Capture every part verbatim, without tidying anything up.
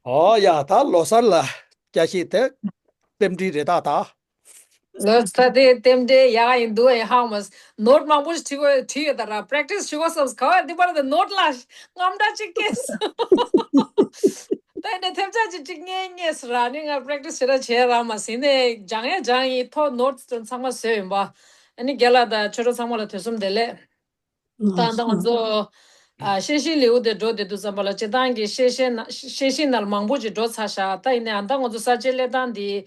ཨོ་ཡ། ད་ལོ་གསར་ལ་བཀྲ་ཤིས་དེ་རྟེན་འབྲེལ་རེད་ད་ད། ལོ་གསར་དེ་རྟེན་འབྲེལ་ཡག་ཡིན་འདུག་ཨེ་ཧང་མ། ནོཊ་མང་པོ་ཞིག་བྲིས་དགོས་བྲིས་ཡོད་ད་ར། པྲེག་ཊི་སི་བྱེད་དགོས་བསམ། ག་བ་འདི་པར་དེ་ནོཊ་ལ་རྔམ་འདྲ་ཅིག་སྐྱེས། ད་ནས་ཐེབས་ཆག་ཅིག་ཅིག་ངེས་ངེས་ར། ནི་ང་པྲེག་ཊི་སི་བྱེད་ར་བྱེད་ར་མ་ཟིན་ནས་སྦྱང་ཡ་སྦྱང་ཡིན། ཐོག་ནོཊ་ཚང་མ་བཟོས་ཡིན་པ། ཨ་ནི་རྒན་ལགས་དང་ཆོས་གྲོགས་ཚང་མ་ལ་དུས་གསུམ་བདེ་ལེགས། ད་ལྟ་ང་ཚོ་ཨ་ཤེས་བཞིན་ལེའུ་དེ་འགྲོ་བསྡད་དུས་ཙམ་པ་ལ་སྤྱིར་བཏང་གི་ཤེས་བཞིན་ན་ཤེས་བཞིན་ནང་མང་པོ་ཅིག་འགྲོ་ཚར་ཤག་ད་ཡིན་ནའང་ད་ང་ཚོ་ས་བཅད་སླེབས་སྟངས་འདི།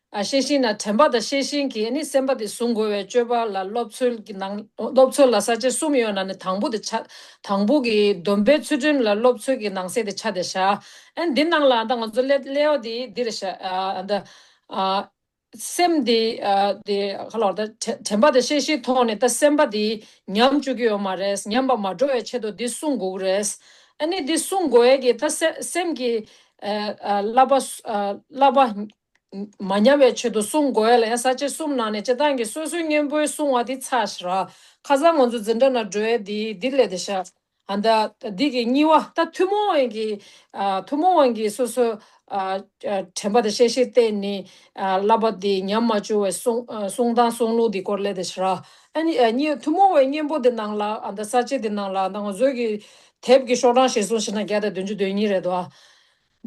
ཨ་ཤེས་བཞིན་ན་དྲན་པ་དང་ཤེས་བཞིན་གྱིས་ཨ་ནི་སེམས་པ་དེ་བཟུང་དགོས་པའི་སྤྱོད་པ་ལ་སློབ་ཚུལ་གྱི་ནང་སློབ་ཚུལ་ལ་ས་བཅད་གསུམ་ཡོད་ན་ནི་དང་པོ་དེ་ཆ་དང་པོ་གི་སྡོམ་པའི་ཚུལ་ཁྲིམས་ལ་སློབ་ཚུལ་གྱི་ནང་གསེས་དེ་ཆ་དེ་ཤག་ཨ་ནི་འདི་ནང་ལ་ད་ང་ཚོ་སླེབས་སླེབས་པ་དེ་འདི་རེད་ཤག་ཨ་ད་ཨ། སེམས་འདི་ཨ་འདི་ག་ལ་བར་ད་དྲན་དྲན་པ་དང་ཤེས་བཞིན་ཐོག་ནས་ད་སེམས་པ་འདི་ཉམས་བཅུག་གི་ཡོད་མ་རེད། ཉམས་པ་མ་འགྲོ་བའི་ཆེད་དུ་འདི་བསྲུང་དགོས་ཀྱི་རེད། ཨ་ནི་འདི་བསྲུང་དགོས་ཡས་ཀྱི་ད་སེ་སེམས་ཀྱི་ཨ་ཨ་བསླབ་པ་སུ་ཨ་བསླབ་པ་མ་ཉམས་པའི་ཆེད་དུ་བསྲུང་དགོས་ཡས་ལ་ཡང་ས་བཅད་གསུམ་ནང་ནས་སྤྱིར་བཏང་གི་སོ་སོའི་གཉེན་པོའི་བསྲུང་བ་འདི་ཚར་ཤག་ར། ཁ་སང་ང་ཚོ་འཛིན་གྲྭ་ནང་འགྲོ་ཡས་འདི་འདི་སླེབས་བསྡད་ཤག་ཨ་ད་འདི་གི་གཉིས་པ་ད་ཐུན་མོང་བའི་གི་ཨ་ཐུན་མོང་བའི་གི་སོ་སོ་ཨ་ཨ་དྲན་པ་དང་ཤེས་བཞིན་བརྟེན་ནས་ཨ་བསླབ་པ་འདི་ཉམས་མ་བཅུག་པའི་བསྲུང་ཨ་བསྲུང་སྟངས་བསྲུང་ལུགས་འདི་སྐོར་སླེབས་བསྡད་ཤག་ར། ཨ་ནི་ཨ་གཉིས་ཐུན་མོང་བའི་གཉེན་པོ་འདི་ནང་ལ་ཨ་ད་ས་བཅད་འདི་ནང་ལ་ད་ང་ཚོའི་གི་དེབ་ཀྱི་ཤོག་གྲངས་གཞིར་བཟུང་བྱས་ན་བརྒྱ་དང་བདུན་ཅུ་དོན་གཉིས་རེད་དོ།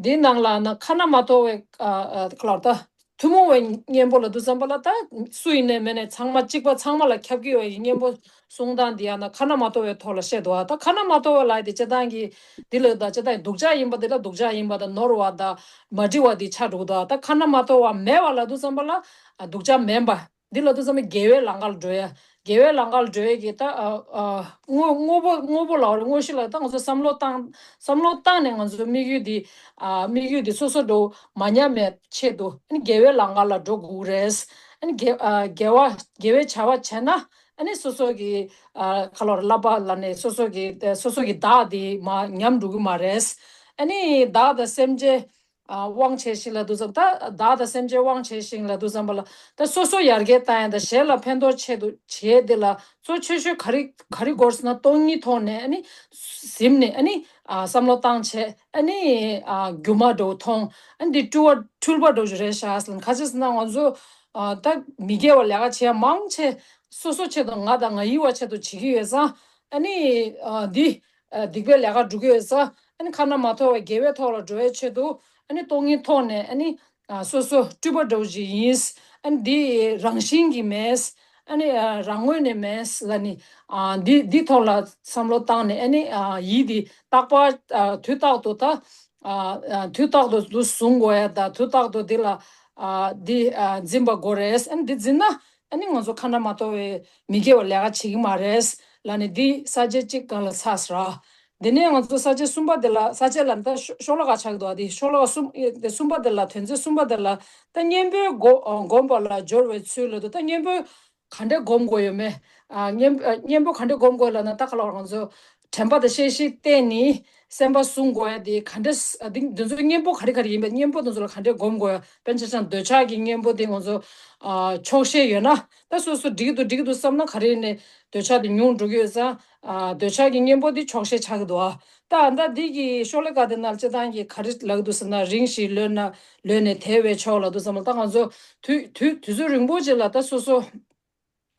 འདི་ནང་ལ་ན་ཁ་ན་མ་ཐོ་བའི་ཨ་ཨ་ག་ལ་བར་ད། ཐུན་མོང་བའི་གཉེན་པོ་ལབ་དུས་ཙམ་པ་ལ་ད་སུ་ཡིན་ནའི་མིན་ནའི་ཚང་མ་གཅིག་པ་ཚང་མ་ལ་ཁྱབ་ཀྱི་ཡོད་པའི་གཉེན་པོ་གསུང་སྟངས་འདི་ཡང་ན་ཁ་ན་མ་ཐོ་བའི་ཐོག་ལ་བཤད་འདུག་ཨ་ད་ཁ་ན་མ་ཐོ་བ་ལབ་ཡས་དེ་སྤྱིར་བཏང་གི་འདི་ལ་ད་སྤྱིར་བཏང་གི་སྡུག་ཅག་ཡིན་པ་འདི་ལ་སྡུག་ཅག་ཡིན་པ་དང་ནོར་བ་དང་མ་འགྲིག་པ་འདི་ཆགས་འགྲོ་གི་འདུག་ཨ་ད་ཁ་ན་མ་ཐོ་བ་མེད་པ་ལབ་དུས་ཙམ་པ་ལ་ཨ་སྡུག་ཅག་མིན་པ། འདི་ལ་དུས་ཙམ་དགེ་བའི་ལམ་ཁ་ལ་འགྲོ་ཡ། དགེ་བའི་ལམ་ཁ་ལ་འགྲོ་ཡ་གི་ད་ཨ་ཨ་དངོས་དངོས་པོ་དངོས་པོ་ལ་བར་དངོས་གཞི་ལ་ད་ང་ཚོ་བསམ་བློ་བཏང་བསམ་བློ་བཏང་ནས་ང་ཚོའི་དམིགས་ཡུལ་འདི་ཨ་དམིགས་ཡུལ་འདི་སོ་སོ་འགྲོ་མ་ཉམས་པའི་ཆེད་དུ་ཨ་ནི་དགེ་བའི་ལམ་ཁ་ལ་འགྲོ་དགོས་རེད། ཨ་ནི་དགེ་ཨ་དགེ་བ་དགེ་བའི་བྱ་བ་བྱས་ན་ཨ་ནི་སོ་སོ་གི་ཨ་ཁ་ལོར་བསླབ་པ་ལ་ནས་སོ་སོ་གི་སོ་སོ་གི་བདག་འདི་མ་ཉམས་འགྲོ་གི་མ་རེད། ཨ་ནི་བདག་དང་སེམས་ཅན། ཨ་དབང་བྱས་ཤིང་ལ་དུས་ཙམ་ད་བདག་དང་སེམས་ཅན་དབང་བྱས་ཤིང་ལ་དུས་ཙམ་པ་ལ་ད་སོ་སོ་ཡར་རྒྱས་བཏང་ཡ་དང་གཞན་ལ་ཕན་ཐོགས་ཆེད་དུ་བྱས་དེ་ལ་གཙོ་ཆེ་ཤོས་ག་རེ་ག་རེ་དགོས་ཟེར་ན་སྟོང་ཉིད་ཐོག་ནས་ཨ་ནི་ཟིན་ནས་ཨ་ནི་ཨ་བསམ་བློ་བཏང་བྱས་ཨ་ནི་ཨ་སྒྱུ་མ་འགྲོ་མཐོང་ཨ་ནི་འདི་སྤྲུལ་བ་འཁྲུལ་པ་འགྲོ་རེད་ཤག་ཟེར་ན་ག་ཅི་ཟེར་ན་ང་ཚོ་ཨ་ད་མི་དགེ་བ་ལས་ཀ་བྱས་མང་ཆེ་སོ་སོ་ཆེད་དུ་ང་དང་ང་ཡི་བ་ཆེད་དུ་བྱེད་ཀྱི་ཡོད་ཙང་ཨ་ནི་ཨ་འདི་ཨ་སྡིག་པའི་ལས་ཀ་སྒྲུབ་ཀྱི་ཡོད་ཙང་། ཨ་ནི་ཁ་ན་མ་ཐོ་བའི་དགེ་བའི་ཐོག་ལ་འགྲོ་བའི་ཆེད་དུ་ཨ་ནི་སྟོང་ཉིད་ཐོག་ནས་ཨ་ནི་ཨ་སོ་སོ་སྤྲུལ་པ་འདྲ་བོ་ཞིག་ཡིན། ཨ་ནི་འདི་རང་བཞིན་གྱིས་མེད། ཨ་ནི་ཨ་རང་ངོས་ནས་མེད་ལ་ནི་ཨ་འདི་འདི་ཐོག་ལ་བསམ་བློ་བཏང་ནས་ཨ་ནི་ཨ་ཡིད་འདི་རྟག་པ་ཨ་དུས་རྟག་ཏུ་ད་ཨ་ཨ་དུས་རྟག་ཏུ་འདུ་བཟུང་དགོས་ཡ་ད་དུས་རྟག་ཏུ་འདི་ལ་ཨ་འདི་ཨ་འཛིན་པ་དགོས་རེད། ཨ་ནི་འདི་འཛིན་ན་ཨ་ནི་ང་ཚོ་ཁ་ན་མ་ཐོ་བའི་མི་དགེ་བ་ལས་ཀ་བྱེད་ཀྱི་མ་རེད་ལ་ནི་འདི་ས་བཅད་གཅིག་སྒང་ལ་ཚར་ཟེར་ར། དེ་ནས་ང་ཚོ་ས་བཅད་གསུམ་པ་དེ་ལ་ས་བཅད་ལ་ད་ཤོ་ཤོ་ལོ་ཀ་ཆགས་འདུག་ཨ། དེ་ཤོ་ལོ་ཀ་གསུམ་དེ་གསུམ་པ་དེ་ལ་དོན་ཚན་གསུམ་པ་དེ་ལ་ད་གཉེན་པོའི་སྒོ་སྒོམ་པ་ལ་སྦྱོར་བའི་ཚུལ་ལ་དུ་ད་གཉེན་པོ་ག་འདྲས་སྒོམ་དགོས་ཡོད་མེད། ཨ་གཉེན་ཨ་གཉེན་པོ་ག་འདྲས་སྒོམ་དགོས་ལབ་ན་ད་ག་ལ་ང་ཚོ་དྲན་པ་དང་ཤེས་བཞིན་བརྟེན་ནས་སེམས་པ་བཟུང་དགོས་ཡ་དེ་ག་འདྲས་ཨ་དེ་འདི་ཚོ་གཉེན་པོ་ག་རེ་ག་རེ་ཡིན་པས་གཉེན་པོ་དེ་ཚོ་ལ་ག་འདྲས་སྒོམ་དགོས་ཡ། དཔེར་ན་ཆ་བཞག་ན་འདོད་ཆགས་ཀྱི་གཉེན་པོ་དེ་ང་ཚོ་ཨ་ཆོག་ཤེས་ཡོད་ན་ད་སོ་སོ་འགྲིག་གི་འདུག་འགྲིག་གི་འདུག་བསམ་ན་ག་རེ་ནས་འདོད་ཆགས་དེ་ཉུང་འགྲོ་གི་ཡོད་ཙང་། ཨ་འདོད་ཆགས་ཀྱི་གཉེན་པོ་འདི་ཆོག་ཤེས་ཆགས་ཀྱི་འདུག་ཨ། ད་ཨ་ད་འདི་གི་ཤོ་ལོ་ཀ་དེ་ནང་སྤྱིར་བཏང་གི་ག་རེ་ལབ་ཀྱི་འདུག་ཟེར་ན། རིང་ཞིག་ལོན་ན་ལོན་ནས་དལ་བའི་མཆོག་ལབ་འདུག་བསམ་ལ་ད་ང་ཚོ་དུས་དུས་དུས་ཚོད་རིང་པོ་ཅིག་ལ་ད་སོ་སོ་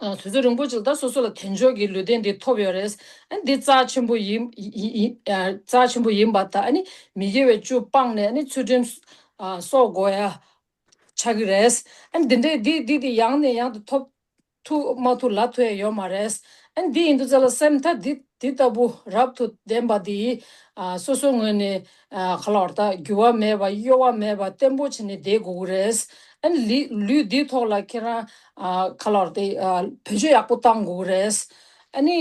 ཨ་དུས་ཚོད་རིང་པོ་ཅིག་ལ་ད་སོ་སོ་ལ་དལ་འབྱོར་གྱི་ལུས་རྟེན་འདི་ཐོབ་ཡོད་རེད། ཨ་འདི་རྩ་ཆེན་པོ་ཡིན་ཡིན་ཡིན་ཨ་རྩ་ཆེན་པོ་ཡིན་པ་དང་ཨ་ནི་མི་དགེ་བའི་བཅུ་སྤངས་ནས་ཨ་ནི་ཚུལ་ཁྲིམས་ཨ་སྲོག་བགོ་ཡ། ཆགས་ཀྱི་རེད། ཨ་ནི་འདི་འདྲའི་འདི་འདི་འདི་ཡང་ནས་ཡང་དུ་ཐོབ་ཐུབ་མ་ཐུབ་ལབ་ཐུབ་ཡ་ཡོད་མ་རེད། ཨ་ནི་འདི་ཡིན་དུས་ཙམ་ལ་སེམས་ཐག་འདི་འདི་ལྟ་བུ་རབ་ཏུ་ལྡན་པ་འདི་ཨ་སོ་སོའི་ངོས་ནས་ཨ་ག་ལ་བར་ད་འགྱུར་བ་མེད་པ་གཡོ་བ་མེད་པ་བརྟན་པོ་བྱས་ནས་བསྡད་དགོས་ཀྱི་རེད། ཨ་ནི་ལུས་ལུས་འདིའི་ཐོག་ལ་ཁྱེད་རང་ཨ་ག་ལ་བར་དེ་ཨ་བེད་སྤྱོད་ཡག་པོ་བཏང་དགོས་ཀྱི་རེད། ཨ་ནི་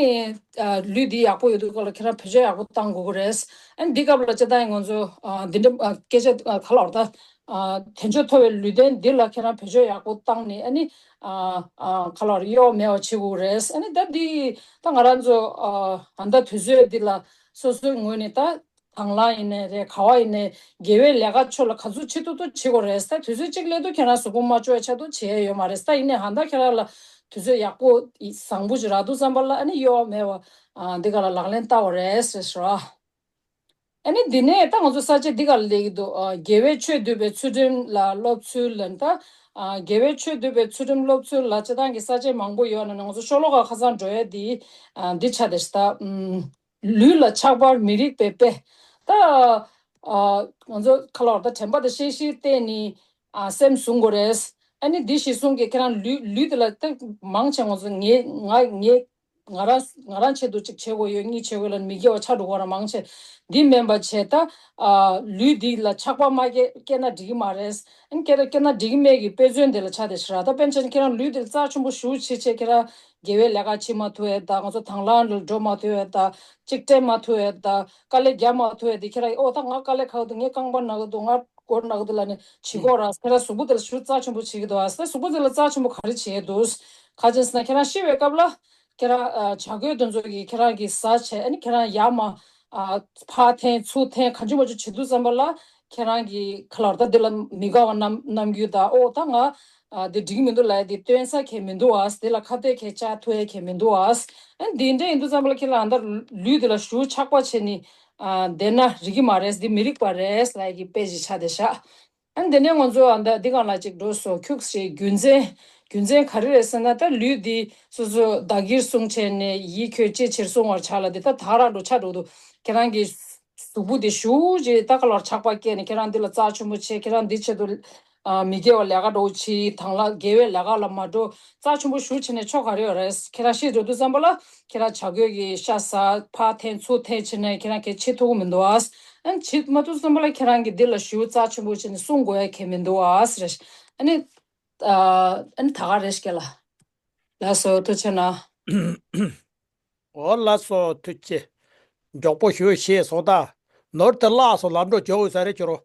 ཨ་ལུས་འདི་ཡག་པོ་ཡོད་དུས་སྐོར་ལ་ཁྱེད་རང་བེད་སྤྱོད་ཡག་པོ་བཏང་དགོས་ཀྱི་རེད། ཨ་ནི་འདི་སྐབས་ལ་སྤྱིར་བཏང་ཡིན་ང་ཚོ་ཨ་འདི་འདྲ་ཨ་སྐད་ཆ་ཨ་ག་ལ་བར་ད། ཨ་དལ་འབྱོར་ཐོབ་པའི་ལུས་རྟེན་འདི་ལ་ཁྱེད་རང་བེད་སྤྱོད་ཡག་པོ་བཏང་ནས་ཨ་ནི་ཨ་ཨ་ག་ལ་བར་གཡོ་བ་མེད་པ་བྱེད་དགོས་རེད། ཨ་ནི་ད་འདི་ད་ང་རང་ཚོ་ཨ་ད་དུས་ཚོད་འདི་ལ་སོ་སོའི་ངོས་ནས་ད་དང་བླངས་ཡིན་ནའི་རེད། ག་བ་ཡིན་ནའི་དགེ་བའི་ལས་ཀ་ཆོ་ལ་ག་ཚོད་བྱེད་ཐུབ་ཐུབ་བྱེད་དགོས་རེད། ད་དུས་ཚོད་གཅིག་སླེབས་དུས་ཁྱེད་རང་གཟུགས་པོ་མ་ལྕོགས་ཡ་ཆགས་དུས་བྱེད་ཡ་ཡོད་མ་རེད། ད་ཡིན་ནའི་ཧ་ད་ཁྱེད་རང་ལ་དུས་ཚོད་ཡག་པོ་བཟང་པོ་ཅིག་རག་དུས་ཙམ་པ་ལ་ཨ་ནི་གཡོ་བ་མེད་པ་ཨ་འདི་ག་ལ་ལག་ལེན་བསྟར་བ་རེད་ཟེར་ཞུ་ར། ཨ་ནི་འདི་ནས་ད་ང་ཚོ་ས་བཅད་འདི་ག་ལ་སླེབས་ཀྱི་འདུག་ཨ། རྒྱལ་བའི་ཆོས་བསྡུས་པའི་ཚུལ་ཁྲིམས་ལ་སློབ་ཚུལ་ལ་ད། ཨ། རྒྱལ་བའི་ཆོས་བསྡུས་པའི་ཚུལ་ཁྲིམས་སློབ་ཚུལ་ལ་སྤྱི་བཏང་གི་ས་བཅད་མང་པོ་ཡོད་ན་ནི་ང་ཚོ་ཤོ་ལོ་ཀ་ཁ་སང་འགྲོ་ཡ་འདི། ཨ། འདི་ཆ་དེ་ཤི་ད། ཨུམ། ལུས་ལ་ཆགས་པ་མི་རིགས་པའི་དཔེ། ད། ཨ། ང་ཚོ་ཁ་ལོར་ད་དྲན་པ་དང་ཤེས་བཞིན་བརྟེན་ནས། ཨ། སེམས་བཟུང་དགོས་རེད། ཨ་ནི་འདི་གཞི་བཟུང་གི་ཁྱེད་རང་ལུས་ལུས་དེ་ལ་ད་མང་ཆེ་ང་ཚོ་ངས་ང་ངས་ང་རང་ང་རང་ཆེད་དུ་ཅིག་བྱེད་དགོས་ཡོད། གཉིས་བྱེད་དགོས་ལ་མི་དགེ་བ་ཆགས་འགྲོ་གི་ར་མང་ཆེ། འདི་མིན་པ་བྱས་ད། ཨ། ལུས་འདི་ལ་ཆགས་པ་མ་སྐྱེ་སྐྱེ་ན་འགྲིག་གི་མ་རེད། ཨ་ནི་སྐྱེ་ད་སྐྱེ་ན་འགྲིག་གི་མེད་ཀྱི་དཔེ་མཚོན་དེ་ལ་ཆ་དེ་ཤི་ར། ད་དཔེར་ན་ཁྱེད་རང་ལུས་འདི་ལ་རྩ་ཆེན་པོ་ཞེ་པོ་ཅིག་བྱས། ཁྱེད་རང་དགེ་བའི་ལས་ཀ་བྱེད་མ་ཐུབ་ཡས་ད། ང་ཚོ་དང་བླངས་ལ་འགྲོ་མ་ཐུབ་ཡས་ད། གཅིག་སྤྲད་མ་ཐུབ་ཡས་ད། དཀའ་ལས་རྒྱག་མ་ཐུབ་ཡས་དེ་ཁྱེད་རང་ཨོ་ད་ང་དཀའ་ལས་ཁག་འདུག་ངས་རྐང་པ་ན་གི་འདུག་ང་མགོ་ན་གི་འདུག་ལབ་ནས་བྱེད་དགོས་ར། ཁྱེད་རང་གཟུགས་པོ་དེ་ལ་ཞེ་པོ་རྩ་ཆེན་པོ་བྱེད་ཀྱི་འདུག་ཨ་ས། གཟུགས་པོ་དེ་ལ་རྩ་ཆེན་པོ་ག་རེ་བྱེད་འདུག་ག་ཅི་ཟེར་ན་ཁྱེད་རང་ཤི་བའི་སྐབས་ལ་ཁྱེད་རང་ཨ་བྱ་རྒོད་དེ་ཚོ་གིས་ཁྱེད་རང་གི་ཟ་བྱས། ཨ་ནི་ཁྱེད་རང་ཡར་མར་ཨ་ཕར་འཐེན་ཚུར་འཐེན་གང་བྱུང་མང་བྱུང་བྱེད་དུས་ཙམ་པ་ལ་ཁྱེད་རང་གི་ཁ་ལོར་ད་དེ་ལ་མི་དགའ་བ་རྣམ་རྣམ་འགྱུར་དང་། ཨོ་ད་ང་ཨ་དེ་འགྲིག་མི་འདུག་ལབ་ཡ་དེ་སྟོན་ས་གང་ཡང་མི་འདུག་ཨ། དེ་ལ་ཁ་གཏད་གང་ཡང་བཅག་ཐུབ་ཡ་གང་ཡང་མི་འདུག་ཨ། ཨ་ནི་དེ་འདྲ་ཡིན་དུས་ཙམ་པ་ལ་ཁྱེད་རང་ཨ་ད་ལུས་དེ་ལ་ཞེ་པོ་ཆགས་པ་བྱས་ནས་ཨ་བསྡད་ན་འགྲིག་གི་མ་རེད། འདི་མི་རིགས་པ་རེད་ལབ་ཡ་གི་དཔེ་ཞིག་ཆགས་བསྡད་ཤག་ཨ་ནི་དེ་ནས་ང་ཚོ་ཨ་ད་འདི་སྒང་ལ་ཅིག་འགྲོ་སོང་། ཁྱུག་ཞིག་རྒྱུ་མཚན། རྒྱུ་མཚན་ག་རེ་རེད་ཟེར་ན། ད་ལུས་འདི་སོ་སོ་བདག་གིར་བཟུང་བྱས་ནས་ཡིད་ཁྱོད་ཅི་ཕྱིར་བཟུང་བར་བྱ་ལབ་དེ་ད་དག་རང་འགྲོ་ཆགས་འགྲོ་འདུག་ཁྱེད་རང་གི་གཟུགས་པོ་འདི་ཞེ་པོ་ཅིག་ད་ཁ་ལོར་ཆགས་པ་སྐྱེས་ནས་ཁྱེད་རང་འདི་ལ་རྩ་ཆེན་པོ་བྱས། ཁྱེད་རང་འདི་ཆེད་དུ་ཨ་མི་དགེ་བ་ལས་ཀ་འདྲ་བོ་བྱེད། དང་བླངས་དགེ་བའི་ལས་ཀ་ལ་མ་འགྲོ། རྩ་ཆེན་པོ་ཞེ་པོ་བྱས་ནས་ཆོ་ག་རེ་ཡོད་རེད། ཁྱེད་རང་ཤི་འགྲོ་དུས་ཙམ་པ་ལ་ཁྱེད་རང་བྱ་རྒོད་ཀྱི་ཤ་ཟ། ཕར་འཐེན་ཚུར་འཐེན་བྱས་ནས་ཁྱེད་རང་གང་ཡང་བྱེད་ཐུབ་ཀྱི་མི་འདུག་ཨ། ཨ་ནི་བྱེད་མ་ཐུབ་ཙམ་པ་ལ་ཁྱེད་རང་གིས་འདི་ལ་ཞེ་པོ་རྩ་ཆེན་པོ་བྱས་ནས་བསྲུང་དགོས་ཡ་གང་ཡང་མི་འདུག་ཨ་ཟེར། ཨ་ནི་ཨ་ཨ་ནི་ད་ག་རེ་ཞིག་ལ། ལགས་སོ། ཐུགས་རྗེ་གནང་། འོ་ལགས་སོ། ཐུགས་རྗེ་ཆེ། མགྱོགས་པོ་ཞེ་པོ་བཤད་སོང་ད། ནོར་དེ་བརླག་སོང་ལབ་འགྲོ་ཆོག་ཡོད་ས་རེད་ཁྱོད་རང་།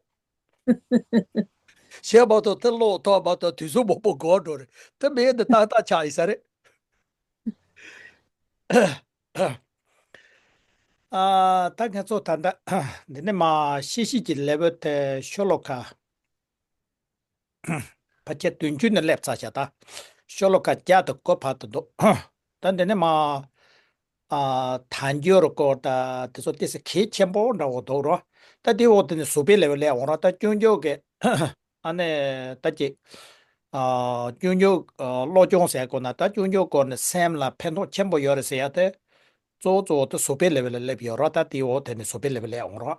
བྱས་མ་ཐག་དེ་ཀློག་ཐུབ་མ་ཐག་དུས་ཚོད་མང་པོ་འགོར་འགྲོ་རེད། དེ་མིན་དེ་ཏག་ཏག་ཆགས་ཡིན་ས་རེད། ཨ། ད་ང་ཚོ་ད་ལྟ་འདི་ནས་མར་བཤད་བཤད་ཀྱི་ལེ་ཝལ་དེ་ཤོ་ལོ་ཀ་ཕལ་ཆེར་བདུན་ཅུ་ནས་སླེབས་ཚར་བཞག་ད་ཤོ་ལོ་ཀ་བརྒྱ་དང་དགུ་བར་དུ་འདུག་ད་འདི་ནས་མར་ཨ་དལ་འབྱོར་སྐོར་དང་དེ་ཚོ་ཏོག་ཙམ་གལ་ཆེན་པོ་འདྲ་བོ་འདུག་རོ། ད་དེའི་འོག་དེ་ནས་གཟུགས་པོའི་ལེ་ཝལ་སླེབས་འོང་རོ། ད་སྐྱོན་བརྗོད་ཀྱི་ཨ་ནི་ད་ཅིག་ཨ་སྐྱོན་བརྗོད་ཨ་བློ་སྦྱོང་ཟེར་དགོས་ན། ད་སྐྱོན་བརྗོད་སྐོར་ནས་སེམས་ལ་ཕན་ཐོགས་ཆེན་པོ་ཡོད་རེད་ཟེར་ཡ་དེ་གཙོ་བོ་གཙོ་བོ་དེ་གཟུགས་པོའི་ལེ་ཝལ་ལ་སླེབས་ཡོད་རོ། ད་དེའི་འོག་དེ་ནས་གཟུགས་པོའི་ལེ་ཝལ་སླེབས་འོང་རོ།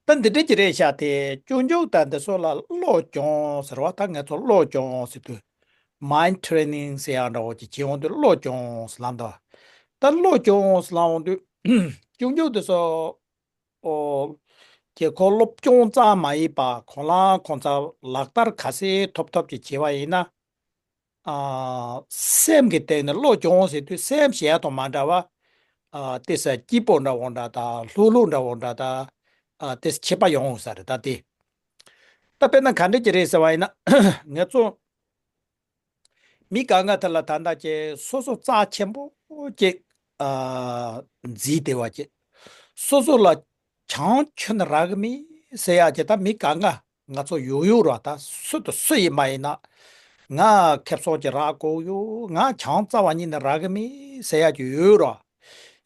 ད་འདི་འདྲ་ཅིག་རེད་ཤག་དེ་སྐྱོན་བརྗོད་དང་འདི་ཚོ་ལ་བློ་སྦྱོང་ཟེར་བ། ད་ང་ཚོ་བློ་སྦྱོང་ཟེར་དུས་མའིན་ཌི་ཊི་རེ་ནིང་ཟེར་ཡག་འདྲ་བོ་ཅིག་བྱེད་འོང་དུས་བློ་སྦྱོང་ཟེར་ལབ་འདུག་ད་བློ་སྦྱོང་ཟེར་ལབ་འོང་དུས་སྐྱོན་བརྗོད་འདི་ཚོ་ཨོ་ཀྱེ་ཁོ་སློབ་སྦྱོང་ཙམ་མ་ཡིན་པ་ཁོ་རང་ཁོ་ཚོ་ལག་བསྟར་ག་ཚད་ཐོབ་ཐོབ་ཅིག་བྱས་པ་ཡིན་ན། ཨ། སེམས་ཀྱི་སྟེང་ནས་བློ་སྦྱོང་ཟེར་དུས་སེམས་ཞེས་དང་མ་འདྲ་བ། ཨ། ཏོག་ཙམ་སྐྱིད་པོ་འདྲ་བོ་འདྲ་དང་ལྷུག་ལྷུག་འདྲ་བོ་འདྲ་དང་། ཨ། ཏོག་ཙམ་ཁྱད་པར་ཡོང་ས་རེད་ད་དེ། ད་དཔེར་ན་ག་འདྲ་ཅིག་རེད་ཟེར་བ་ཡིན་ན། ང་ཚོ་མི་གང་ག་དེ་ལ་ད་ལྟ་ཅིག་སོ་སོ་རྩ་ཆེན་པོ་ཅིག་ཨ། བརྩིས་བསྡད་པ་ཅིག་སོ་སོ་ལ་བྱམས་ཁྱོན་ནས་རག་གི་མེད་ཟེར་ཡག་ཅིག་ད་མི་གང་ག་ང་ཚོ་ཡོད་ཡོད་ར། ད་སུ་དང་སུ་ཡིན་པ་ཡིན་ན་ང་ཁེ་བཟང་ཅིག་རག་དགོས་ཡོད། ང་བྱམས་རྩ་བ་ཉིད་ནས་རག་གི་མེད་ཟེར་ཡག་ཅིག་ཡོད་ར།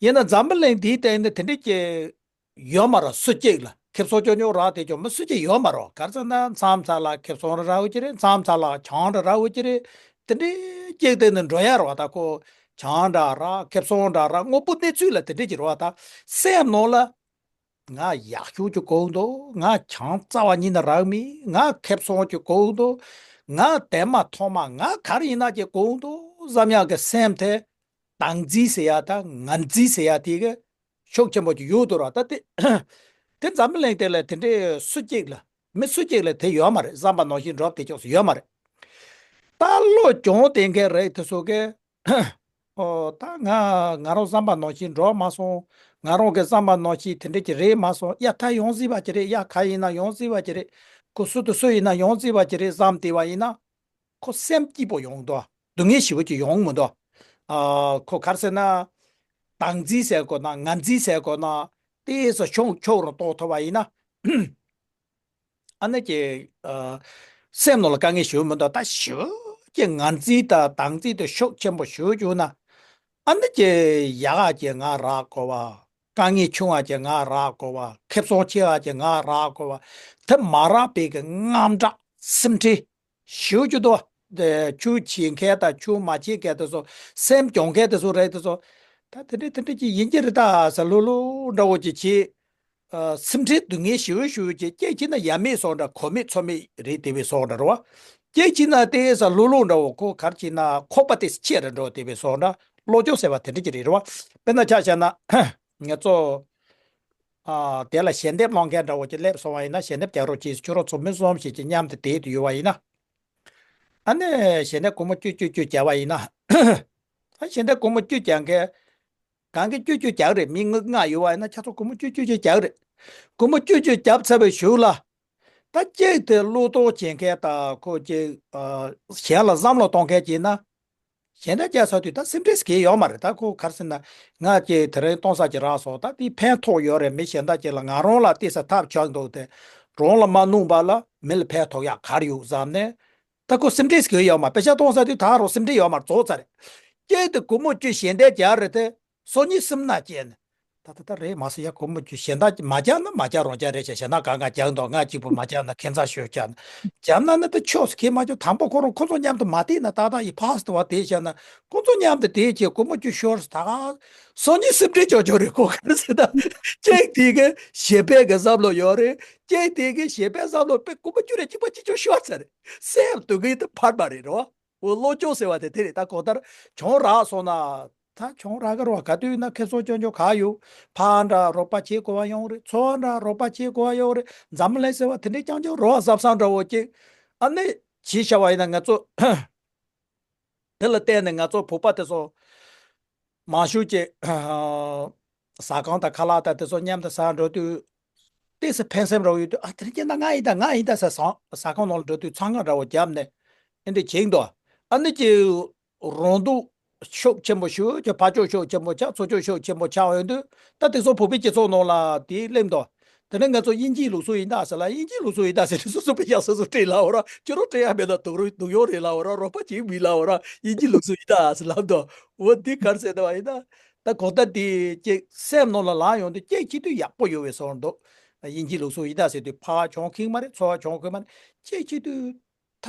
ཡིན་ན་འཛམ་བུ་གླིང་འདིའི་སྟེང་ནས་དེ་འདྲ་ཅིག་ཡོད་མ་རེད། སུ་གཅིག་ལ་ཁེ་བཟང་ཅོག་ཉོག་རག་བསྡད་ཀྱང་མི་སུ་གཅིག་ཡོད་མ་རེད། ག་རེ་ཟེར་ན་མཚམས་མཚམས་ལ་ཁེ་བཟང་རེ་རག་འོ་ཅི་རེད། མཚམས་མཚམས་ལ་བྱམས་རེ་རག་འོ་ཅི་རེད། དེ་འདྲའི་གཅིག་དེ་ནི་འགྲོ་ཡ་རེད་བ། ད་ཁོ་བྱམས་འདྲ་རག་ཁེ་བཟང་འདྲ་རག་དངོས་པོ་གནས་ཚུལ་ལ་དེ་འདྲ་ཅིག་རེད་བ། ད་སེམས་ནང་ལ་ང་ཡག་ཤོས་ཅིག་དགོས་འདུག་ང་བྱམས་རྩ་བ་ཉིད་ནས་རག་མེད། ང་ཁེ་བཟང་ཅིག་དགོས་འདུག་ང་དེ་མ་ཐོག་མ་ང་ག་རེ་ཡིན་ན་ཅིག་དགོས་འདུག་བསམ་ཡག་གི་སེམས་དེ་བདག་འཛིན་ཟེར་ཡ་དང་ངར་འཛིན་ཟེར་ཡ་དེ་གི་ཤུགས་ཆེན་པོ་ཅིག་ཡོད་འདུག་ར། ད་དེ་དེ་འཛམ་བུ་གླིང་དེ་ལ་དེ་འདྲའི་སུ་གཅིག་ལ་མི་སུ་གཅིག་ལ་དེ་ཡོད་མ་རེད། བསམ་པ་ནང་བཞིན་འགྲོ་བསྡད་ཆོག་སུ་ཡོད་མ་རེད། ད་བློ་སྦྱོང་བསྡད་མཁན་རེད་དེ་ཚོ་གི་ཨོ་ད་ང་ང་རང་བསམ་པ་ནང་བཞིན་འགྲོ་མ་སོང་། ང་རང་གི་བསམ་པ་ནང་བཞིན་དེ་འདྲ་ཅིག་རེད་མ་སོང་། ཡ་ད་ཡོང་སྲིད་པ་ཅིག་རེད། ཡ་ག་ཡིན་ན་ཡོང་སྲིད་པ་ཅིག་རེད། ཁོ་སུ་དང་སུ་ཡིན་ན་ཡོང་སྲིད་པ་ཅིག་རེད་བསམ་བསྡད་པ་ཡིན་ན། ཁོ་སེམས་སྐྱིད་པོ་ཡོང་འདུག་སྡུག་བསྔལ་ཞེ་པོ་ཅིག་ཡོང་མི་འདུག་ཨ། ཁོ་ག་རེ་ཟེར་ན། བདག་འཛིན་ཟེར་དགོས་ན་ངར་འཛིན་ཟེར་དགོས་ན། ཏོག་ཙམ་ཕྱོགས་ཕྱོགས་རང་གཏོང་ཐུབ་པ་ཡིན་ན། ཨ་ནི་ཀྱེ། ཨ། སེམས་ནང་ལ་དཀའ་ངལ་ཞེ་པོ་མི་འདུག་ད་ཞེ་པོ་ཀྱེ་ངར་འཛིན་དང་བདག་འཛིན་དེ་ཤུགས་ཆེན་པོ་ཞེ་པོ་བྱུང་ན། ཨ་ནི་ཀྱེ་ཡག་ག་ཀྱེ་ང་རག་གོ་བ། དཀའ་ངལ་ཆུང་བ་ཅིག་ང་རག་དགོས་པ། ཁེ་བཟང་ཆེ་བ་ཅིག་ང་རག་དགོས་པ། དེ་མ་རག་པའི་གི་དངངས་སྐྲག་སེམས་ཁྲལ་ཞེ་པོ་ཅིག་འདུག་དེ་ཆོས་བྱེད་མཁན་དང་ཆོས་མ་བྱེད་མཁན་དེ་ཚོ། སེམས་སྐྱོང་མཁན་དེ་ཚོ་རེད། དེ་ཚོ་ད་དེ་འདྲ་དེ་འདྲ་ཅིག་ཡིན་གྱི་རེད་ད་ཟེར། ལྷོད་ལྷོད་འདྲ་བོ་ཅིག་བྱེད། ཨ། སེམས་ཁྲལ་སྡུག་བསྔལ་ཞེ་པོ་ཞེ་པོ་ཅིག་སྐྱེས་ཕྱིན་ན་ཡ་མེད་བཟོ་འདྲ། གོ་མེད་ཚོར་མེད་རེད། དེ་བས་བཟོ་འདྲ་རེད་བ། སྐྱེས་ཕྱིན་ན་དེ་ས་ལྷོད་ལྷོད་འདྲ་བོ། ཁོ་ག་རེ་བྱས་ན་ཁོག་པ་དེ་ཆེ་རུ་འགྲོ། དེ་བས་བཟོ་འདྲ། བློ་སྦྱོང་ཟེར་བ་དེ་འདྲ་ཅིག་རེད་རེད་བ། དཔེར་ན་ཆ་བཞག་ན་ང་ཚོ། ཨ། དེ་ལ་ཞལ་འདེབས་སློང་མཁན་འདྲ་བོ་ཅིག་སླེབས་སོང་བ་ཡིན་ན། ཞལ་འདེབས་རྒྱག་རོགས་གྱིས། ཁྱོད་རང་ཚོ་མི་གསུམ་ཞིག་གིས་མཉམ་དུ་བསྡད་དུ་ཡོད་པ་ཡིན་ན། ཨ་ནི་ཞལ་འདེབས་སྒོར་མོ་བཅུ་བཅུ་བཅུ་བརྒྱབ་པ་ཡིན་ན། ཨ། ཞལ་འདེབས་སྒོར་མོ་བཅུ་རྒྱག་མཁན། གང་གི་བཅུ་བཅུ་རྒྱག་རེད། མི་ལྔ་ཡོད་པ་ཡིན་ན་ཁྱེད་ཚོ་སྒོར་མོ་བཅུ་བཅུ་བཅུ་རྒྱག་རེད། སྒོར་མོ་བཅུ་བཅུ་བརྒྱབ་ཚར་བའི་གཞུག་ལ། ད་གཅིག་དེ་བློས་གཏོང་བྱེད་མཁན་དང་ཁོ་གཅིག་ཨ། གཞན་ལ་བསམ་བློ་གཏོང་མཁན་གྱིས་ན། ཞལ་འདེབས་བརྒྱབ་ཚར་དུས་ད་སེམས་ཁྲལ་གང་ཡང་ཡོད་མ་རེད། ད་ཁོ་ག་རེ་ཟེར་ན། ང་གཅིག་དེ་རིང་གཏོང་ས་ཅིག་རག་སོང་། ད་དེ་ཕན་ཐོགས་ཡོད་རེད། མི་གཞན་དག་ཅིག་ལ། ང་རང་ལ་ཏོག་ཙམ་ཐབས་ཆག་འདུག་དེ་རང་ལ་མ་གནང་བ་ལ་མི་ལ་ཕན་ཐོགས་ཡག་ག་རེ་ཡོད་བསམ་ནས། ད་ཁོ་སེམས་ཁྲལ་གང་ཡང་ཡོད་མ། པེ་ཤག་གཏོང་ས་དུས་ད་རུང་སེམས་ཁྲལ་ཡོད་མ་རེད། རྫོགས་ཚར་རེད། གཅིག་དེ་སྒོར་མོ་བཅུ་ཞལ་འདེབས་བརྒྱབ་རེད་དེ། སང་ཉིན་སེམས་ནང་སྐྱེས་ནས། ད་ད་ད་རེད་མ་ཟེར་ཡ། སྒོར་མོ་བཅུ་གཞན་དག་མ་རྒྱག་ན་མ་རྒྱག་རང་རྐྱང་རེད་ཤག་གཞན་དག་གང་ག་རྒྱག་འདུག་ང་གཅིག་པུ་མ་རྒྱག་ན་ཁྱད་མཚར་ཤོར་ཤག་རྒྱབ་ན་ནི་ད་ཆོག་ཟེར། ཁྱེད་མ་ཆོག་དང་པོ་ཁོ་རང་ཁོ་ཚོ་མཉམ་དུ་མ་བསྡད་ན། ཏག་ཏག་ཡིན། ཕར་ཟེར་བ་དེ་བྱས་ན་ཁོ་ཚོ་མཉམ་དུ་བསྡད་བྱས་སྒོར་མོ་བཅུ་ཤོར་ཟེར། ད་ག་སང་ཉིན་སེམས་ཁྲལ་ཆོག་ཆོག་རེད། ཁོ་ག་རེ་ཟེར་ན། གཅིག་དེ་གི་ཞལ་པའི་གི་བསམ་བློ་ཡོད་རེད། གཅིག་དེ་གི་ཞལ་པའི་བསམ་བློ་དཔེ་སྒོར་མོ་བཅུ་རེ་གཅིག་པ་གཅིག་ཆོག་ཤོར་ཚར་རེད། སེམས་སྡུག་གི་དེ་ཕར་མ་རེད་རོ། འོ། བློ་སྦྱོང་ཟེར་བ་དེ་དེ་རེད། ད་གང་ལྟར་གྱོང་རག་སོང་ན། ད་གྱོང་རག་གི་རེད་བ། ག་དུས་ན་ཁེ་བཟང་ཅོ་ཅོ་ག་ཡོད། ཕར་འདྲ་རོགས་པ་བྱེད་དགོས་པ་ཡོང་རེད། ཚུར་འདྲ་རོགས་པ་བྱེད་དགོས་པ་ཡོང་རེད། འཛམ་གླིང་ཟེར་བ་དེ་འདྲའི་རྐྱང་རྐྱང་རེད་བ། གཟབ་གཟབ་འདྲ་བོ་ཅིག་ཨ་ནི་བྱས་བཞག་པ་ཡིན་ན། ང་ཚོ་དེ་ལ་བརྟེན་ནས་ང་ཚོ་བོད་པ་དེ་ཚོ་མང་ཤོས་ཀྱིས་ཟ་ཁང་དང་ཁ་ལག་དང་དེ་ཚོ་མཉམ་དུ་ཟ་འགྲོ་དུས། ཏོག་ཙམ་ཕན་སེམས་འདྲ་བོ་ཡོད་དུས། ཨ། དེ་རིང་ཁྱེད་ད་ང་ཡིན་ད། ང་ཡིན་ད་ཟེར། ཟ་ཟ་ཁང་ནང་ལ་འགྲོ་དུས་ཚང་ཁང་འདྲ་བོ་བརྒྱབ་ནས་ཨེ་འདྲ་བྱེད་འདུག་ཨ་ནི་ཀྱི་རང་སྡུག་ཤུགས་ཆེན་པོ་ཞེ་པོ་ཅིག་ཕར་ཕྱོགས་ཤུགས་ཆེན་པོ་ཆགས། ཚུར་ཕྱོགས་ཤུགས་ཆེན་པོ་ཆགས་ཡོང་དུས། ད་དེ་ཚོ་བོད་པའི་སྤྱི་ཚོགས་ནང་ལ་དེ་སླེབས་འདུག་དེ་ནས་ང་ཚོ་དབྱིན་ཇིའི་ལུགས་སྲོལ་ཡིན་ད་ཟེར་ལ། དབྱིན་ཇིའི་ལུགས་སྲོལ་ཡིན་ད་ཟེར་ནས་སོ་སོ་པེ་ཤག་སོ་སོ་སྤྲད་ལབ་པ་ར། ཁྱོད་རང་སྤྲད་ཡ་མེད་ན་སྡུག་རུ་སྡུག་ཡོང་རེད་ལབ་པ་ར། རོགས་པ་བྱེད་མི་ལབ་པ་ར། དབྱིན་ཇིའི་ལུགས་སྲོལ་ཡིན་ད་ཟེར་ལབ་འདུག་འོ་འདི་ག་རེ་ཟེར་ད་བ་ཡིན་ན། ད་གང་ལྟར་དེ་ཅིག་སེམས་ནང་ལ་ལངས་ཡོང་དུས། སྐྱེས་ཕྱིན་དུས་ཡག་པོ་ཡོད་པའི་བཟོ་འདུག་དབྱིན་ཇིའི་ལུགས་སྲོལ་ཡིན་ད་ཟེར་དུས་ཕར་གྱོང་ཁེགས་མ་རེད། ཚུར་གྱོང་ཁེགས་མ་རེད། སྐྱེས་ཕྱིན་དུས་ད་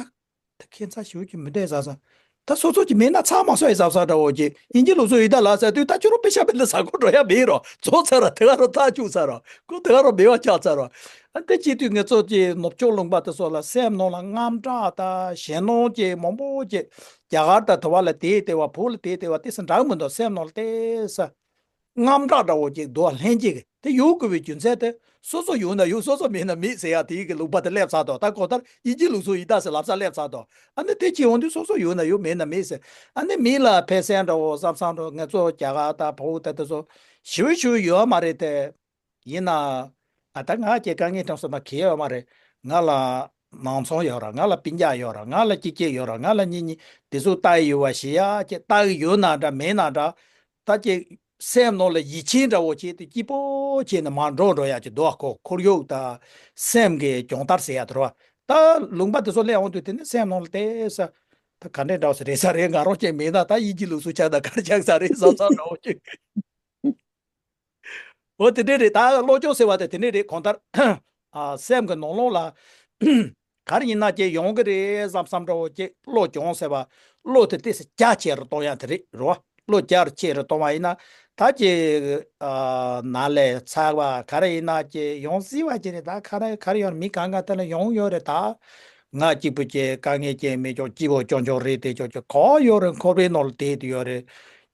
ད་ཁྱད་མཚར་ཞེ་པོ་ཅིག་མི་འདུག་ཟེར་ཟེར། ད་སོ་སོ་ཅིག་མེད་ན་ཚང་མ་སོ་ཡི་གཟབ་གཟབ་འདྲ་བོ་ཅིག་དབྱིན་ཇིའི་ལུགས་སྲོལ་ཡིན་ད་ལབ་ཟེར་དུས། ད་ཁྱོད་རང་པེ་ཤག་མེད་ན་ཟ་ཁང་འགྲོ་ཡ་མེད་རོ། རྫོགས་ཚར་རོ། དེ་ག་རང་ཐག་བཅད་ཚར་རོ། ཁོ་དེ་ག་རང་མེད་པ་ཆགས་ཚར་རོ། ཨ། དེ་བྱེད་དུས་ང་ཚོ་ཅིག་ནུབ་ཕྱོགས་ལུང་པ་དེ་ཚོ་ལ་སེམས་ནང་ལ་དངངས་སྐྲག་དང་ཞེད་སྣང་ཅིག་མང་པོ་ཅིག་རྒྱ་གར་དང་དེ་བ་ལ་དེ་ལྟ་བ། བོད་ལ་དེ་ལྟ་བ་ཏོག་ཙམ་འདྲ་མི་འདུག་སེམས་ནང་ལ་ཏོག་ཙམ་དངངས་སྐྲག་འདྲ་བོ་ཅིག་འདུག་པ། ལྷན་སྐྱེས་ཀྱི་དེ་ཡོང་དགོས་པའི་རྒྱུ་མཚན་དེ། སོ་སོ་ཡོད་ན་ཡོད། སོ་སོ་མེད་ན་མེད་ཟེར་ཡ་དེ་གི་ལུང་པ་དེ་སླེབས་ཚར་འདུག་ད་གང་ལྟར་དབྱིན་ཇིའི་ལུགས་སྲོལ་ཡིན་ད་ཟེར་ལབ་ས་སླེབས་ཚར་འདུག་ཨ་ནི་དེ་ཅིག་ཡོང་དུས་སོ་སོ་ཡོད་ན་ཡོད། མེད་ན་མེད་ཟེར། ཨ་ནི་མི་ལ་ཕན་སེམས་འདྲ་བོ་བསམ་བསམ་འདྲ་བོ། ང་ཚོ་རྒྱ་གར་དང་བོད་དང་དེ་ཚོ་ཞེ་པོ་ཞེ་པོ་ཡོད་མ་རེད་དེ། ཡིན་ན། ཨ། ད་ང་ཀྱི་དཀའ་ངལ་ཐོན་སོང་ན་གལ་ཡོད་མ་རེད། ང་ལ་ནང་ཚང་ཡོད་ར། ང་ལ་སྤུན་ཀྱག་ཡོད་ར། ང་ལ་སྐྱིད་སྐྱིད་ཡོད་ར། ང་ལ་གཉེན་ཉེ་དེ་ཚོ་ལྟ་ཡི་ཡོད་པ་ཞིག་ཡ། ཀྱི་ལྟ་གི་ཡོད་ན་འདྲ་མེད་ན་འདྲ། ད་ཀྱི་སེམས་ནང་ལ་ཡིད་ཆེས་འདྲ་བོ་བྱས་ཏེ་སྐྱིད་པོ་བྱས་ནས་མར་འགྲོ་འགྲོ་ཡ་ཅིག་འདུག་གོ། ཁོར་ཡུག་དང་སེམས་ཀྱི་སྦྱོང་བརྡར་ཟེར་ཡ་དེ་རེད་བ། ད་ལུང་པ་དེ་ཚོ་སླེབས་འོང་དུས་དེ་ནི་སེམས་ནང་ལ་ཏོག་ཙམ། ད་ག་འདྲས་འདྲ་བོ་ཞིག་རེད་ས་རེད། ང་རང་ཅིག་མེད་ན་ད་དབྱིན་ཇིའི་ལུགས་སྲོལ་ཆགས་ན་ག་རེ་ཆགས་ས་རེད་བསམ་བསམ་འདྲ་བོ་ཅིག་འོ་དེ་འདྲས་རེད། ད་བློ་སྦྱོང་ཟེར་བ་དེ་དེ་འདྲས་རེད། གང་ལྟར་ཨ། སེམས་ཀྱི་ནང་ལོགས་ལ་ག་རེ་ཡིན་ན་ཅིག་ཡོང་གི་རེད་བསམ་བསམ་འདྲ་བོ་ཅིག་བློ་སྦྱོང་ཟེར་བ། བློ་དེ་ཏོག་ཙམ་རྒྱ་ཆེ་རུ་གཏོང་ཡ་དེ་རེད་རོ། བློ་རྒྱ་ཆེ་རུ་གཏོང་བ་ཡིན་ན། ད་ཅིག་ཨ། ན་ལས་ཚ་བ་ག་རེ་ཡིན་ན་ཅིག་ཡོང་སྲིད་པ་ཅིག་རེད། ད་ག་རེ་ག་རེ་ཡོང་། མི་གང་ག་དེ་ལ་ཡོང་ཡོད་རེད། ད་ང་གཅིག་པུ་ཅིག་དཀའ་ངལ་ཅིག་མེད་ཀྱང་སྐྱིད་པོ་ཅོག་ཅོག་རེད། དེ་ཅོག་ཅོག་གང་ཡོད་རེད། འཁོར་བའི་ནང་ལ་བསྡད་དུ་ཡོད་རེད།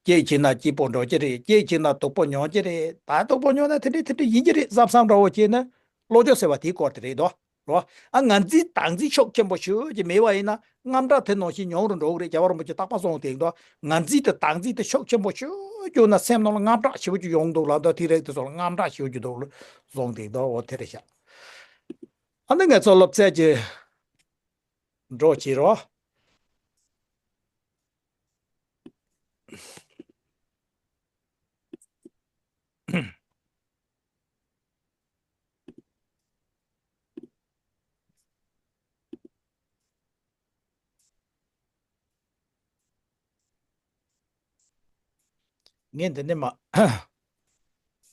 སྐྱེས་ཕྱིན་ན་སྐྱིད་པོ་འགྲོ་གི་རེད། སྐྱེས་ཕྱིན་ན་སྡུག་པོ་མྱོང་གི་རེད། ད་སྡུག་པོ་མྱོང་ན་དེ་འདྲས་དེ་འདྲས་ཡིན་གྱི་རེད་བསམ་བསམ་འདྲ་བོ་བྱས་ན། བློ་སྦྱོང་ཟེར་བ་དེའི་སྐོར་དེ་རེད་དོ། རོ། ཨ། ངར་འཛིན་དང་འཛིན་ཤུགས་ཆེན་པོ་ཞེ་པོ་ཅིག་མེད་པ་ཡིན་ན་དངངས་སྐྲག་དེ་ནང་བཞིན་ཉུང་རུ་འགྲོ་གི་རེད། རྒྱལ་བ་རིན་པོ་ཆེས་རྟག་པར་གསུངས་བསྡད་འདུག་ངར་འཛིན་དེ་དང་འཛིན་དེ་ཤུགས་ཆེན་པོ་ཞེ་པོ་བྱུང་ན་སེམས་ནང་ལ་དངངས་སྐྲག་ཞེ་པོ་ཅིག་ཡོང་འདུག་ལབ་འདུག་དེ་རིགས་དེ་ཚོ་ལ་དངངས་སྐྲག་ཞེ་པོ་ཅིག་འདུག་གསུངས་བསྡད་འདུག་འོ་དེ་རེད་ཤག་ཨ་ནི་ང་ཚོ་སློབ་ཚན་གྱི་འགྲོ་བྱེད་རོ། ངས་འདི་ནས་མ།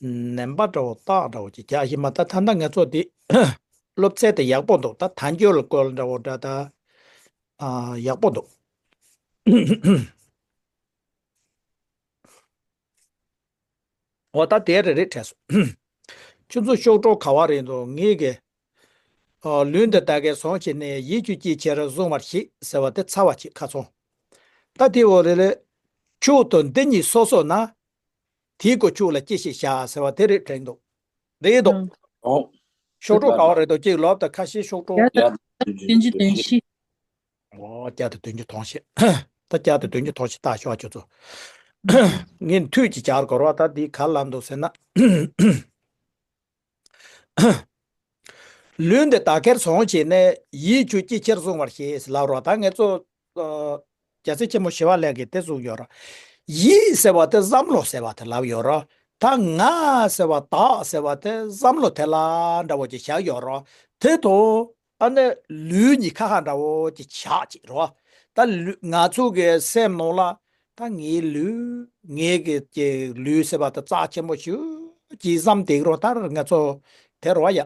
ནན་པ་འདྲ་བོ་རྟགས་འདྲ་བོ་ཅིག་རྒྱག་ཤེས་མ། ད་ད་ལྟ་ང་ཚོ་འདི་སློབ་ཚན་དེ་ཡག་པོ་འདུག་ད་དལ་འབྱོར་ལ་སྐོར་འདྲ་བོ་འདྲ་ད་ཨ་ཡག་པོ་འདུག་འོ་ད་དེ་རེ་རེ་དྲན་སོང་། ཁྱོད་ཚོ་གཤོག་སྒྲོ་ག་བ་རེད་འདུག་ངེད་ཀྱི་ཨ་ལུས་འདི་དག་གིས་བཟུང་བྱས་ནས། ཡིད་ཀྱིས་ཅི་ཕྱིར་བཟུང་བར་བྱེད་ཟེར་བ་དེ་ཚར་བ་ཅིག་ཁ་ཚོན། ད་དེ་འོ་རེ་ལས། ཕྱོགས་དང་འདི་གཉིས་སོ་སོ་ན། དེའི་སྒོ་ཕྱོགས་ལ་ཅི་ཞིག་བྱ་ཟེར་བ་དེ་རེད་དྲན་འདུག་རེད་འདུག་ཨང་། ཨོ། གཤོག་སྒྲོ་ག་བ་རེད་འདུག་ཅིག་ལབ་དང་ཁ་ཤས་གཤོག་སྒྲོ། བརྒྱ་དང་བདུན་ཅུ་དོན་བཞི། ཨོ་བརྒྱ་དང་བདུན་ཅུ་དོན་བཞི། ད་བརྒྱ་དང་བདུན་ཅུ་དོན་བཞི་ལྟ་ཞོག་ཁྱོད་ཚོ། ངས་མཐུད་ཅིག་སྦྱར་དགོས་རེད་བ། ད་འདི་ག་ལབ་འདུག་ཟེར་ན། ལུས་འདི་དག་གིས་བཟུང་བྱས་ནས། ཡིད་ཀྱིས་ཅི་ཕྱིར་བཟུང་བར་བྱེད་ལབ་རོགས། ད་ངེད་ཚོ་ཨ་རྒྱལ་སྲས་ཆེན་པོ་ཞི་བ་ལྷ་གིས་དེ་གསུངས་ཡོད་ར། ཡིད་ཟེར་བ་དེ་བསམ་བློ་ཟེར་བ་དེ་ལབ་ཡོད་ར། ད་ང་ཟེར་བ་བདག་ཟེར་བ་དེ་བསམ་བློ་དེ་ལ་འདྲ་བོ་ཅིག་བཞག་ཡོད་ར། དེ་དང་ཨ་ནི་ལུས་གཉིས་ཁ་ཁ་འདྲ་བོ་ཅིག་ཆགས་ཅིག་ར། ད་ལུས་ང་ཚོ་གི་སེམས་ནང་ལ་ད་ངའི་ལུས། ངའི་གི་ཀྱི་ལུས་ཟེར་བ་དེ་རྩ་ཆེན་པོ་ཞེ་ཅིག་བསམ་བསྡད་ཀྱི་ར། ད་ང་ཚོ་དེ་ར་ཡ།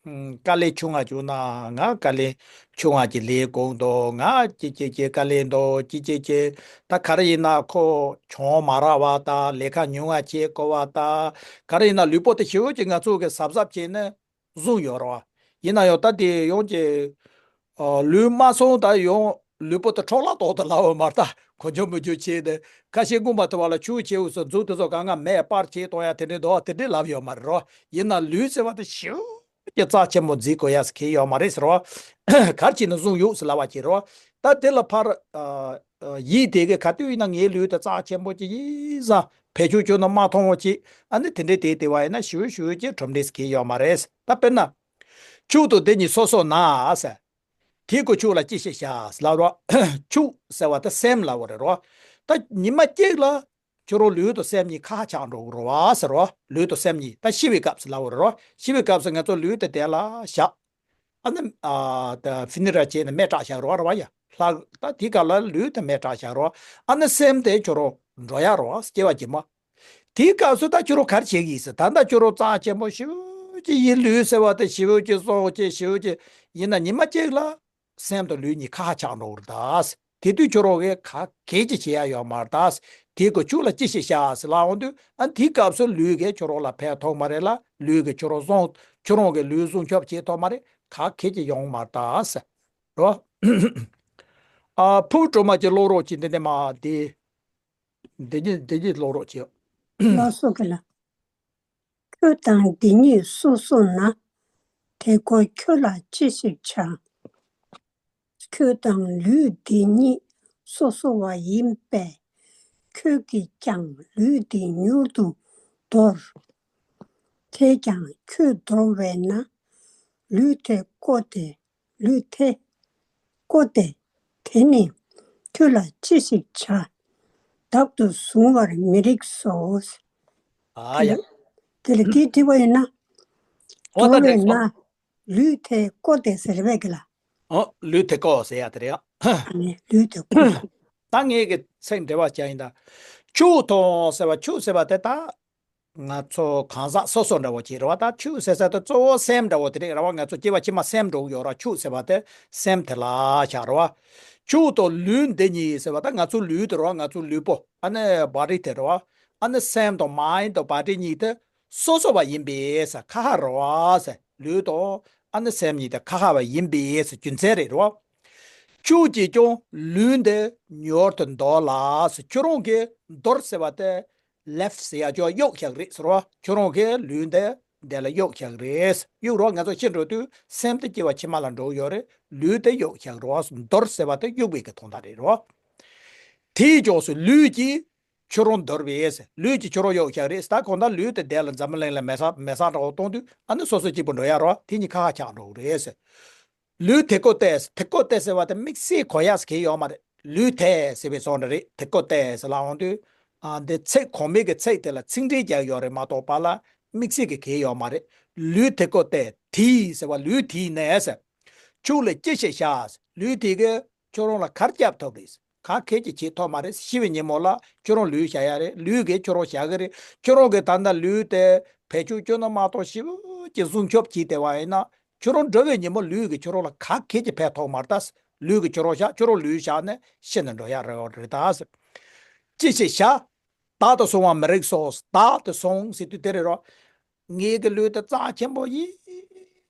དཀའ་ལས་ཆུང་ང་བྱུང་ན་ང་དཀའ་ལས་ཆུང་ང་ཅིག་ལས་དགོས་འདུག་ང་ཅི་ཅི་ཅི་དཀའ་ལས་འདུག་ཅི་ཅི་ཅི། ད་ག་རེ་ཡིན་ན་ཁོ་གྱོང་མ་རག་པ་དང་ལས་ཀ་ཉུང་ང་བྱེད་དགོས་པ་དང་། ག་རེ་ཡིན་ན་ལུས་པོ་དེ་ཞེ་པོ་ཅིག་ང་ཚོ་གི་གཟབ་གཟབ་བྱས་ནས་བཟུང་ཡོད་རེད་བ། ཡིན་ན་ཡང་ད་དེ་ཡོང་ཅིག་ཨ་ལུས་མ་སོང་ད་ཡང་ལུས་པོ་དེ་འཕྲོ་བརླག་ཏོག་ཏོ་ལབ་པ་མ་རེད། ད་གོ་ཆོད་མི་ཆོད་བྱས་ཏེ་ཁ་ཤས་སྔོན་མ་དེ་བ་ལ་ཆུ་བྱེའུ་སོགས་མཛུབ་དེ་ཚོ་གང་ག་མེ་སྤར་བྱེད་གཏོང་ཡ་དེ་འདྲས་འདུག་དེ་འདྲས་ལབ་ཡོད་མ་རེད་རོ། ཡིན་ན་ལུས་ཟེར་བ་དེ་ཞེ་པོ་ཅིག་རྩ་ཆེན་པོ་འཛིན་དགོས་ཡ་ཟེར་གྱི་ཡོད་མ་རེད་ཟེར་རོ། ག་རེ་བྱས་ནས་བཟུང་ཡོད་ཟེར་ལབ་པ་བྱེད་རོ། ད་དེ་ལ་ཕར་ཨ་ཨ་ཡིད་དེ་གི་ག་དུས་ཡིན་ན་ངའི་ལུས་དེ་རྩ་ཆེན་པོ་ཅིག་ཡིན་ཙང་བེད་སྤྱོད་བཅོས་ན་མ་མཐོང་བ་ཅིག་ཨ་ནི་དེ་འདྲས་དེ་དེ་བ་ཡིན་ན་ཞེ་པོ་ཞེ་པོ་ཅིག་གྲུབ་འབྲས་ཟེར་གྱི་ཡོད་མ་རེད། ད་དཔེར་ན། ཕྱོགས་དང་འདི་གཉིས་སོ་སོ་ན་ཟེར། དེའི་སྒོ་ཕྱོགས་ལ་ཅི་ཞིག་བྱ་ལབ་རོགས། ཕྱོགས་ཟེར་བ་དེ་སེམས་ལབ་པ་རེད་རོ། ད་ཉི་མ་གཅིག་ལ་ཁྱོད་རང་ལུས་དང་སེམས་གཉིས་ཁ་ཁ་ཆགས་འགྲོ་གི་རེད་བ་ཟེར་རོ། ལུས་དང་སེམས་གཉིས་ད་ཤི་བའི་སྐབས་སུ་ལབ་པ་རེད་རོ། ཤི་བའི་སྐབས་སུ་ང་ཚོ་ལུས་དེ་དེ་ལ་བཞག་ཨ་ནི་ཨ་ད་ཕི་ནི་ར་བྱས་ནས་མེ་སྲེག་བཞག་རོགས་རེད་བ་ཡ། ལྷ་ད་དེའི་སྐབས་ལ་ལུས་དེ་མེ་སྲེག་བཞག་རོགས། ཨ་ནི་སེམས་དེ་ཁྱོད་རང་འགྲོ་ཡ་རོ་སྐྱེ་བ་ཕྱི་མ། དེའི་སྐབས་སུ་ད་ཁྱོད་རང་ག་རེ་བྱེད་ཀྱི་ཡིན་ཟེར། ད་ལྟ་ཁྱོད་རང་རྩ་ཆེན་པོ་ཞེ་པོ་ཅིག་ཡིན། ལུས་ཟེར་བ་དེ་ཞེ་པོ་ཅིག་གསོ་བོ་ཅིག་ཞེ་པོ་ཅིག་ཡིན་ན་ཉི་མ་གཅིག་ལ་སེམས་དང་ལུས་གཉིས་ཁ་ཁ་ཆགས་འགྲོ་གི་རེད་ད། དེ་དུས་ཁྱོད་རང་གིས་ག་གེ་ཅིག་བྱེད་ཡ་ཡོད་མ་རེད་ད། དེའི་སྒོ་ཕྱོགས་ལ་ཅི་ཞིག་བྱ་ཟེར་ལབ་འོང་དུས་ཨ་དེའི་སྐབས་སུ་ལུས་ཀྱིས་ཁྱོད་རང་ལ་ཕན་ཐོགས་མ་རེད་ལ། ལུས་ཀྱིས་ཁྱོད་རང་བཟུང་ཁྱོད་རང་གིས་ལུས་བཟུང་སྐྱོབ་བྱེད་ཐུབ་མ་རེད། ག་གེ་ཅིག་ཡོང་མ་རེད་ད་ཟེར་རོ། ཨ་ཕུ་བོ་སྒྲོལ་མ་ཅིག་ཀློག་རོགས་གྱིས། འདི་འདི་མ་འདི། འདི་གཉིས་འདི་གཉིས་ཀློག་རོགས་བྱེད། ལགས་སོ་གི་ལ། ཁྱོད་དང་འདི་གཉིས་སོ་སོ་ན། དེ་ཁོ་ཁྱོད་ལ་ཅི་ཞིག་བྱ། ཁྱོད་དང་ལུས་འདི་གཉིས་སོ་སོ་བ་ཡིན་པས། ཁྱོད་ཀྱིས་ཀྱང་ལུས་འདི་མྱུར་དུ་དོར། དེས་ཀྱང་ཁྱོད་དོར་བས་ན། ལུས་དེ་བཀོ་སྟེ། ལུས་དེ་བཀོ་སྟེ། དེ་ནི་ཁྱོད་ལ་ཅི་ཞིག་བྱ། བདག་ཏུ་བཟུང་བར་མི་རིགས་སོ། ཨ་ཡ། དེ་ལ་དེའི་དྲི་བ་ཡིན་ན། འོ་ད་དོར་བས་འགྲིག་སོང་། ན། ལུས་དེ་བཀོ་སྟེ་ཟེར་བས་གི་ལ། ཨོ་ལུས་དེ་བཀོ་ཟེར་ཡ་དེ་རེད་ཨ། ཨ་ནི་ལུས་དེ་བཀོ། ད་ངེད་ཀྱི་ཚིག་འགྲེལ་བ་བྱ་ཡིན་ད། ཕྱོགས་དང་ཟེར་བ་ཕྱོགས་ཟེར་བ་དེ་ད། ང་ཚོ་གང་ཟག་སོ་སོ་འདྲ་བོ་ཅིག་རེད་བ། ད་ཕྱོགས་ཟེར་ས་དེ་གཙོ་བོ་སེམས་འདྲ་བོ་དེ་རེད་ར་བ། ང་ཚོ་སྐྱེ་བ་ཕྱི་མ་སེམས་འགྲོ་གི་ཡོད་ར། ཕྱོགས་ཟེར་བ་དེ་སེམས་དེ་ལ་བཞག་ར་བ། ཕྱོགས་དང་ལུས་འདི་གཉིས་ཟེར་བ་ད་ང་ཚོ་ལུས་དེ་ར་བ། ང་ཚོ་ལུས་པོ་ཨ་ནི་བ་རི་དེ་ར་བ། ཨ་ནི་སེམས་དང་མའིན་དང་བ་རི་གཉིས་དེ་སོ་སོ་བ་ཡིན་པས་ཟེར། ཁ་ཁ་ར་བ་ཟེར། ལུས་དང་ཨ་ནི་སེམས་གཉིས་དེ་ཁ་ཁ་བ་ཡིན་པས་ཟེར་རྒྱུ་མཚན་རེད་ར་བ། ཕྱོགས་ཀྱིས་ཀྱང་ལུས་འདི་མྱུར་དུ་འདོར་ལ་ཟེར། ཁྱོད་རང་གིས་འདོར་ཟེར་བ་དེ། ལེབ་ཟེར་ཡ་ཅོ་གཡུག་བཞག་རེད་ཟེར་བ། ཁྱོད་རང་གིས་ལུས་འདི་འདི་ལ་གཡུག་བཞག་རེད། གཡུག་རོགས། ང་ཚོ་ཤི་འགྲོ་དུས་སེམས་དེ་སྐྱེ་བ་ཕྱི་མ་ལ་འགྲོ་གི་ཡོད་རེད། ལུས་དེ་གཡུག་བཞག་རོགས། འདོར་ཟེར་བ་དེ་གཡུག་པའི་གི་དོན་དག་རེད་རོགས། དེའི་ཕྱོགས་སུ་ལུས་ཀྱིས་ཁྱོད་རང་འདོར་བས་ཟེར། ལུས་ཀྱིས་ཁྱོད་རང་གཡུག་བཞག་རེད་ཟེར། ད་གང་ལྟར་ལུས་དེ་འདི་ལ་འཛམ་བུ་གླིང་ལ་མེ་ས་མེ་ས་འདྲ་བོ་གཏོང་དུས་ཨ་ནི་སོ་སོ་གཅིག་པུ་འགྲོ་ཡ་རོགས། དེ་གཉིས་ཁ་ཁ་ཆགས་འགྲོ་གི་རེད་ཟེར། ལུས་དེ་ཀོ་ཏེ། དེ་ཀོ་ཏེ་ཟེར་བ་དེ་དམིགས་བསལ་གོ་ཡ་ཟེར་གྱི་ཡོད་མ་རེད། ལུས་དེ་ཟེར་བའི་བཟོ་འདྲ་རེད། དེ་ཀོ་ཏེ་ཟེར་ལབ་འོང་དུས། ཨ་འདི་ཚིག་གོང་མའི་གི་ཚིག་དེ་ལ་ཚིག་འགྲེལ་རྒྱག་ཡོད་རེད་མ་གཏོགས་པ་ལ་དམིགས་བསལ་གྱི་གལ་ཡོད་མ་རེད། ལུས་དེ་ཀོ་ཏེ། དེ་ཟེར་བ་ལུས་དེ་ནས་ཟེར། ཁྱོད་ལ་ཅི་ཞིག་བྱ། ལུས་དེ་གིས་ཁྱོད་རང་ལ་ག་རེ་བརྒྱབ་ཐུབ་རེད། ག་གེ་ཅིག་བྱེད་ཐུབ་མ་རེད། ཤི་བའི་ཉིན་མོ་ལ་ཁྱོད་རང་ལུས་བཞག་ཡ་རེད། ལུས་གིས་ཁྱོད་རང་བཞག་གི་རེད། ཁྱོད་རང་གིས་ད་ལྟ་ལུས་དེ་བེད་སྤྱོད་བཅོས་ན་མ་གཏོགས་ཞེ་པོ་ཅིག་སྲུང་སྐྱོབ་བྱས་བསྡད་པ་ཡིན་ན། ཁྱོད་རང་འགྲོ་བའི་ཉིན་མོ་ལུས་ཀྱིས་ཁྱོད་རང་ལ་ག་གེ་ཅིག་ཕན་ཐོགས་མ་རེད་ད། ལུས་ཀྱིས་ཁྱོད་རང་བཞག་ཁྱོད་རང་ལུས་བཞག་ནས་ཤི་ནས་འགྲོ་ཡ་རེད་རེད་ད། ཅི་ཞིག་བྱ། བདག་ཏུ་བཟུང་བ་མི་རིགས་སོ། བདག་ཏུ་བཟུང་ཟེར་དུས་དེ་རེད་རོ། ངེད་ཀྱི་ལུས་དེ་རྩ་ཆེན་པོ་ཡིན་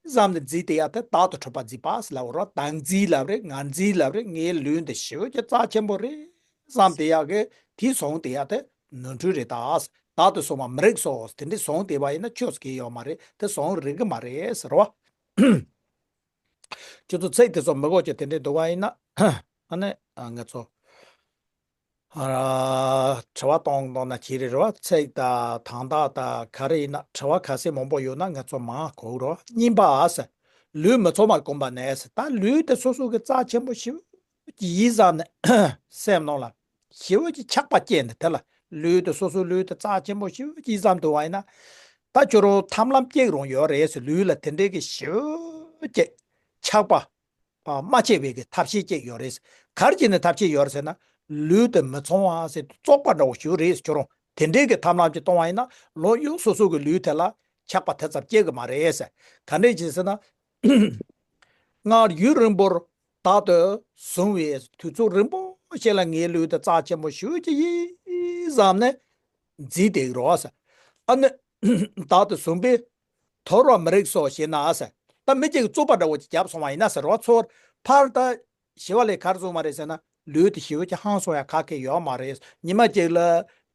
བསམ་ནས་བརྩིས་བསྡད་ཡ་དེ་བདག་ཏུ་གྲུབ་པ་བརྩིས་པ་ཟེར་ལབ་རོ། བདག་བརྩིས་ལབ་རེད། ང་བརྩིས་ལབ་རེད། ངའི་ལུས་འདི་ཞེ་པོ་ཅིག་རྩ་ཆེན་པོ་རེད་བསམ་བསྡད་ཡ་གི་དེ་བཟུང་བསྡད་ཡ་དེ་ནོར་འཁྲུལ་རེད་ད། བདག་ཏུ་བཟུང་བ་མི་རིགས་སོ། དེ་འདྲ་བཟུང་བསྡད་པ་ཡིན་ན་ཆོས་སུ་གལ་ཡོད་མ་རེད། དེ་བཟུང་རིགས་ཀྱི་མ་རེད་ཟེར་རོ། ཁྱོད་ཚོ་ཚིག་དེ་ཚོ་མི་གོ་ཅེས་དེ་འདྲས་འདུག་པ་ཡིན་ན། ཨ་ནི་ཨ་ང་ཚོ་ཨ་དྲི་བ་གཏོང་གཏོང་ན་བྱེད་རེད་རེད་བ། ཚིག་དང་དང་དག་དང་ག་རེ་ཡིན་ན་དྲི་བ་ག་ཚད་མང་པོ་ཡོད་ན་ང་ཚོ་མང་གོ་རོགས། གཉིས་པ་ཨ་ཟེར། ལུས་མི་ཚང་བར་གོམས་པ་ནས་ཟེར། ད་ལུས་དེ་སོ་སོ་གི་རྩ་ཆེན་པོ་ཞེ་པོ་ཅིག་ཡིན་བསམ་ནས་སེམས་ནང་ལ་ཞེ་པོ་ཅིག་ཆགས་པ་སྐྱེས་ནས་དེ་ལ་ལུས་དེ་སོ་སོའི་ལུས་དེ་རྩ་ཆེན་པོ་ཞེ་པོ་ཅིག་ཡིན་བསམ་འདུག་པ་ཡིན་ན། ད་ཁྱོད་རང་ཐབས་ལམ་གཅིག་རང་ཡོད་རེད་ཟེར། ལུས་ལ་དེ་འདྲའི་གི་ཞེ་པོ་ཅིག་ཆགས་པ། ཨ། མ་སྐྱེ་བའི་གི་ཐབས་ཤེས་གཅིག་ཡོད་རེད། ག་རེ་བྱས་ནས་ཐབས་ཤེས་ཡོད་རེད་ཟེར་ན། ལུས་དེ་མི་ཚང་བ་ཟེར་བཙོག་པ་འདྲ་བོ་ཞིག་རེད་ཟེར། ཁྱོད་རང་དེ་འདྲའི་གི་ཐབས་ལམ་ཅིག་གཏོང་བ་ཡིན་ན་ལོ་ཡུན་སོ་སོ་གི་ལུས་དེ་ལ་ཆགས་པ་དེ་ཙམ་སྐྱེ་གི་མ་རེད་ཟེར། ག་འདྲས་ཅིག་ཟེར་ན། སྔར་ཡུན་རིང་པོར་བདག་ཏུ་བཟུང་བའི་དུས་ཚོད་རིང་པོ་ཞིག་ལ་ངའི་ལུས་དེ་རྩ་ཆེན་པོ་ཞེ་པོ་ཅིག་ཡིན་བསམ་ནས་བརྩིས་བསྡད་ཀྱི་རེད་ཟེར། ཨ་ནི་བདག་ཏུ་བཟུང་བས་དོར་བ་མི་རིགས་སོ་ཞེ་ན་ཟེར། ད་མི་གཅིག་གིས་རྩོད་པ་འདྲ་བོ་ཅིག་བརྒྱབ་སོང་བ་ཡིན་ན་ཟེར་རོ། ཚུར་ཕར་ད་ཞི་བ་ལྷས་ག་རེ་གསུངས་པ་རེད་ཟེར་ན། ལུས་དེ་ཞེ་པོ་ཅིག་ཧང་སང་ཡ་ག་གེ་ཡོད་མ་རེད། ཉི་མ་གཅིག་ལ་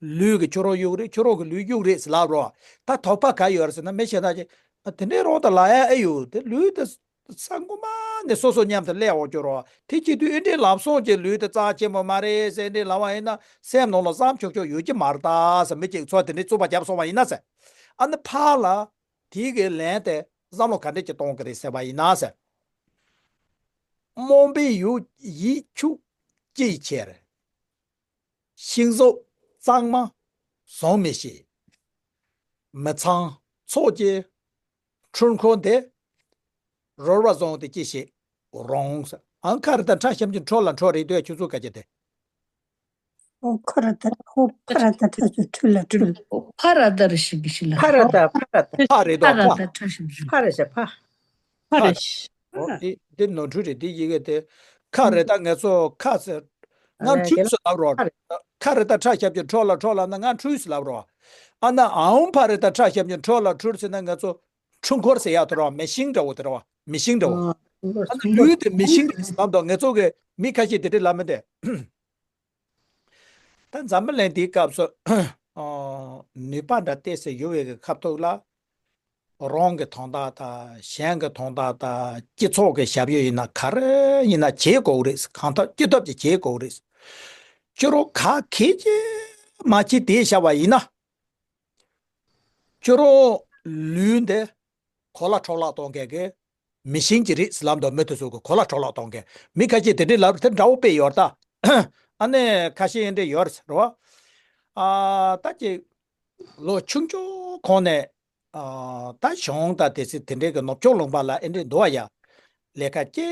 ལུས་ཀྱིས་ཁྱོད་རང་གཡུག་རེད། ཁྱོད་རང་གིས་ལུས་གཡུག་རེད་ཟེར་ལབ་རོ། ད་དོགས་པ་ག་ཡོད་རེད་ཟེར་ན། མི་གཞན་དག་ཅིག་ཨ་དེ་འདྲའི་རང་དུ་ལབ་ཡ་ཨེ་ཡོད། དེ་ལུས་དེ་ས་འགོ་མ་ནས་སོ་སོ་མཉམ་དུ་སླེབས་འོང་རྒྱུ་རོ། དེ་བྱེད་དུས་ཨེ་འདྲའི་ལབ་སོང་ཅེས། ལུས་དེ་རྩ་ཆེན་པོ་མ་རེད་ཟེར་འདྲའི་ལབ་པ་ཡིན་ན་སེམས་ནང་ལ་བསམ་ཆོག་ཆོག་ཡོད་ཀྱི་མ་རེད་ད་ཟེར། མི་གཅིག་ཚོ་དེ་འདྲའི་རྩོད་པ་བརྒྱབ་སོང་བ་ཡིན་ན་ཟེར། ཨ་ནི་ཕར་ལ་དེའི་གི་ལན་དེ་བསམ་བློ་ག་འདྲས་ཀྱི་གཏོང་གི་རེད་ཟེར་བ་ཡིན་ན་ཟེར། རྨོངས་པའི་ཡུལ་ཡིད་ཆུ་ཅི་ཡིས་ཁྱེར། ཤིང་བཟོ་གཙང་མ་བཟུང་མི་ཤེས། མི་ཚངས་ཚོགས་ཀྱི་འཕྲུལ་འཁོར་འདི། རོལ་བ་བཟུང་སྟེ་ཅི་ཞིག་རུང་ཟེར། ཨང་། ཁ་རེ་ད་ཁྲ་ཤམ་གྱི་འཕྲོ་ལ་འཕྲོ་རེད་འདུག་ཁྱོད་ཚོ་ག་ཅི་དེ། ཨོ་ཁ་ར་ད། ཨོ་ཕ་ར་ད་ཁྲ་ཤམ་འཕྲོ་ལ་འཕྲོ། ཨོ་ཕ་ར་ད་རེ་ཞིག་གི་ཞིག་ལ། ཕ་ར་ད་ཕ་ར་ད། ཕ་རེད་ཕ་དོ་ར་ཕ། ད་ཁྲ་ཤམ་ཞིག་ཕ་རེད་ཤ་ཕ། ཕ་རེད། ཨོ་འདི་འདི་ནོར་འཁྲུལ་རེད། འདི་ཡི་གེ་དེ་ཁ་རེ་ད་ངེད་ཚོ་ཁ་ཟེར། ང་ཨ་འཁྲུལ་ཟེར་ལབ་རོགས། ཁ་རེ་ད་ཁྲ་ཤམ་གྱི་འཕྲོ་ལ་འཕྲོ་ལ་ན་ང་འཁྲུལ་ཟེར་ལབ་རོགས། ཨ་ན་ཨའུ་ཕ་རེ་ད་ཁྲ་ཤམ་གྱི་འཕྲོ་ལ་འཁྲུལ་ཟེར་ན་ང་ཚོ་འཕྲུལ་འཁོར་ཟེར་ཡག་དེ་རོ། མེ་ཤིང་འདྲ་བོ་དེ་རོ། མེ་ཤིང་འདྲ་བོ། ཨ་ཨ་ལུས་དེ་མེ་ཤིང་རེད་ཟེར་ལབ་དང་། ངེད་ཚོ་གི་མི་ཁ་ཤས་དེ་འདྲས་ལབ་མི་འདུག་ད་འཛམ་བུ་གླིང་འདིའི་སྐབས་སུ་ཨ་ནུས་པ་འདྲ་ཏོག་ཙམ་ཡོད་པའི་གི་ཁ་ཐུག་ལ། རང་གི་དོན་དག་དང་གཞན་གྱི་དོན་དག་དང་སྤྱི་ཚོགས་ཀྱི་ཞབས་ཞུ་ཡིན་ན་ག་རེ་ཡིན་ན་བྱེད་དགོས་རེད། གང་ཐབས་ཅི་ཐབས་ཀྱིས་བྱེད་དགོས་རེད། ཁྱོད་རང་ག་གེ་ཅིག་མ་བྱེད་དེ་བཞག་པ་ཡིན་ན། ཁྱོད་རང་ལུས་འདི་གོ་ལ་འཕྲོ་བརླག་གཏོང་མཁན་གྱི་མེ་ཤིང་ཅིག་རེད་ཟེར་ལབ་འདུག་མི་དེ་ཚོ་གི་གོ་ལ་འཕྲོ་བརླག་གཏོང་མཁན་མི་ཁ་ཤས་དེ་འདྲས་ལབ་རེད། དེ་འདྲ་བོ་དཔེ་ཡོད་རེད་ད། ཨ་ནི་ཁ་ཤས་ཨེ་འདྲས་ཡོད་རེད་ཟེར་བ། ཨ་ད་ཅིག་ལོ་ཆུང་ཆུང་གོང་ནས་ཨ་ད་གཞུང་དང་དེ་ཚོ་དེ་འདྲས་ཀྱི་ནུབ་ཕྱོགས་ལུང་པ་ལ་ཨེ་འདྲས་འདུག་བ་ཡ། ལས་ཀ་ཅིག་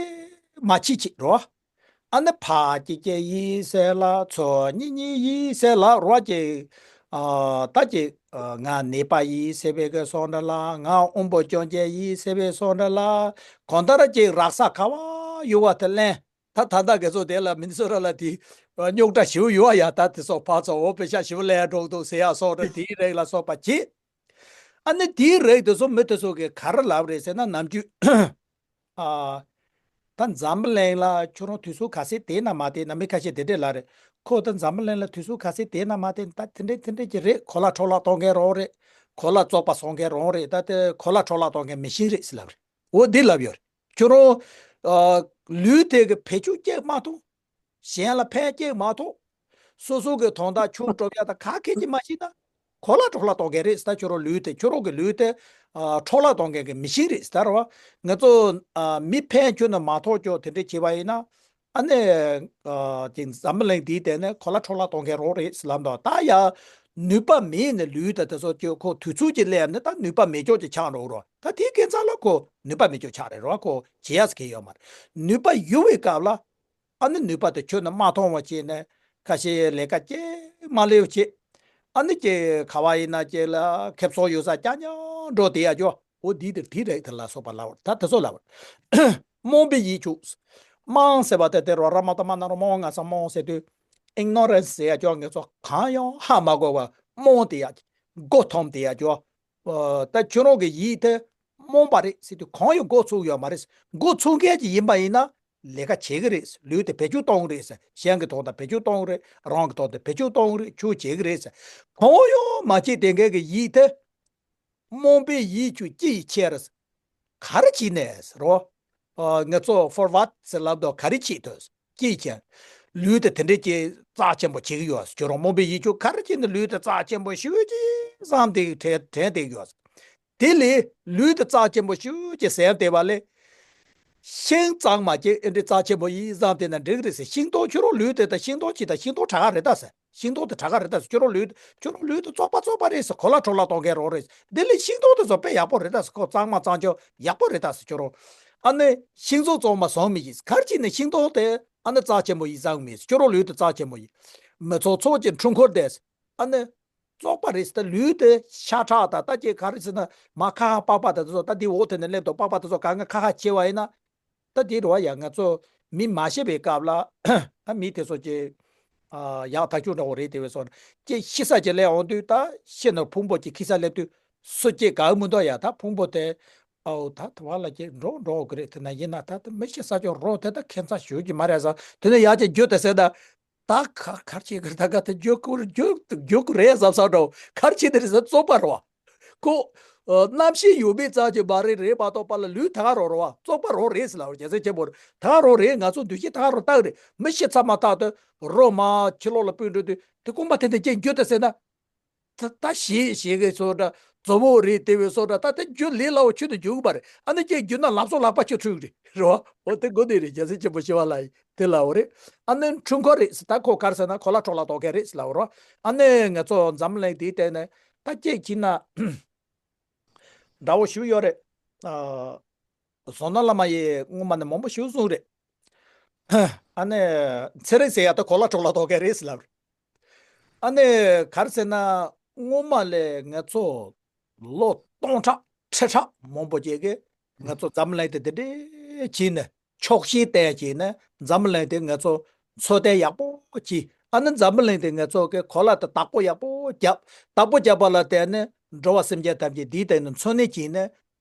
མ་བྱེད་ཅིག་རོ། ཨ་ནི་ཕར་གཅིག་གཅིག་ཡིན་ཟེར་ལ། ཚུར་གཉིས་གཉིས་ཡིན་ཟེར་ལ་རོ། ཅིག་ཨ་ད་ཅིག་ཨ་ང་ནད་པ་ཡིན་ཟེར་བའི་གི་སོང་འདྲ་ལ། ང་དབུལ་པོ་སྐྱོན་ཅན་ཡིན་ཟེར་བའི་སོང་འདྲ་ལ། གང་ལྟར་ཅིག་རག་ས་ག་བ་ཡོད་པ་དེ་ལེན། ད་ད་ལྟ་ཁྱེད་ཚོ་དེ་ལ་མི་ནི་སོ་ཊ་ལ་དེ་རྙོག་དྲ་ཞེ་པོ་ཡོད་ཡ། ད་དེ་སོགས་ཕར་ཚུར་འོ་པེ་ཤ་ཞེ་པོ་ལེན་འགྲོ་འདུག་ཟེར་ཡ་སོགས་རེད། དེའི་རིགས་ལ་སོགས་པ་བྱེད། ཨ་ནི་དེའི་རིགས་དེ་ཚོ་མི་དེ་ཚོ་གིས་ག་རེ་ལབ་རེད་ཟེར་ན། ནམ་རྒྱུན་ཨ་ད་འཛམ་བུ་གླིང་ལ་ཁྱོད་རང་དུས་ཚོད་ག་ཚད་བསྡད་ན་མ་བསྡད་ན། མི་ཁ་ཤས་དེ་འདྲས་ལབ་རེད། ཁོ་ད་འཛམ་བུ་གླིང་ལ་དུས་ཚོད་ག་ཚད་བསྡད་ན་མ་བསྡད་ན། ད་དེ་འདྲས་དེ་འདྲས་ཀྱི་རེད། གོ་ལ་འཕྲོ་བརླག་གཏོང་མཁན་རང་རེད། གོ་ལ་བཙོག་པ་བཟོ་མཁན་རང་རེད། ད་དེ་གོ་ལ་འཕྲོ་བརླག་གཏོང་མཁན་མེ་ཤིང་རེད་ཟེར་ལབ་རེད། འོ་འདི་ལབ་ཡོད་རེད། ཁྱོད་རང་ཨ་ལུས་དེ་གི་བེད་སྤྱོད་བྱེད་མ་ཐུབ། གཞན་ལ་ཕན་བསྐྱེད་མ་ཐུབ། སོ་སོ་གི་དོན་དག་ཆུང་སྒྲུབ་ཡ་དང་ག་གེ་ཅིག་མ་ཤེས་ན། གོ་ལ་འཕྲོ་བརླག་གཏོང་མཁན་རེད་ཟེར། ད་ཁྱོད་རང་ལུས་དེ་ཁྱོད་རང་གི་ལུས་དེ་ཨ་འཕྲོ་བརླག་གཏོང་མཁན་གྱི་མེ་ཤིང་རེད་ཟེར་ད་རེད་བ། ང་ཚོ་ཨ་མི་ཕན་ཁྱོན་ནས་མ་ཐོགས་ཀྱོག་དེ་འདྲས་བྱས་པ་ཡིན་ན། ཨ་ནི་ཨ་ཅིག་འཛམ་བུ་གླིང་འདིའི་སྟེང་ནས་གོ་ལ་འཕྲོ་བརླག་གཏོང་མཁན་རང་རེད་ཟེར་ལབ་འདུག་ད་ཡ་ནུས་པ་མེད་ནས་ལུས་དང་དེ་ཚོ་ཁྱོད་ཁོ་དུས་ཚོད་ཅིག་སླེབས་ནས་ད་ནུས་པ་མེད་ཀྱོག་ཅིག་ཆགས་འགྲོ་གི་རེད་བ། ད་དེའི་ཁྱད་མཚར་ལ་ཁོ་ནུས་པ་མེད་ཀྱོག་ཆགས་རེད་རེད་བ། ཁོ་བྱེད་ཡ་ཟེར་མཁན་ཡོད་མ་རེད། ནུས་པ་ཡོད་པའི་སྐབས་ལ། ཨ་ནི་ནུས་པ་དེ་ཁྱོན་ནས་མ་ཐོན་པ་བྱས་ནས་ཁ་ཤས་ལས་ཀ་ཅིག་མ་ལེགས་བྱས། ཨ་ནི་ཅིག་ག་བ་ཡིན་ན་ཅིག་ལ་ཁེབས་སོགས་ཡོད་ས་རྐྱང་རྐྱང་འགྲོ་བསྡད་ཡ་ཅོ། འོ་འདི་དེ་དེ་རེད་དེ་ལ་སོགས་པ་ལབ་པ་ད་དེ་ཚོ་ལབ་པ། རྨོངས་པའི་ཡིད་ཆུ། རྨོངས་ཟེར་བ་དེ་དེ་རོ་ར་མ་ཏ་མ་ན་རོ་རྨོངས་ང་ས་རྨོངས་ཟེར་དུས། ཨིག་ནོ་རེན་སི་ཟེར་ཡ་ཅོ་ངེད་ཚོ་གང་ཡང་ཧ་མ་གོ་བ་རྨོངས་བསྡད་ཡ། མགོ་འཐོམས་བསྡད་ཡ་ཅོ། ཨ། ད་ཁྱོད་རང་གི་ཡིད་དེ་རྨོངས་པ་རེད་ཟེར་དུས་གང་ཡང་འགོ་ཚུགས་ཡོད་མ་རེད། འགོ་ཚུགས་མཁན་ཅིག་ཡིན་པ་ཡིན་ན་ལས་ཀ་བྱེད་ཀྱི་རེད། ལུས་དེ་བེད་སྤྱོད་གཏོང་གི་རེད། གཞན་གྱི་ཐོག་ད་བེད་སྤྱོད་གཏོང་གི་རེད། རང་གི་ཐོག་ད་བེད་སྤྱོད་གཏོང་གི་རེད། ཆུ་བྱེད་ཀྱི་རེད། གང་ཡང་མ་བྱེད་དེ་མཁན་གྱི་ཡིད་དེ་རྨོངས་པའི་ཡིད་ཆུ་ཅི་ཡི་ཕྱིར། ག་རེ་བྱས་ནས་རོ། ཨ། ངེད་ཚོ་ཕོར་ཝཌ་ཟེར་ལབ་དུས་ག་རེ་བྱེད་དུས། ཅི་བྱས། ལུས་དེ་དེ་འདྲའི་ཅིག་རྩ་ཆེན་པོ་བྱེད་ཀྱི་ཡོད། ཁྱོད་རང་རྨོངས་པའི་ཡིད་ཆུ་ག་རེ་བྱས་ནས་ལུས་དེ་རྩ་ཆེན་པོ་ཞེ་པོ་ཅིག་བསམ་སྟེ་དྲན་དྲན་བསྡད་ཡོད། དེ་ལས་ལུས་དེ་རྩ་ཆེན་པོ་ཞེ་པོ་ཅིག་ཟེར་བསྡད་པ་ལས། ཤིང་གཙང་མ་ཅིག་ཨེ་འདྲའི་རྩ་ཆེན་པོ་ཡིན་བསམ་བསྡད་ན་འགྲིག་གི་རེད་ཟེར། ཤིང་སྡོང་ཁྱོད་རང་ལུས་དེ་དང་ཤིང་སྡོང་གཅིག་དང་ཤིང་སྡོང་གྲྭ་ག་རེད་ད་ཟེར། ཤིང་སྡོང་དེ་གྲྭ་ག་རེད་ད་ཟེར། ཁྱོད་རང་ལུས་ཁྱོད་རང་ལུས་དེ་བཙོག་པ་བཙོག་པ་རེད་ཟེར། གོ་ལ་འཕྲོ་བརླག་གཏོང་མཁན་རང་རེད་ཟེར། དེ་ལས་ཤིང་སྡོང་དེ་ཚོ་དཔེ་ཡག་པོ་རེད་ད་ཟེར། ཁོ་གཙང་མ་གཙང་ཆོག་ཡག་པོ་རེད་ད་ཟེར། ཁྱོད་རང་ཨ་ནི་ཤིང་བཟོ་གཙང་མ་བཟོ་མི་ཡིན་ཟེར། ག་རེ་བྱས་ནས་ཤིང་སྡོང་དེ་ཨ་ནི་རྩ་ཆེན་པོ་ཡིན་བསམ་མི་ཟེར། ཁྱོད་རང་ལུས་དེ་རྩ་ཆེན་པོ་ཡིན། མི་ཚོགས་ཚོགས་ཀྱི་འཕྲུལ་འཁོར་དེ་ཨ་ནི་བཙོག་པ་རེད་ཟེར། ད་ལུས་དེ་ཤ་ཁྲག་དང་ད་ཅིག་ག་རེ་ཟེར་ན་མ་ཁ་ཁ་པགས་པ་དེ་ཚོ་ད་འདི་འོག་དེ་ནས་སླེབས་དང་པགས་པ་དེ་ཚོ་ག་ང་ཁ་ཁ་བྱེད་པ་ཡིན་ན། ད་དེ་རེད་བ་ཡ། ང་ཚོ་མི་མ་ཤི་བའི་སྐབས་ལ་ཨ་མི་དེ་ཚོ་ཅིག་ཨ་ཡག་ཐག་ཆོད་འདྲ་བོ་རེད། དེ་བས་སོང་ཅིག་ཤི་ས་ཅིག་སླེབས་འོང་དུས་ད་ཤི་ན་ཕུང་པོ་ཅིག་ཁྱི་ས་སླེབས་དུས་སུ་ཅིག་དགའ་མི་འདུག་ཡ། ད་ཕུང་པོ་དེ་ཨོ་ད་དུ་བ་ལ་ཅིག་འགྲོ་འགྲོ་གི་རེད། དེ་ན་ཡིན་ན་ད་དེ་མི་ཤི་ས་ཅིག་རོ་དེ་ད་ཁྱད་མཚར་ཞུ་གི་མ་རེད་བསམ། དེ་ནས་ཡ་ཅིག་རྒྱུ་དེ་ཟེར་ད། ད་ག་གར་བྱེད་གི་ད་ག་དེ་རྒྱུ་ཀུ་རྒྱུ་རྒྱུ་ཀུ་རེད་བསམ་བསམ་འདྲ་བོ། གར་བྱེད་དེ་རེད་ཟེར་བཙོག་པ་རེད་བ། ཁོ་ཨ་རྣམ་ཤེས་ཡོད་མེད་ཙམ་གྱི་མ་རེད། རེད་མ་གཏོགས་པ་ལ་ལུས་ད་ག་རོ་རེད་བ། བཙོག་པ་རོ་རེད་ཟེར་ལབ་རྒྱ་ཚད་ཆེན་པོ་རེད། ད་ག་རོ་རེད། ང་ཚོ་འདུ་ཤེས་ད་ག་རོ་རྟག་རེད། མི་ཤི་ཚར་མ་ཐག་ཏུ་རོ་མ་ཕྱི་ལོགས་ལ་སྤུན་འགྲོ་དུས་དེ་རྐང་པ་དེ་འདྲ་ཅན་རྒྱུ་དེ་ཟེར་ན། ད་ད་ཞེས་ཞེས་གི་སོ་འདྲ་མཛོ་མོ་རེད། དེ་བས་སོ་འདྲ་ད་དེ་རྒྱུ་ལས་སླ་བོ་ཆུད་དུ་འཇུག་གི་མ་རེད། ཨ་ནི་ཅིག་རྒྱུ་ན་ལབ་སོ་ལག་པ་ཆུ་འཁྲུག་རེད་རོ། འོ་དེ་དགོས་དེ་རེད། རྒྱལ་སྲས་ཆེན་པོ་ཞི་བ་ལྷ་ཡིས་དེ་ལབ་པ་རེད། ཨ་ནི་འཕྲུལ་འཁོར་རེད་ཟེར། ད་ཁོ་གར་ཟེར་ན་གོ་ལ་འཕྲོ་བརླག་གཏོང་མཁན་རེད་ཟེར་ལབ་པ་རོ། ཨ་ནི་ང་ཚོ་འཛམ་གླིང་དེའི་སྟེང་ནས་ད་ཅིག་བྱས་ན་འདྲ་བོ་ཞིག་ཡོད་རེད། ཨ། ཟོ་ན་བླ་མ་ཡིས་སྔོན་མ་ནས་མང་པོ་ཞིག་གསུངས་རེད། ཨ་ནི་ཚན་རིག་ཟེར་ཡ་ད་གོ་ལ་འཕྲོ་བརླག་གཏོང་མཁན་རེད་ཟེར་ལབ་རེད། ཨ་ནི་ག་རེ་ཟེར་ན་སྔོན་མ་ལས་ང་ཚོ་ལོ་སྟོང་ཕྲག་ཁྲི་ཕྲག་མང་པོ་ཅིག་གིས་ང་ཚོ་འཛམ་གླིང་དེ་འདི་འདྲས་བྱས་ནས་ཆོག་ཤེས་བསྟན་བྱས་ནས་འཛམ་གླིང་དེ་ང་ཚོ་འཚོ་རྟེན་ཡག་པོ་བྱས། ཨ་ནི་འཛམ་གླིང་དེ་ང་ཚོ་གི་གོ་ལ་དེ་བདག་པོ་ཡག་པོ་བརྒྱབ། བདག་པོ་བརྒྱབ་པ་ལ་བརྟེན་ནས་འགྲོ་བ་སེམས་ཅན་ཐམས་ཅད་འདིའི་སྟེང་ནས་འཚོ་གནས་བྱས་ནས་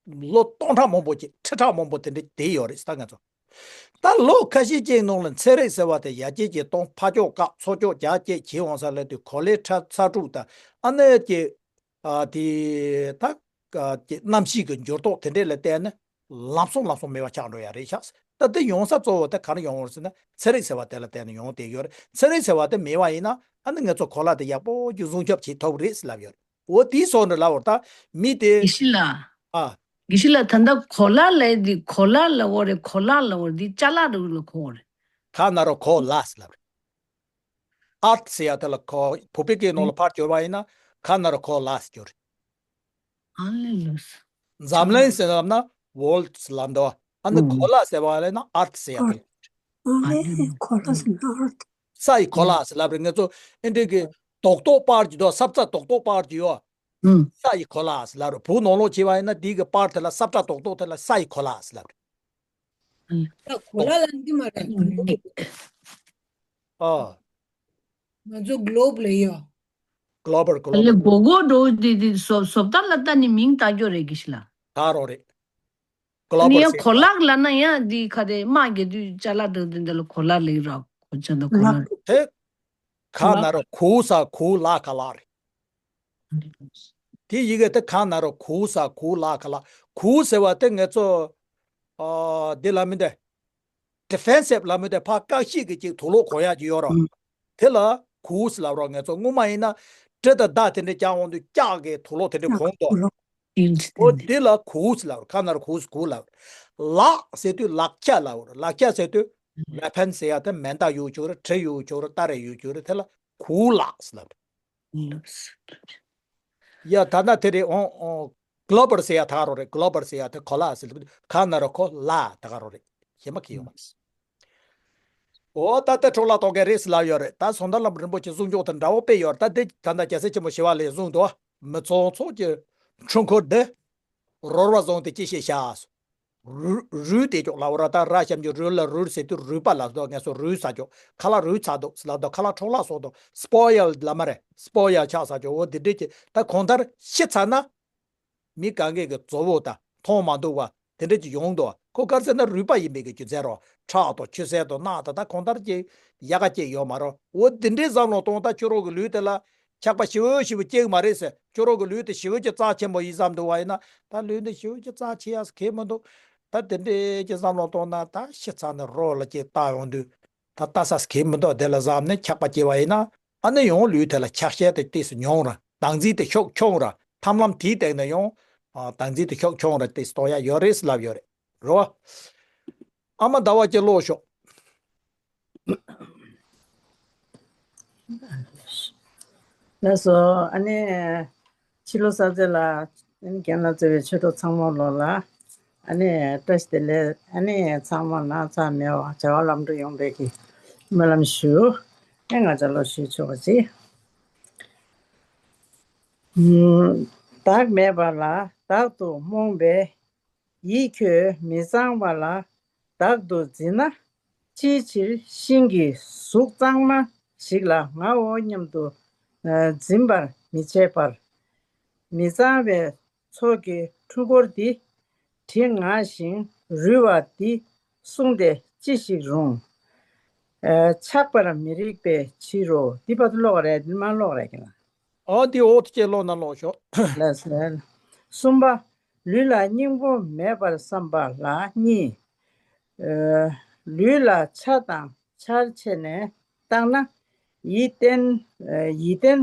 ལོ་སྟོང་ཕྲག་མང་པོ་ཅིག་ཁྲི་ཕྲག་མང་པོ་དེ་འདྲས་བསྡད་ཡོད་རེད་ད་ང་ཚོ། ད་ལོ་ཁ་ཤས་ཅིག་ནང་ལ་ཚན་རིག་ཟེར་བ་དེ་ཡར་རྒྱས་ཀྱི་གཏོང་ཕར་ཕྱོགས་བཀག་ཚུར་ཕྱོགས་རྒྱ་སྐྱེད་བྱེད་འོང་ས་ལ་དེ་གོ་ལའི་ཚ་ཚ་དྲོད་དང་ཨ་ནི་ཀྱི་ཨ་དེ་ད་ཀྱི་གནམ་གཤིས་ཀྱི་འགྱུར་ལྡོག་དེ་འདྲས་ལ་བརྟེན་ནས་ལམ་སང་ལམ་སང་མེད་པ་ཆགས་འགྲོ་ཡ་རེད་ཤག་ད་དེ་ཡོང་ས་གཙོ་བོ་དེ་ག་རེ་ཡོང་བ་རེད་ཟེར་ན་ཚན་རིག་ཟེར་བ་དེ་ལ་བརྟེན་ནས་ཡོང་བསྡད་ཡོད་རེད། ཚན་རིག་ཟེར་བ་དེ་མེད་པ་ཡིན་ན་ཨ་ནི་ང་ཚོ་གོ་ལ་དེ་ཡག་པོ་ཅིག་སྲུང་སྐྱོབ་བྱེད་ཐུབ་རེད་ཟེར་ལབ་ཡོད་རེད། འོ་དེའི་སོགས་འདྲ་ལབ་པར་ད་མི་དེ། དགེ་བཤེས་ལགས། ཨ། དགེ་བཤེས་ལགས་ད་ལྟ་གོ་ལ་ལབ་དེ་གོ་ལ་ལབ་པ་རེད། གོ་ལ་ལབ་པ་རེད། འདི་ཅ་ལག་འདྲ་བོ་ལ་གོ་བ་རེད། ག་ན་རོ་གོ་ལ་ཟེར་ལབ་རེད། ཨར་ཐི་ཟེར་ཡ་དེ་ལ་གོ་བོད་པའི་སྐད་ནང་ལ་ཕར་བསྒྱུར་བ་ཡིན་ན་ག་ན་རོ་གོ་ལ་ཟེར་བསྒྱུར་རེད། ཨ་ལེ་ལོས། འཛམ་གླིང་ཟེར་ལབ་ན་ཝོལ་ཊི་ལབ་འདུག་ཨ་ནི་ཨུ། གོ་ལ་ཟེར་བ་ལ་ན་ཨར་ཐི་ཟེར་ཡ་དེ་ལ། ཨ་ལེ་གོ་ལ་ཟེར་ན་ཨར་ཐི། ས་ཡི་གོ་ལ་ཟེར་ལབ་རེད། ང་ཚོ་ཨིན་ཌི་གི་རྡོག་རྡོག་པར་གྱི་དོ་ས་བཅད་རྡོག་རྡོག་པར་གྱི་ཡོ། ཨུ། ས་ཡི་གོ་ལ་ཟེར་ལབ་རེད། བོད་ནང་ལོགས་བྱས་པ་ཡིན་ན་དེ་གི་པར་དེ་ལ་ས་བཅད་རྡོག་རྡོག་དེ་ལ་ས་ཡི་གོ་ལ་ཟེར་ལབ་རེད། ད་གོ་ལ་ལ་འདི་མ་རེད། ཨ། ང་ཚོ་གློབ་ལ་ཡོད། གློ་བལ་གློ་ལེ་བལ་གོ་གོ་འགྲོ་དེ་དེ་བཟོ་བཟོ་ལྟ་ལ་ལྟ་ནི་མིང་བཏགས་རྒྱུ་རེད་གི་ཤི་ལ། ད་རོ་རེད། གློ་བལ་ནི་ཡང་ཟེར་གོ་ལག་ལ་ན་ཡང་འདི་ཁ་དེ་དམག་རྒྱག་དུས་ཅ་ལག་འདྲ་འདི་འདི་ལ་གོ་ལག་ལེགས་ར་གོ་ཅ་འདི་གོ་ལག་རེད། དེ་ག་ན་རོ་གོ་ས་གོ་ལ་ག་ལ་རེད། དེ་ཡི་གེ་དེ་ག་ན་རོ་གོ་ས་གོ་ལ་ག་ལ། གོ་ཟེར་བ་དེ་ང་ཚོ་ཨ་འདི་ལ་མི་འདི་ཌི་ཕེན་སིབ་ལ་མི་འདི་ཕར་བཀག་ཤིག་གི་ཅིག་དུག་ལོག་གོན་ཡག་ཅིག་ཡོད་རོ། དེ་ལ་གོ་ཟེར་ལབ་རོ། ང་ཚོ་སྔོན་མ་ཡིན་ན་གྲི་དང་མདའ་དེ་འདྲ་རྒྱག་འོང་དུས་ལྕགས་ཀྱི་དུག་ལོག་དེ་འདྲ་གོན་འདུག་འོ་དེ་ལ་གོ་ཟེར་ལབ་རོ། ག་ན་རོ་གོ་ཟེར་གོ་ལབ་རོ། ལག་ཟེར་དུས་ལག་ཆ་ལབ་རོ། ལག་ཆ་ཟེར་དུས་ཝེ་པན་ཟེར་ཡག་དེ་མེ་མདའ་ཡོད་ཆོག་རེད། གྲི་ཡོད་ཆོག་རེད། སྟ་རེ་ཡོད་ཆོག་རེད། དེ་ལ་གོ་ལག་ཟེར་ལབ་རོ། ཡ་ད་ན་དེ་རེད། ཨོ་ཨོ་གློ་བལ་ཟེར་ཡ་ད་ག་རོ་རེད། གློ་བལ་ཟེར་ཡ་དེ་གོ་ལ་ཟེར་ག་ན་རོ་གོ་ལ་ད་ག་རོ་རེད། གཞན་མ་གི་ཡོང་མ་སོང་ འོ་ད་ལྟ་འཕྲོ་བརླག་གཏོང་མཁན་རེད་ཟེར་ལབ་ཡོད་རེད། ད་ཟོང་དར་ལམ་རིན་པོ་ཆེ་གསུང་ཆོག་དང་འདྲ་བོ་དཔེ་ཡོད་རེད། ད་འདི་ད་ལྟ་རྒྱལ་སྲས་ཆེན་པོ་ཞི་བ་ལྷས་གསུངས་འདུག་མི་ཚོགས་ཚོགས་ཀྱི་འཕྲུལ་འཁོར་འདི་རོལ་བ་བཟུང་སྟེ་ཅི་ཞིག་བྱ། རུལ་རུལ་དེ་ཅོག་ལབ་ར། ད་ར་ཞབས་ཀྱུ་རུལ་ལ་རུལ་ཟེར་དུས་རུལ་པ་ལབ་དོ། ངས་སོ་རུལ་ས་ཅོག་ཁ་ལག་རུལ་ཚར་འདུག་ལབ་དོ། ཁ་ལག་འཕྲོ་བརླག་སོང་དོ། སྤོ་ཡལ་ལ་མ་རེད། སྤོ་ཡལ་ཆགས་ས་ཅོག་འོ་འདི་འདྲས་ཀྱི་ད་གང་ལྟར་ཤི་ཚར་ན། མི་གང་གས་ཀྱི་མཛོ་བོ་དང་མཐོང་མ་འདུག་བ་དེ་འདྲ་ཅིག་ཡོང་འདུག་ཁོ་ག་རེ་ཟེར་ན་རུལ་པ་ཡིན་པའི་གི་རྒྱུ་མཚན་རོ། ཁྲག་དང་ཆུ་སེར་དང་རྣག་དང་ད་གང་ལྟར་ཅིག་ཡག་ག་ཅིག་ཡོད་མ་རོ། འོ་འདི་འདྲའི་བསམ་བློ་གཏོང་། ད་ཁྱོད་རང་གི་ལུས་དེ་ལ་ཆགས་པ་ཞེ་པོ་ཞེ་པོ་སྐྱེ་གི་མ་རེད་ཟེར། ཁྱོད་རང་གི་ལུས་དེ་ཞེ་པོ་ཅིག་རྩ་ཆེན་པོ་ཡིན་བསམ་འདུག་བ་ཡིན་ན། ད་ལུས་འདི་ཞེ་པོ་ཅིག་རྩ་ཆེ་ཡ་ཟེར་གི་མི་འདུག་ད་དེ་འདྲའི་ཅིག་བསམ་བློ་གཏོང་ན་ད་ཤི་ཚར་ནས་རོ་ལ་ཅིག་བཏགས་ཡོང་དུས། ད་ལྟ་ས་སྐྱེ་མི་འདུག་དེ་ལ་བསམ་ནས་ཆགས་པ་སྐྱེ་བ་ཡིན་ན། ཨ་ནི་ཡང་ལུས་དེ་ལ་ཆགས་ཞེན་དེ་ཏོག་ཙམ་ཉུང་ར། བདག་འཛིན་དེ་ཤུགས་ཆུང་ར། ཐབས་ལམ་དེའི་སྟེང་ནས་ཡང་། ཨ། བདག་འཛིན་དེ་ཤུགས་ཆུང་ར་ཏོག་ཙམ་གཏོང་ཡ་ཡོད་རེད་ཟེར་ལབ་ཡོད་རེད། རོ། ཨ་མ་ཟླ་བ་ཁྱེད་ཀློག་ཤོག་ལགས་སོ། ཨ་ནི། ཕྱི་ལོ་གསར་ཚེས་ལ། ཨ་ནི་རྒན་ལགས་གཙོས་པའི་ཆོས་གྲོགས་ཚང་མ་ལོ་ལ། ཨ་ནི་བཀྲ་ཤིས་བདེ་ལེགས། ཨ་ནི་ཚང་མ་ན་ཚ་མེད་པ་བྱ་བ་ལམ་འགྲོ་ཡོང་བའི་གི་སྨོན་ལམ་ཞུ། ཨེ་ང་ཅག་ལོ་ཞུ་ཆོག་པ་ཅིག་བདག་མེད་པ་ལ་བདག་ཏུ་རྨོངས་པའི། ཡིད་ཁྱོད་མི་གཙང་བ་ལ་བདག་ཏུ་འཛིན་ན། ཅིའི་ཕྱིར་ཤིང་གི་གཟུགས་གཙང་མ་ཞིག་ལ་ངའོ་སྙམ་དུ་འཛིན་པར་མི་བྱེད་པར། མི་གཙང་བའི་ཚོགས་ཀྱི་འཁྲུལ་འཁོར་འདི། དྲི་ང་ཞིང་རུལ་བ་འདི་བསྲུངས་ཏེ་ཅི་ཞིག་རུང་། ཆགས་པར་མི་རིགས་པའི་ཕྱིར་རོ། འདི་བར་དུ་ཀློག་རེད། འདི་མ་ཀློག་རེད་ཀྱི་ལ། ཨོ་འདི་འོག་ཏུ་ཅེས་ཀློག་ན་ཀློག་ཤོག་ལགས་སོ། གསུམ་པ། ལུས་ལ་སྙིང་པོ་མེད་པར་བསམ་པ་ལ་གཉིས། ལུས་ལ་ཆ་དང་འཆར་བྱས་ནས་བརྟགས་ན། ཡིད་བརྟན། ཡིད་བརྟན་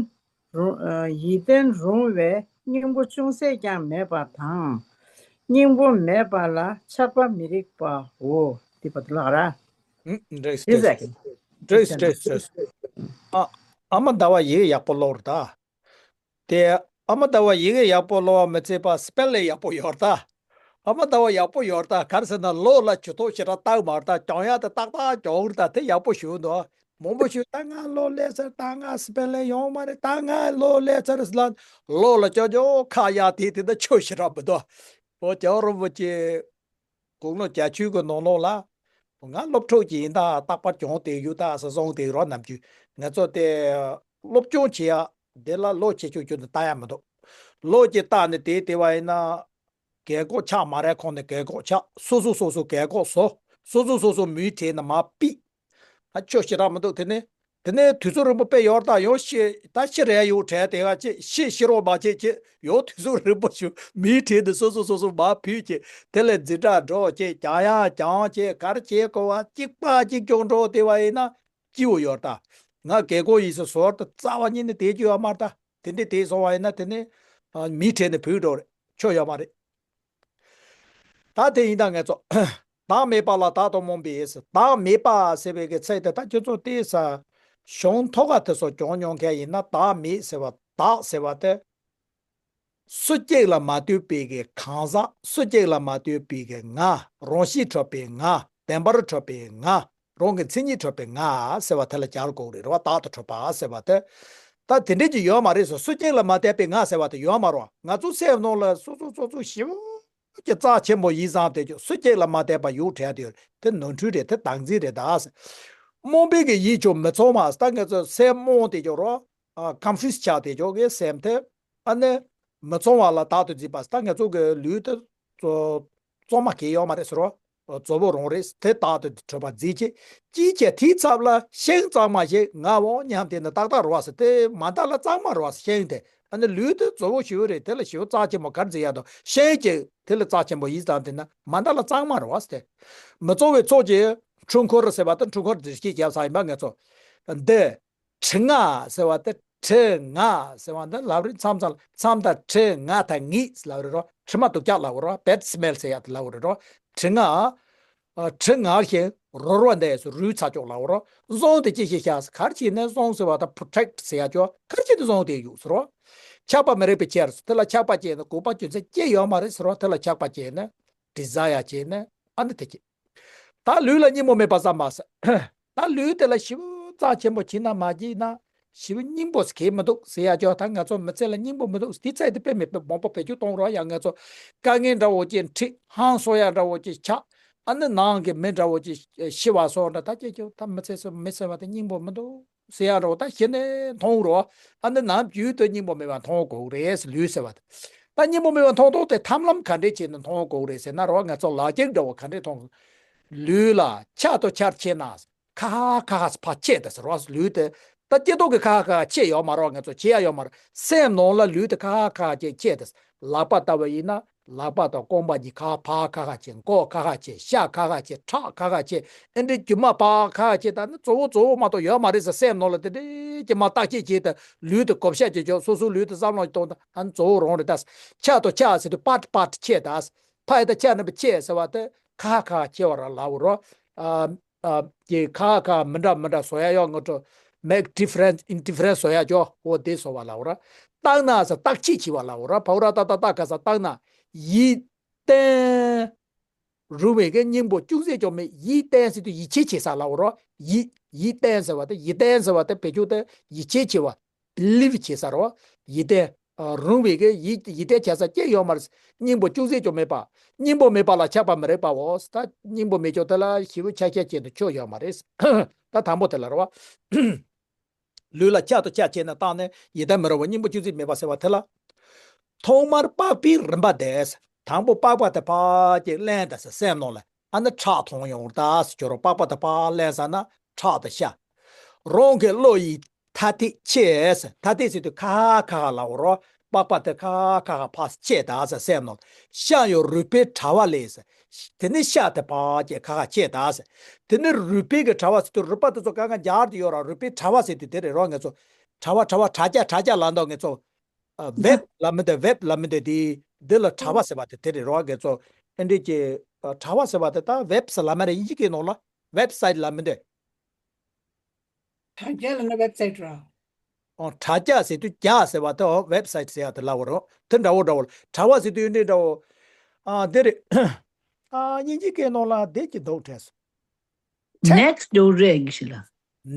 རུང་། ཡིད་བརྟན་རུང་བའི་སྙིང་པོ་ཅུང་ཟད་ཀྱང་མེད་པ་དང་། སྙིང་པོ་མེད་པ་ལ་ཆགས་པ་མི་རིགས་པའོ། འདི་བར་དུ་ཀློག་ར། ཨུམ། འགྲིགས་འགྲིགས། འགྲིགས་འགྲིགས། ཨ། ཨ་མ་ཟླ་བ་ཡི་གེ་ཡག་པོ་ཀློག་རེད་ད། དེ། ཨ་མ་ཟླ་བ་ཡི་གེ་ཡག་པོ་ཀློག་པ་མི་ཚད་པ་སྤེལ་ལེ་ཡག་པོ་ཡོད་རེད་ད། ཨ་མ་ཟླ་བ་ཡག་པོ་ཡོད་རེད་ད། ག་རེ་ཟེར་ན་ཀློག་ལ་ཇུས་གཏོགས་ཞེ་དྲག་བཏང་མ་རེད་ད། སྦྱོང་ཡག་དེ་ཏག་ཏག་སྦྱོང་རེད་ད། དེ་ཡག་པོ་ཞུ་འདུག་མང་པོ་ཞུ། ད་ང་ཀློག་ལེ་ཚར། ད་ང་སྤེལ་ལེ་ཡོང་མ་རེད། ད་ང་ཀློག་ལེ་ཚར་ཟེར་ལ། ཀློག་ལ་ཅོ་ཅོ་ཁ་ཡ་དེ་དེ་ད་ཆོ་ཞེ་དྲག་མི་འདུག་འོ་རྒྱལ་བ་རིན་པོ་ཆེ། དགུང་ལོ་བརྒྱད་ཅུ་གི་ནང་ལོགས་ལ། ང་སློབ་ཕྲུག་ཅིག་ཡིན་ད། རྟག་པར་སྦྱོང་བསྡད་ཡོད་ད་ཟེར་གསུངས་བསྡད་རོགས། ནམ་རྒྱུན་ང་ཚོ་དེ་སློབ་སྦྱོང་བྱེད་ཡ་དེ་ལ་བློ་ཆེ་ཆུང་ཁྱོན་ནས་བཏང་ཡ་མི་འདུག་བློ་ཅིག་བཏང་ནས་དེ་དེ་བ་ཡིན་ན། རྒས་འཁོགས་ཆགས་མ་རེད། ཁོང་ནས་རྒས་འཁོགས་ཆགས། སོ་སོ་སོ་སོ་རྒས་འཁོགས་བཟོ། སོ་སོ་སོ་སོ་མུའི་གྲལ་ནས་མར་ཕུད། ཨ། ཆོ་ཞེ་དྲག་མི་འདུག་དེ་ནས། དེ་ནས་དུས་ཚོད་རིང་པོ་དཔེ་ཡོད་ད། ཡང་ཤི། ད་ཤི་རན་ཡོད་དྲན་དེ་ག་ཅིག་ཤི་ཤི་རོགས་མ་བྱེད་ཅེས། ཡང་དུས་ཚོད་རིང་པོ་ཞིག་མིའི་གྲས་འདི་སོ་སོ་སོ་སོ་མར་ཕུད་ཅེས། དེ་ལས་འཛིན་གྲྭ་འགྲོ་ཅེས། གྱང་ཡང་གྱང་ཅེས། ག་རེ་བྱེད་དགོས་པ་གཅིག་པ་གཅིག་རྐྱང་འགྲོ་དེ་བ་ཡིན་ན་སྐྱིད་པོ་ཡོད་ད། ང་རྒས་འཁོགས་ཡིན་ཟེར་ཟོར་དུ་རྩ་བ་ཉིད་ནས་བསྡད་རྒྱུ་ཡོད་མ་རེད་ད། དེ་འདྲས་བསྡད་སོང་བ་ཡིན་ན་དེ་ནས་མིའི་གྲས་ནས་བུད་འགྲོ་རེད། ཆོ་ཡོད་མ་རེད། ད་དེ་ཡིན་ད་ངས་ཚོ། བདག་མེད་པ་ལ་བདག་ཏུ་རྨོངས་པའི་ཡིད། བདག་མེད་པ་ཟེར་བའི་གི་ཚིག་དེ་ད་ཁྱོད་ཚོ་ཏོག་ཙམ་གཞུང་མཐོ་ཁ་དེ་ཚོ་སྦྱོང་མྱོང་མཁན་ཡིན་ན། བདག་མེད་ཟེར་བ། བདག་ཟེར་བ་དེ། སུ་གཅིག་ལ་མ་ལྟོས་པའི་གི་གང་ཟག་སུ་གཅིག་ལ་མ་ལྟོས་པའི་གི་ང་། རང་གཤིས་གྲུབ་པའི་ང་། བདེན་པར་གྲུབ་པའི་ང་། རང་གི་མཚན་ཉིད་གྲུབ་པའི་ང་ཟེར་བ་དེ་ལ་སྦྱར་དགོས་རེད། རེད་བ། བདག་ཏུ་གྲུབ་པ་ཟེར་བ་དེ། ད་དེ་འདྲས་ཀྱི་ཡོད་མ་རེད་ཟེར། སུ་གཅིག་ལ་མ་ལྟོས་པའི་ང་ཟེར་བ་དེ་ཡོད་མ་རེད་བ། ང་ཚོ་སེམས་ནང་ལ་སོ་སོ་སོ་སོ་ཞེ་པོ་ཀྱི་རྩ་ཆེན་པོ་ཡིད་བཟང་དེ་ཅོ་སུ་གཅིག་ལ་མ་ལྟོས་པ་ཡོད་དྲན་དེ་ཡོད་རེད། དེ་ནོར་འཁྲུལ་རེད། དེ་བདག་འཛིན་རེད་ད་ཟེར། རྨོངས་པའི་གི་ཡིད་ཅོ་མི་ཚང་བ། ད་ངས་ཚོ་སེམས་རྨོངས་དེ་ཅོ་རོ། ཨ། ཀོན་ཕིའུ་སི་ཆགས་དེ་ཅོ་གི་སེམས་དེ། ཨ་ནི་མི་ཚང་བ་ལ་བདག་ཏུ་འཛིན་པ། ད་ང་ཚོ་གི་ལུས་དེ་གཙོ་གཙོ་མ་གས་ཡོད་མ་རེད་ཟེར་རོ། གཙོ་བོ་རང་རེད། དེ་བདག་ཏུ་གྲུབ་པ་འཛིན་བྱེད། ཅིའི་ཕྱིར་དེའི་ཚབ་ལ་ཤིང་གཙང་མ་ཞིག་ངའོ་སྙམ་དེ་ནི་ཏག་ཏག་རེད་བ་ཟེར། དེ་མ་མཐའ་ལ་གཙང་མ་རེད་བ་ཟེར། ཤིང་དེ། ཨ་ནི་ལུས་དེ་གཙོ་བོ་ཞེ་པོ་རེད། དེ་ལ་ཞེ་པོ་རྩ་ཆེན་པོ་ག་རེ་འཛིན་ཡ་དང་། ཤིང་གཅིག་དེ་ལ་རྩ་ཆེན་པོ་ཡིད་བཟང་དེ་ན་མ་མཐའ་ལ་གཙང་མ་རེད་བ་ཟེར། དེ་མི་གཙང་བའི་ཚོགས་ཀྱི་འཁྲུལ་འཁོར་ཟེར་བ་དེ། འཁྲུལ་འཁོར་འདི་སྐྱེས་རྒྱབ་ས་ཡིན་པ་ངས་ཚོ། འདི། དྲི་ང་ཟེར་བ་དེ། དྲི་ང་ཟེར་བ་འདི་ལབ་རེད། མཚམས་མཚམས་མཚམས་དང་དྲི་ང་དང་ངི་ལབ་རེད་རོ། དྲི་མ་སྡུག་ཅག་ལབ་རོ། bad smell ཟེར་ཡ་དེ་ལབ་རེད་རོ། དྲི་ང་། ཨ། དྲི་ང་ཞིང་རུལ་བ་འདས་སུ་རུལ་ཚར་ཅོག་ལབ་རོ། བཟུང་དེ་ཅི་ཞིག་བྱ། ག་རེ་བྱས་ནས་བཟུང་ཟེར་བ་དང་protect ཟེར་ཡ་ཅོག་ག་རེ་བྱས་ནས་བཟུང་དེ་ཡོད་ཟེར་རོ། ཆགས་པ་མི་རིགས་པའི་ཕྱིར། དེ་ལ་ཆགས་པ་སྐྱེས་ན་དགོས་པ་རྒྱུ་མཚན་ཅི་ཡོད་མ་རེད་ཟེར་རོ། དེ་ལ་ཆགས་པ་སྐྱེས་ན་desire སྐྱེས་ན་ཨ་ནི་དེ་སྐྱེས། ད་ལུས་ལ་སྙིང་པོ་མེད་པར་བསམ་པ་ཟེར། ད་ལུས་དེ་ལ་ཞེ་པོ་རྩ་ཆེན་པོ་བྱས་ན་མ་བྱས་ན་ཞེ་པོ་སྙིང་པོ་གལ་མི་འདུག་ཟེར་ཡ་ཅོག་ད་ང་ཚོ་མི་ཚེ་ལ་སྙིང་པོ་མི་འདུག་དེ་ཚད་དེ་དཔེ་མེད་པའི་མང་པོ་བེད་སྤྱོད་གཏོང་རོགས་ཡ། ང་ཚོ་དཀའ་ངལ་འདྲ་བོ་ཅིག་འཁྲིད། ཧང་སོ་ཡ་འདྲ་བོ་ཅིག་ཆགས། ཨ་ནི་ནང་གི་མི་འདྲ་བོ་ཅིག་ཤི་བ་སོགས་འདྲ་ད་ཅེ་ཅོག་ད་མི་ཚེ་སོ་མི་ཟེར་བ་དེ་སྙིང་པོ་མི་འདུག་ཟེར་ཡ་འདྲ་བོ་ད་གཞི་ནས་མཐོང་རོགས། ཨ་ནི་ནམ་རྒྱུན་དུ་སྙིང་པོ་མེད་པ་མཐོང་དགོས་རེད། ལུས་ཟེར་བ་དེ་ད་སྙིང་པོ་མེད་པ་མཐོང་ཐོག་དེ་ཐབས་ལམ་ག་འདྲས་བྱས་ནས་མཐོང་དགོས་རེད་ཟེར་ན་རོགས་ང་ཚོ་ལག་ཁྱེར་འདྲ་བོ་ག་འདྲས་མཐོང་། ལུས་ལ་ཆགས་དང་ཆགས་ཆེ་ན། ཁ་ཁ་ཁ་ཁ་ཕར་ཆད་དེ་ཟེར་རོགས། ལུས་དེ་ད་སྐྱེ་ཐོག་གི་ཁ་ཁ་ཁ་ཁ་ཆད་ཡོད་མ་རོགས། ང་ཚོ་ཆད་ཡ་ཡོད་མ་རོགས། སེམས་ནང་ལ་ལུས་དེ་ཁ་ཁ་ཁ་ཁ་ཆད་ཆད་དེ། ལག་པ་ལྟ་བུ་ཡིན་ན་ལག་པ་དང་རྐང་པ་གཉིས་ཁ་ཕར་ཁ་ཁ་ཆད། མགོ་ཁ་ཁ་ཆད། ཤ་ཁ་ཁ་ཆད། ཁྲག་ཁ་ཁ་ཆད། ཨེ་འདྲའི་རྒྱུ་མ་ཕར་ཁ་ཁ་ཆད། ད་ནི་གཙོ་བོ་གཙོ་བོ་མ་གཏོགས་ཡོད་མ་རེད་ཟེར། སེམས་ནང་ལ་དེ་འདྲའི་ཅི་མ་བརྟག་དཔྱད་བྱས་ཏེ་ལུས་དེ་བགོ་བཤའ་བྱེད་ཆོག་སོ་སོའི་ལུས་དེ་བསམ་བློ་གཏོང་ད་ཨ་ནི་གཙོ་བོ་རང་རེད་ད། ཆགས་དང་ཆགས་ཟེར་དུས་པར་པར་ཆད་ད། ཕ་ཡི་ད་ཆགས་ནི་པ་ཆད་ཟེར་བ་དེ་ཁ་ཁ་ཆད་བ་ར་ལབ་རོགས། ཨ། ཨ། ཀྱི་ཁ་ཁ་མི་འདྲ་མི་འདྲ་བཟོ་ཡ་ཡོད། ངོ་སྤྲོད་make difference in difference བཟོ་ཡ་ཅོ་འོ་དེ་བཟོ་བ་ལབ་ར། བརྟག་ན་ཟེར་བརྟག་དཔྱད་བྱེད་བ་ལབ་ར། ཕ་བུ་ར་ཏ་ཏ་ཏ་ག་ས་བརྟག་ན། ཡིད་བརྟན། རུང་བའི་གི་སྙིང་པོ་ཅུང་ཟད་ཀྱང་མེད། ཡིད་བརྟན་ཟེར་དུས་ཡིད་ཆེས་བྱེད་ས་ལབ་ར། ཡིད་ཡིད་བརྟན་ཟེར་བ་དེ་ཡིད་བརྟན་ཟེར་བ་དེ་བེད་སྤྱོད་དེ་ཡིད་ཆེས་བྱེད་བ། believe བྱེད་ས་རོ། ཡིད་བརྟན། རུང་བའི་གི་ཡིད་ཡིད་བརྟན་བྱ་ས་ཅི་ཡོད་མ་རེད། སྙིང་པོ་ཅུང་ཟད་ཀྱང་མེད་པ། སྙིང་པོ་མེད་པ་ལ་ཆགས་པ་མི་རིགས་པའོ། ད་སྙིང་པོ་མེད་ཀྱང་དེ་ལ་ཞེ་པོ་ཆགས་ཆགས་བྱས་ནས་ཆོ་ཡོད་མ་རེད། ད་དང་པོ་དེ་ལ་རོ། ལུས་ལ་ཆགས་དང་ཆགས་བྱས་ནས་བཏང་ནས་ཡིད་བརྟན་མི་རུང་བ་སྙིང་པོ་ཅུང་ཟད་མེད་པ་ཟེར་བ་དེ་ལ། ཐོག་མར་པགས་པའི་རིམ་པ་དེ། དང་པོ་པགས་པ་དེ་ཕར་ཅིག་ལེན་ད་ཟེར་སེམས་ནང་ལ། ཨ་ནི་ཁྲག་མཐོང་ཡོང་ད་ཟེར་ཁྱོད་རང་པགས་པ་དེ་ཕར་ལེན་ས་ན་ཁྲག་དང་ཤ། རང་གི་བློ་ཡི་ཐ་དད་ཆེ་ཟེར། ཐ་དད་ཟེར་དུས་ཁ་ཁ་ཁ་ལབ་རོ། པགས་པ་དེ་ཁ་ཁ་ཁ་ཕར་ཆད་ད་ཟེར་སེམས་ནང་ལ། ཤ་ཡང་རུས་པའི་དྲ་བ་ལས་ཟེར། དེ་ནི་ཤ་དེ་ཕར་ཅིག་ཁ་ཁ་ཆད་ད་ཟེར། དེ་ནི་རུས་པའི་གི་དྲ་བ་ཟེར་དུས་རུས་པ་དེ་ཚོ་གང་གང་སྦྱར་དུ་ཡོད་ར། རུས་པའི་དྲ་བ་ཟེར་དུས་དེ་རེད་རོ། ངེད་ཚོ་དྲ་བ་དྲ་བ་དྲ་རྒྱ་དྲ་རྒྱ་ལབ་འདུག་ངེད་ཚོ། ཨ། བེབ་ལབ་མི་འདུག་བེབ་ལབ་མི་འདུག་དེ་འདི་ལ་དྲ་བ་ཟེར་བ་དེ་དེ་རེད་རོ། ངེད་ཚོ་ཨེ་འདྲས་ཀྱི་ཨ་དྲ་བ་ཟེར་བ་དེ་ད་བེབ་ཟེར་ལབ་མ་རེད། དབྱིན་ཇི་སྐད་ནང་ལ་བེབ་སའིཊ་ལབ་མི་འདུག་དྲ་རྒྱ་ལབ་ན་བེབ་སའིཊ་ར། ཨོ་དྲ་རྒྱ་ཟེར་དུས་རྒྱ་ཟེར་བ་དེ་ཨོ་བེབ་སའིཊ་ཟེར་ཡ་དེ་ལབ་པ་རེད། དེ་འདྲ་བོ་འདྲ་བོ་ལ་དྲ་བ་ཟེར་དུས་ཨེ་འདྲས་འདྲ་བོ། ཨ་དེ་རེད། ཨ་དབྱིན་ཇི་སྐད་ནང་ལ་དེ་ཅི་འདུག་དྲན་སོང་། ནེཊ་འདྲ་བོ་རེད་ཞིག་ལ།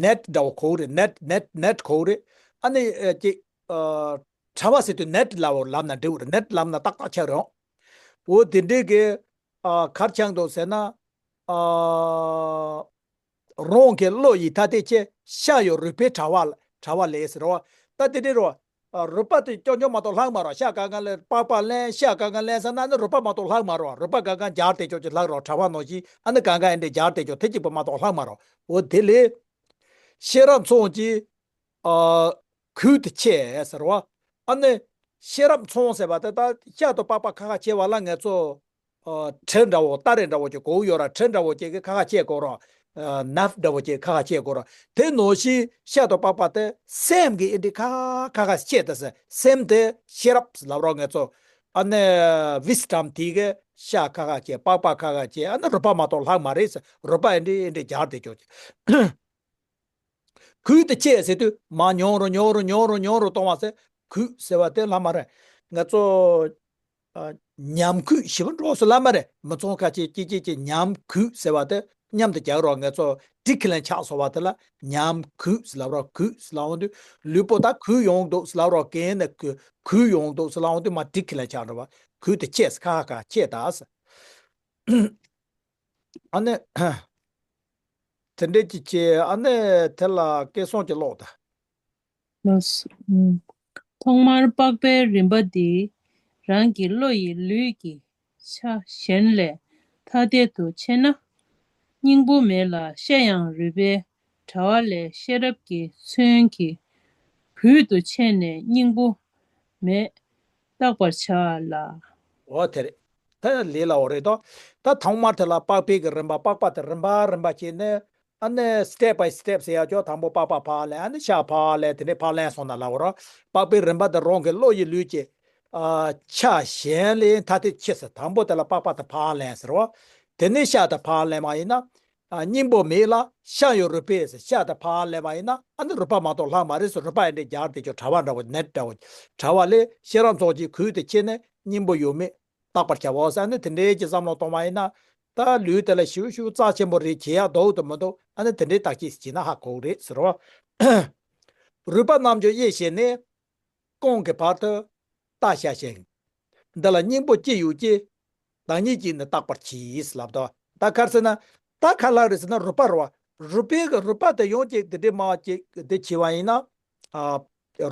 ནེཊ་འདྲ་བོ་གོ་གི་རེད། ནེཊ་ནེཊ་ནེཊ་གོ་གི་རེད། ཨ་ནི་ཨ་ཅིག་ཨ་དྲ་བ་ཟེར་དུས་ནེཊ་ལབ་ལབ་ན་འགྲིག་གི་རེད། ནེཊ་ལབ་ན་ཏག་ཏག་ཆགས་རེད། འོ་དེ་འདྲའི་གི་ཨ་གར་ཆགས་འདུག་ཟེར་ན། ཨ་རང་གི་བློ་ཡི་ཐ་དད་ཆེ། ཤ་ཡང་རུས་པའི་དྲ་བ་དྲ་བ་ལས་ཟེར་བ། ད་དེ་འདྲའི་རེད་བ། ཨ་རུས་པ་དེ་སྐྱོ་སྐྱོ་མ་གཏོགས་ལྷག་མ་རོ། ཤ་གང་གང་ལེན། པགས་པ་ལེན། ཤ་གང་གང་ལེན་ས་ན་ནི་རུས་པ་མ་གཏོགས་ལྷག་མ་རོ། རུས་པ་གང་གང་སྦྱར་ཏེ་ཅོག་ཅིག་ལྷག་རོ། དྲ་བ་ནང་བཞིན་ཨ་ནི་གང་གང་ཨེ་འདྲས་སྦྱར་ཏེ་ཅོག་དེ་གཅིག་པོ་མ་གཏོགས་ལྷག་མ་རོ། འོ་དེ་ལས་ཤེས་རབ་མཚོན་གྱིས་ཨ་གོས་དེ་ཆེ་ཟེར་བ། ཨ་ནི་ཤེས་རབ་མཚོན་ཟེར་བ་དེ་ད་ཤ་དང་པགས་པ་ཁ་ཁ་ཆེ་བ་ལ་ངེད་ཚོ། ཨ་གྲི་འདྲ་བོ་སྟ་རེ་འདྲ་བོ་ཅིག་གོ་ཡོད་ར། གྲི་འདྲ་བོ་ཅིག་གིས་ཁ་ཁ་བཅད་དགོས་ར། ཨ་ནའིཕ་འདྲ་བོ་ཅིག་ཁ་ཁ་བཅད་དགོས་ར། དེ་ནང་བཞིན་ཤ་དང་པགས་པ་དེ་སེམས་ཀྱིས་ཨེ་འདྲས་ཁ་ཁ་ཁ་བཅད་ད་ཟེར། སེམས་དེ་ཤེས་རབ་ལབ་ར་ངེད་ཚོ། ཨ་ནི་ཝི་སི་ཌམ་དེ་གིས་ཤ་ཁ་ཁ་བཅད། པགས་པ་ཁ་ཁ་བཅད། ཨ་ནི་རུས་པ་མ་གཏོགས་ལྷག་མ་རེད་ཟེར། རུས་པ་ཨེ་འདྲས་ཨེ་འདྲས་སྦྱར་ཏེ་ཅོག་ཅིག་གོས་དེ་ཆེ་ཟེར་དུས་མར་ཉུང་རུ་ཉུང་རུ་ཉུང་རུ་ཉུང་རུ་གཏོང་བ་ཟེར། གོས་ཟེར་བ་དེ་ལྷག་མ་རེད། ང་ཚོ་ཨ་ཉམས་གོས་ཞེ་པོ་འགྲོ་སུ་ལྷག་མ་རེད། མི་ཚང་ཁ་ཅིག་ཅིག་ཅིག་ཅིག་ཉམས་གོས་ཟེར་བ་དེ་མཉམ་དུ་རྒྱག་རོགས། ང་ཚོ་ཌི་ཁི་ལན་ཆགས་སོང་བ་དེ་ལ་ཉམས་གོས་ཟེར་ལབ་རོགས། གོས་ཟེར་ལབ་འོང་དུས་ལུས་པོ་ད་གོས་ཡོང་འདུག་ཟེར་ལབ་རོགས། གན་ནས་གོས་གོས་ཡོང་འདུག་ཟེར་ལབ་འོང་དུས་མར་ཌི་ཁི་ལན་ཆགས་འགྲོ་བ། གོས་དེ་ཆེ་ཟེར། ཁ་ཁ་ཁ་ཆེ་ད་ཟེར། ཨ་ནི། དེ་འདྲས་ཀྱི་ཆེ། ཨ་ནི་དེ་ལ་སྐད་གསུམ་གྱི་ཀློག་ད། ལགས་སོ། ཨུམ། ཐོག་མར་པགས་པའི་རིམ་པ་འདི་རང་གི་བློ་ཡི་ལུས་ཀྱི་ཆ་གཞན་ལས་ཐ་དད་དུ་ཕྱེ་ན། སྙིང་པོ་མེད་ལ་ཤ་ཡང་རུས་པའི་དྲ་བ་ལས་ཤེས་རབ་ཀྱི་མཚོན་གྱིས་གོས་དུ་ཕྱེ་ནས་སྙིང་པོ་མེད་བརྟག་པར་བྱ་ལ། འོ་དེ་རེད། ད་ལས་སླ་བོ་རེད་དོ། ད་ཐོག་མར་དེ་ལ་པགས་པའི་གི་རིམ་པ། པགས་པ་དེ་རིམ་པ་རིམ་པ་བྱས་ནས། ཨ་ནི་སི་ཊེབ་བྷའི་སི་ཊེབ་ཟེར་ཡ་ཅོག་དང་པོ་པགས་པ་ཕར་ལེན། ཨ་ནི་ཤ་ཕར་ལེན། དེ་ནས་ཕར་ལེན་སོང་ན་སླ་བོ་རེད། པགས་པའི་རིམ་པ་དེ་རང་གི་བློ་ཡི་ལུས་ཀྱི་ཨ་ཆ་གཞན་ལས་ཐ་དད་ཆེ་ཟེར། དང་པོ་དེ་ལ་པགས་པ་དེ་ཕར་ལེན་ཟེར་བ། དེ་ནས་ཤ་དེ་ཕར་ལེན་པ་ཡིན་ན། ཨ་སྙིང་པོ་མེད་ལ་ཤ་ཡང་རུས་པས་ཟེར། ཤ་དེ་ཕར་ལེན་པ་ཡིན་ན་ཨ་ནི་རུས་པ་མ་གཏོགས་ལྷག་མ་རེད་ཟེར། རུས་པ་ཨེ་འདྲས་སྦྱར་ཏེ་ཅོག་དྲ་བ་འདྲ་བོ་ནེཊ་འདྲ་བོ། དྲ་བ་ལས་ཤེས་རབ་མཚོན་གྱིས་གོས་དེ་ཕྱེ་ནས་སྙིང་པོ་ཡོད་མེད་བརྟག་པར་བྱའོ་ཟེར། ཨ་ནི་དེ་འདྲའི་ཅིག་བསམ་བློ་གཏོང་བ་ཡིན་ན། ད་ལུས་དེ་ལ་ཞེ་པོ་ཞེ་པོ་རྩ་ཆེན་པོ་རེད། བྱེད་ཡག་འདུག་དང་མི་འདུག་ཨ་ནི་དེ་འདྲའི་བརྟག་དཔྱད་བྱས་ན་ཧ་གོ་གི་རེད་ཟེར་བ། རུས་པ་རྣམས་ཀྱང་དབྱེ་ཞེས་ནས། རྐང་གི་བར་དུ་བརྟག་བྱ་ཞིང་། འདི་ལ་སྙིང་པོ་ཅི་ཡོད་ཀྱི། བདག་ཉིད་ཀྱིས་ནི་བརྟག་པར་གྱིས་ལབ་དོ། ད་ག་རེ་ཟེར་ན། ད་ག་ལ་རེད་ཟེར་ན་རུས་པ་རེད་བ། རུས་པའི་གི་རུས་པ་དེ་ཡང་ཅིག་དེ་འདྲའི་མ་ཅིག་དེ་བྱས་པ་ཡིན་ན། ཨ།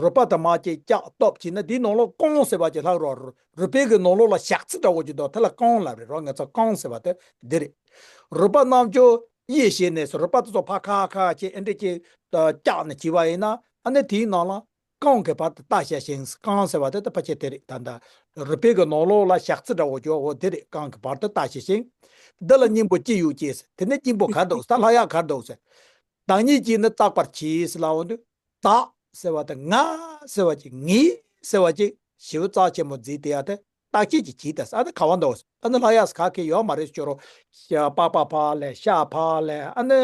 རུས་པ་དེ་མ་ཅིག་བཀྱག་སྟོབས་བྱས་ན་དེའི་ནང་ལོགས་རྐང་ཟེར་བ་ཅིག་ལྷག་རོ། རུས་པའི་གི་ནང་ལོགས་ལ་ཞག་རྩི་འདྲ་བོ་ཅིག་འདུག་དེ་ལ་རྐང་ལབ་རེད་རོ། ང་ཚོ་རྐང་ཟེར་བ་དེ་འདི་རེད། རུས་པ་རྣམས་ཀྱང་དབྱེ་ཞེས་ནས་སོ། རུས་པ་དེ་ཚོ་ཕར་ཁ་ཁ་བྱས་ཨེ་འདྲ་ཅིག་བཀྱག་ནས་བྱས་པ་ཡིན་ན། ཨ་ནི་དེའི་ནང་ལ་རྐང་གི་བར་དུ་བརྟག་བྱ་ཞིང་། རྐང་ཟེར་བ་དེ་ད་ཕལ་ཆེར་དེ་རེད། ད་ལྟ་རུས་པའི་གི་ནང་ལོགས་ལ་ཞག་རྩི་འདྲ་བོ་ཅིག་འོ་དེ་རེད། རྐང་གི་བར་དུ་བརྟག་བྱ་ཞིང་། འདི་ལ་སྙིང་པོ་ཅི་ཡོད་ཀྱི། དེ་ནི་སྙིང་པོ་ག་འདུག་ད་ལྷག་ཡག་ག་འདུག་ཟེར། བདག་ཉིད་ཀྱིས་ནི་བརྟག་པར་གྱིས་ལབ་འོང་དུས། བདག་ཟེར་བ་དེ་ང་ཟེར་བ་ཅིག་ངའི་ཟེར་བ་ཅིག་ཞེ་པོ་རྩ་ཆེན་པོ་བརྩིས་བསྡད་ཡ་དེ་བརྟག་དཔྱད་ཅིག་བྱས་ཏེ། ཨ་ནི་ག་བ་འདུག་ཨ་ནི་ལྷག་ཡག་ག་གེ་ཡོད་མ་རེད། ཅོ་རོ། ཤ་པགས་པ་ཕར་ལ། ཤ་ཕར་ལ། ཨ་ནི་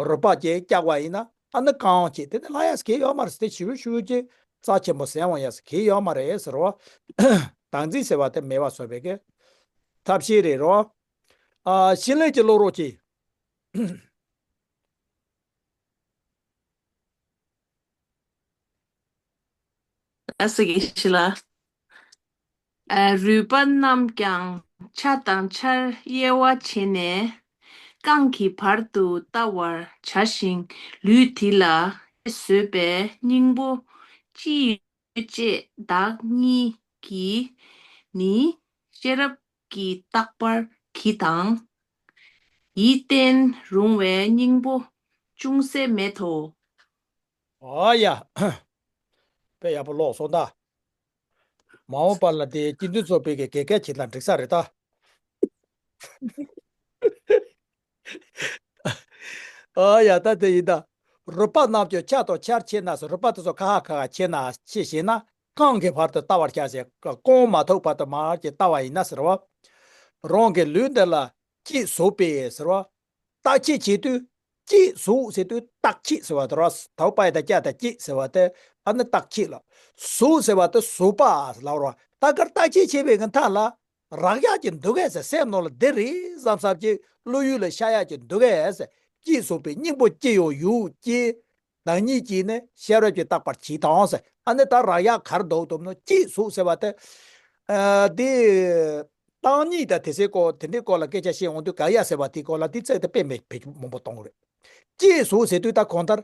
རུས་པ་ཅིག་བཀྱག་པ་ཡིན་ན་ཨ་ནི་རྐང་ཅིག་དེ་ནི་ལྷག་ཡག་གེ་ཡོད་མ་རེད། དེ་ཞེ་པོ་ཞེ་པོ་ཅིག་རྩ་ཆེན་པོ་ཟེར་འོང་ཡག་གེ་ཡོད་མ་རེད་ཟེར་བ། བདག་འཛིན་ཟེར་བ་དེ་མེད་པ་བཟོ་བའི་གི་ཐབས་ཤེས་རེད་རོ། ཨ། བྱིན་ལེན་གྱི་བློ་རོགས་ཀྱིས། ཨ་ས་གི་ཤི་ལ། ཨ། རུས་པ་རྣམས་ཀྱང་ཆ་དང་ཆར་དབྱེ་བ་ཕྱེ་ནས། རྐང་གི་བར་དུ་བལྟ་བར་བྱ་ཞིང་། ལུས་འདི་ལ་དེ་བཟོད་པའི་སྙིང་པོ་ཅི་ཡོད་ཅེས་བདག་ཉིད་ཀྱིས་ནི་ཤེས་རབ་ཀྱིས་བརྟག་པར་གྱིས་དང་། ཡིད་བརྟན་རུང་བའི་སྙིང་པོ་ཅུང་ཟད་མེད་དོ། ཨོ་ཡ། དཔེ་ཡག་པོ་ཀློག་སོང་ད། མ་འོངས་པ་ལ་དེ་སྤྱི་འཐུས་ཚོགས་པའི་གི་དགེ་རྒན་བྱེད་ན་འགྲིག་ས་རེད་ད། ཨོ་ཡ། ད་དེ་ཡིན་ད། རུས་པ་རྣམས་ཀྱང་ཆ་དང་ཆར་ཕྱེ་ན་ཟེར། རུས་པ་དེ་ཚོ་ཁ་ཁ་ཁ་ཕྱེ་ན་ཕྱེ་ཞེ་ན། རྐང་གི་བར་དུ་བལྟ་བར་བྱ་ཟེར། རྐང་མ་ཐུག་བར་དུ་མར་གྱི་བལྟ་བ་ཡིན་ན་ཟེར་བ། རང་གི་ལུས་འདི་ལ་ཅི་བཟོད་པས་ཟེར་བ། བརྟག་དཔྱད་བྱེད་དུས། ཅི་བཟོད་ཟེར་དུས་བརྟག་དཔྱད་ཟེར་བ་དེ་ར། དའོ་པ་ཡ་ད་ཀྱ་ད་ཅི་ཟེར་བ་དེ། ཨ་ནི་བརྟག་དཔྱད་ལ། བཟོད་ཟེར་བ་དེ་བཟོད་པ་ལབ་ར། ད་གར་བརྟག་དཔྱད་བྱེད་པའི་གི་མཐའ་ལ། རག་ཡག་ཅིག་འདུག་གས་ཟེར། སེམས་ནང་ལ་འདི་རེད་བསམ་བསམ་ཅིག་བློ་ཡུལ་ལ་ཤར་ཡག་ཅིག་འདུག་གས་ཟེར། ཅི་བཟོད་པའི་སྙིང་པོ་ཅི་ཡང་ཡོད་ཀྱི། བདག་ཉིད་ཀྱིས་ནི་ཤེས་རབ་ཀྱིས་བརྟག་པར་གྱིས་དང་ཟེར། ཨ་ནི་ད་རག་ཡག་གར་འདུག་དུམ་ནོ་ཅི་བཟོད་ཟེར་བ་དེ། ཨ། དེ། བདག་ཉིད་དང་དེ་ཚོའི་སྐོར་དེ་འདྲའི་སྐོར་ལ་སྐད་ཆ་བཤད་འོང་དུས་ག་ཡ་ཟེར་བ་དེའི་སྐོར་ལ་དེ་ཚིག་དེ་དཔེ་མེད་བེད་སྤྱོད་མང་པོ་གཏོང་གི་རེད། ཅི་བཟོད་ཟེར་དུས་ད་གང་ལྟར།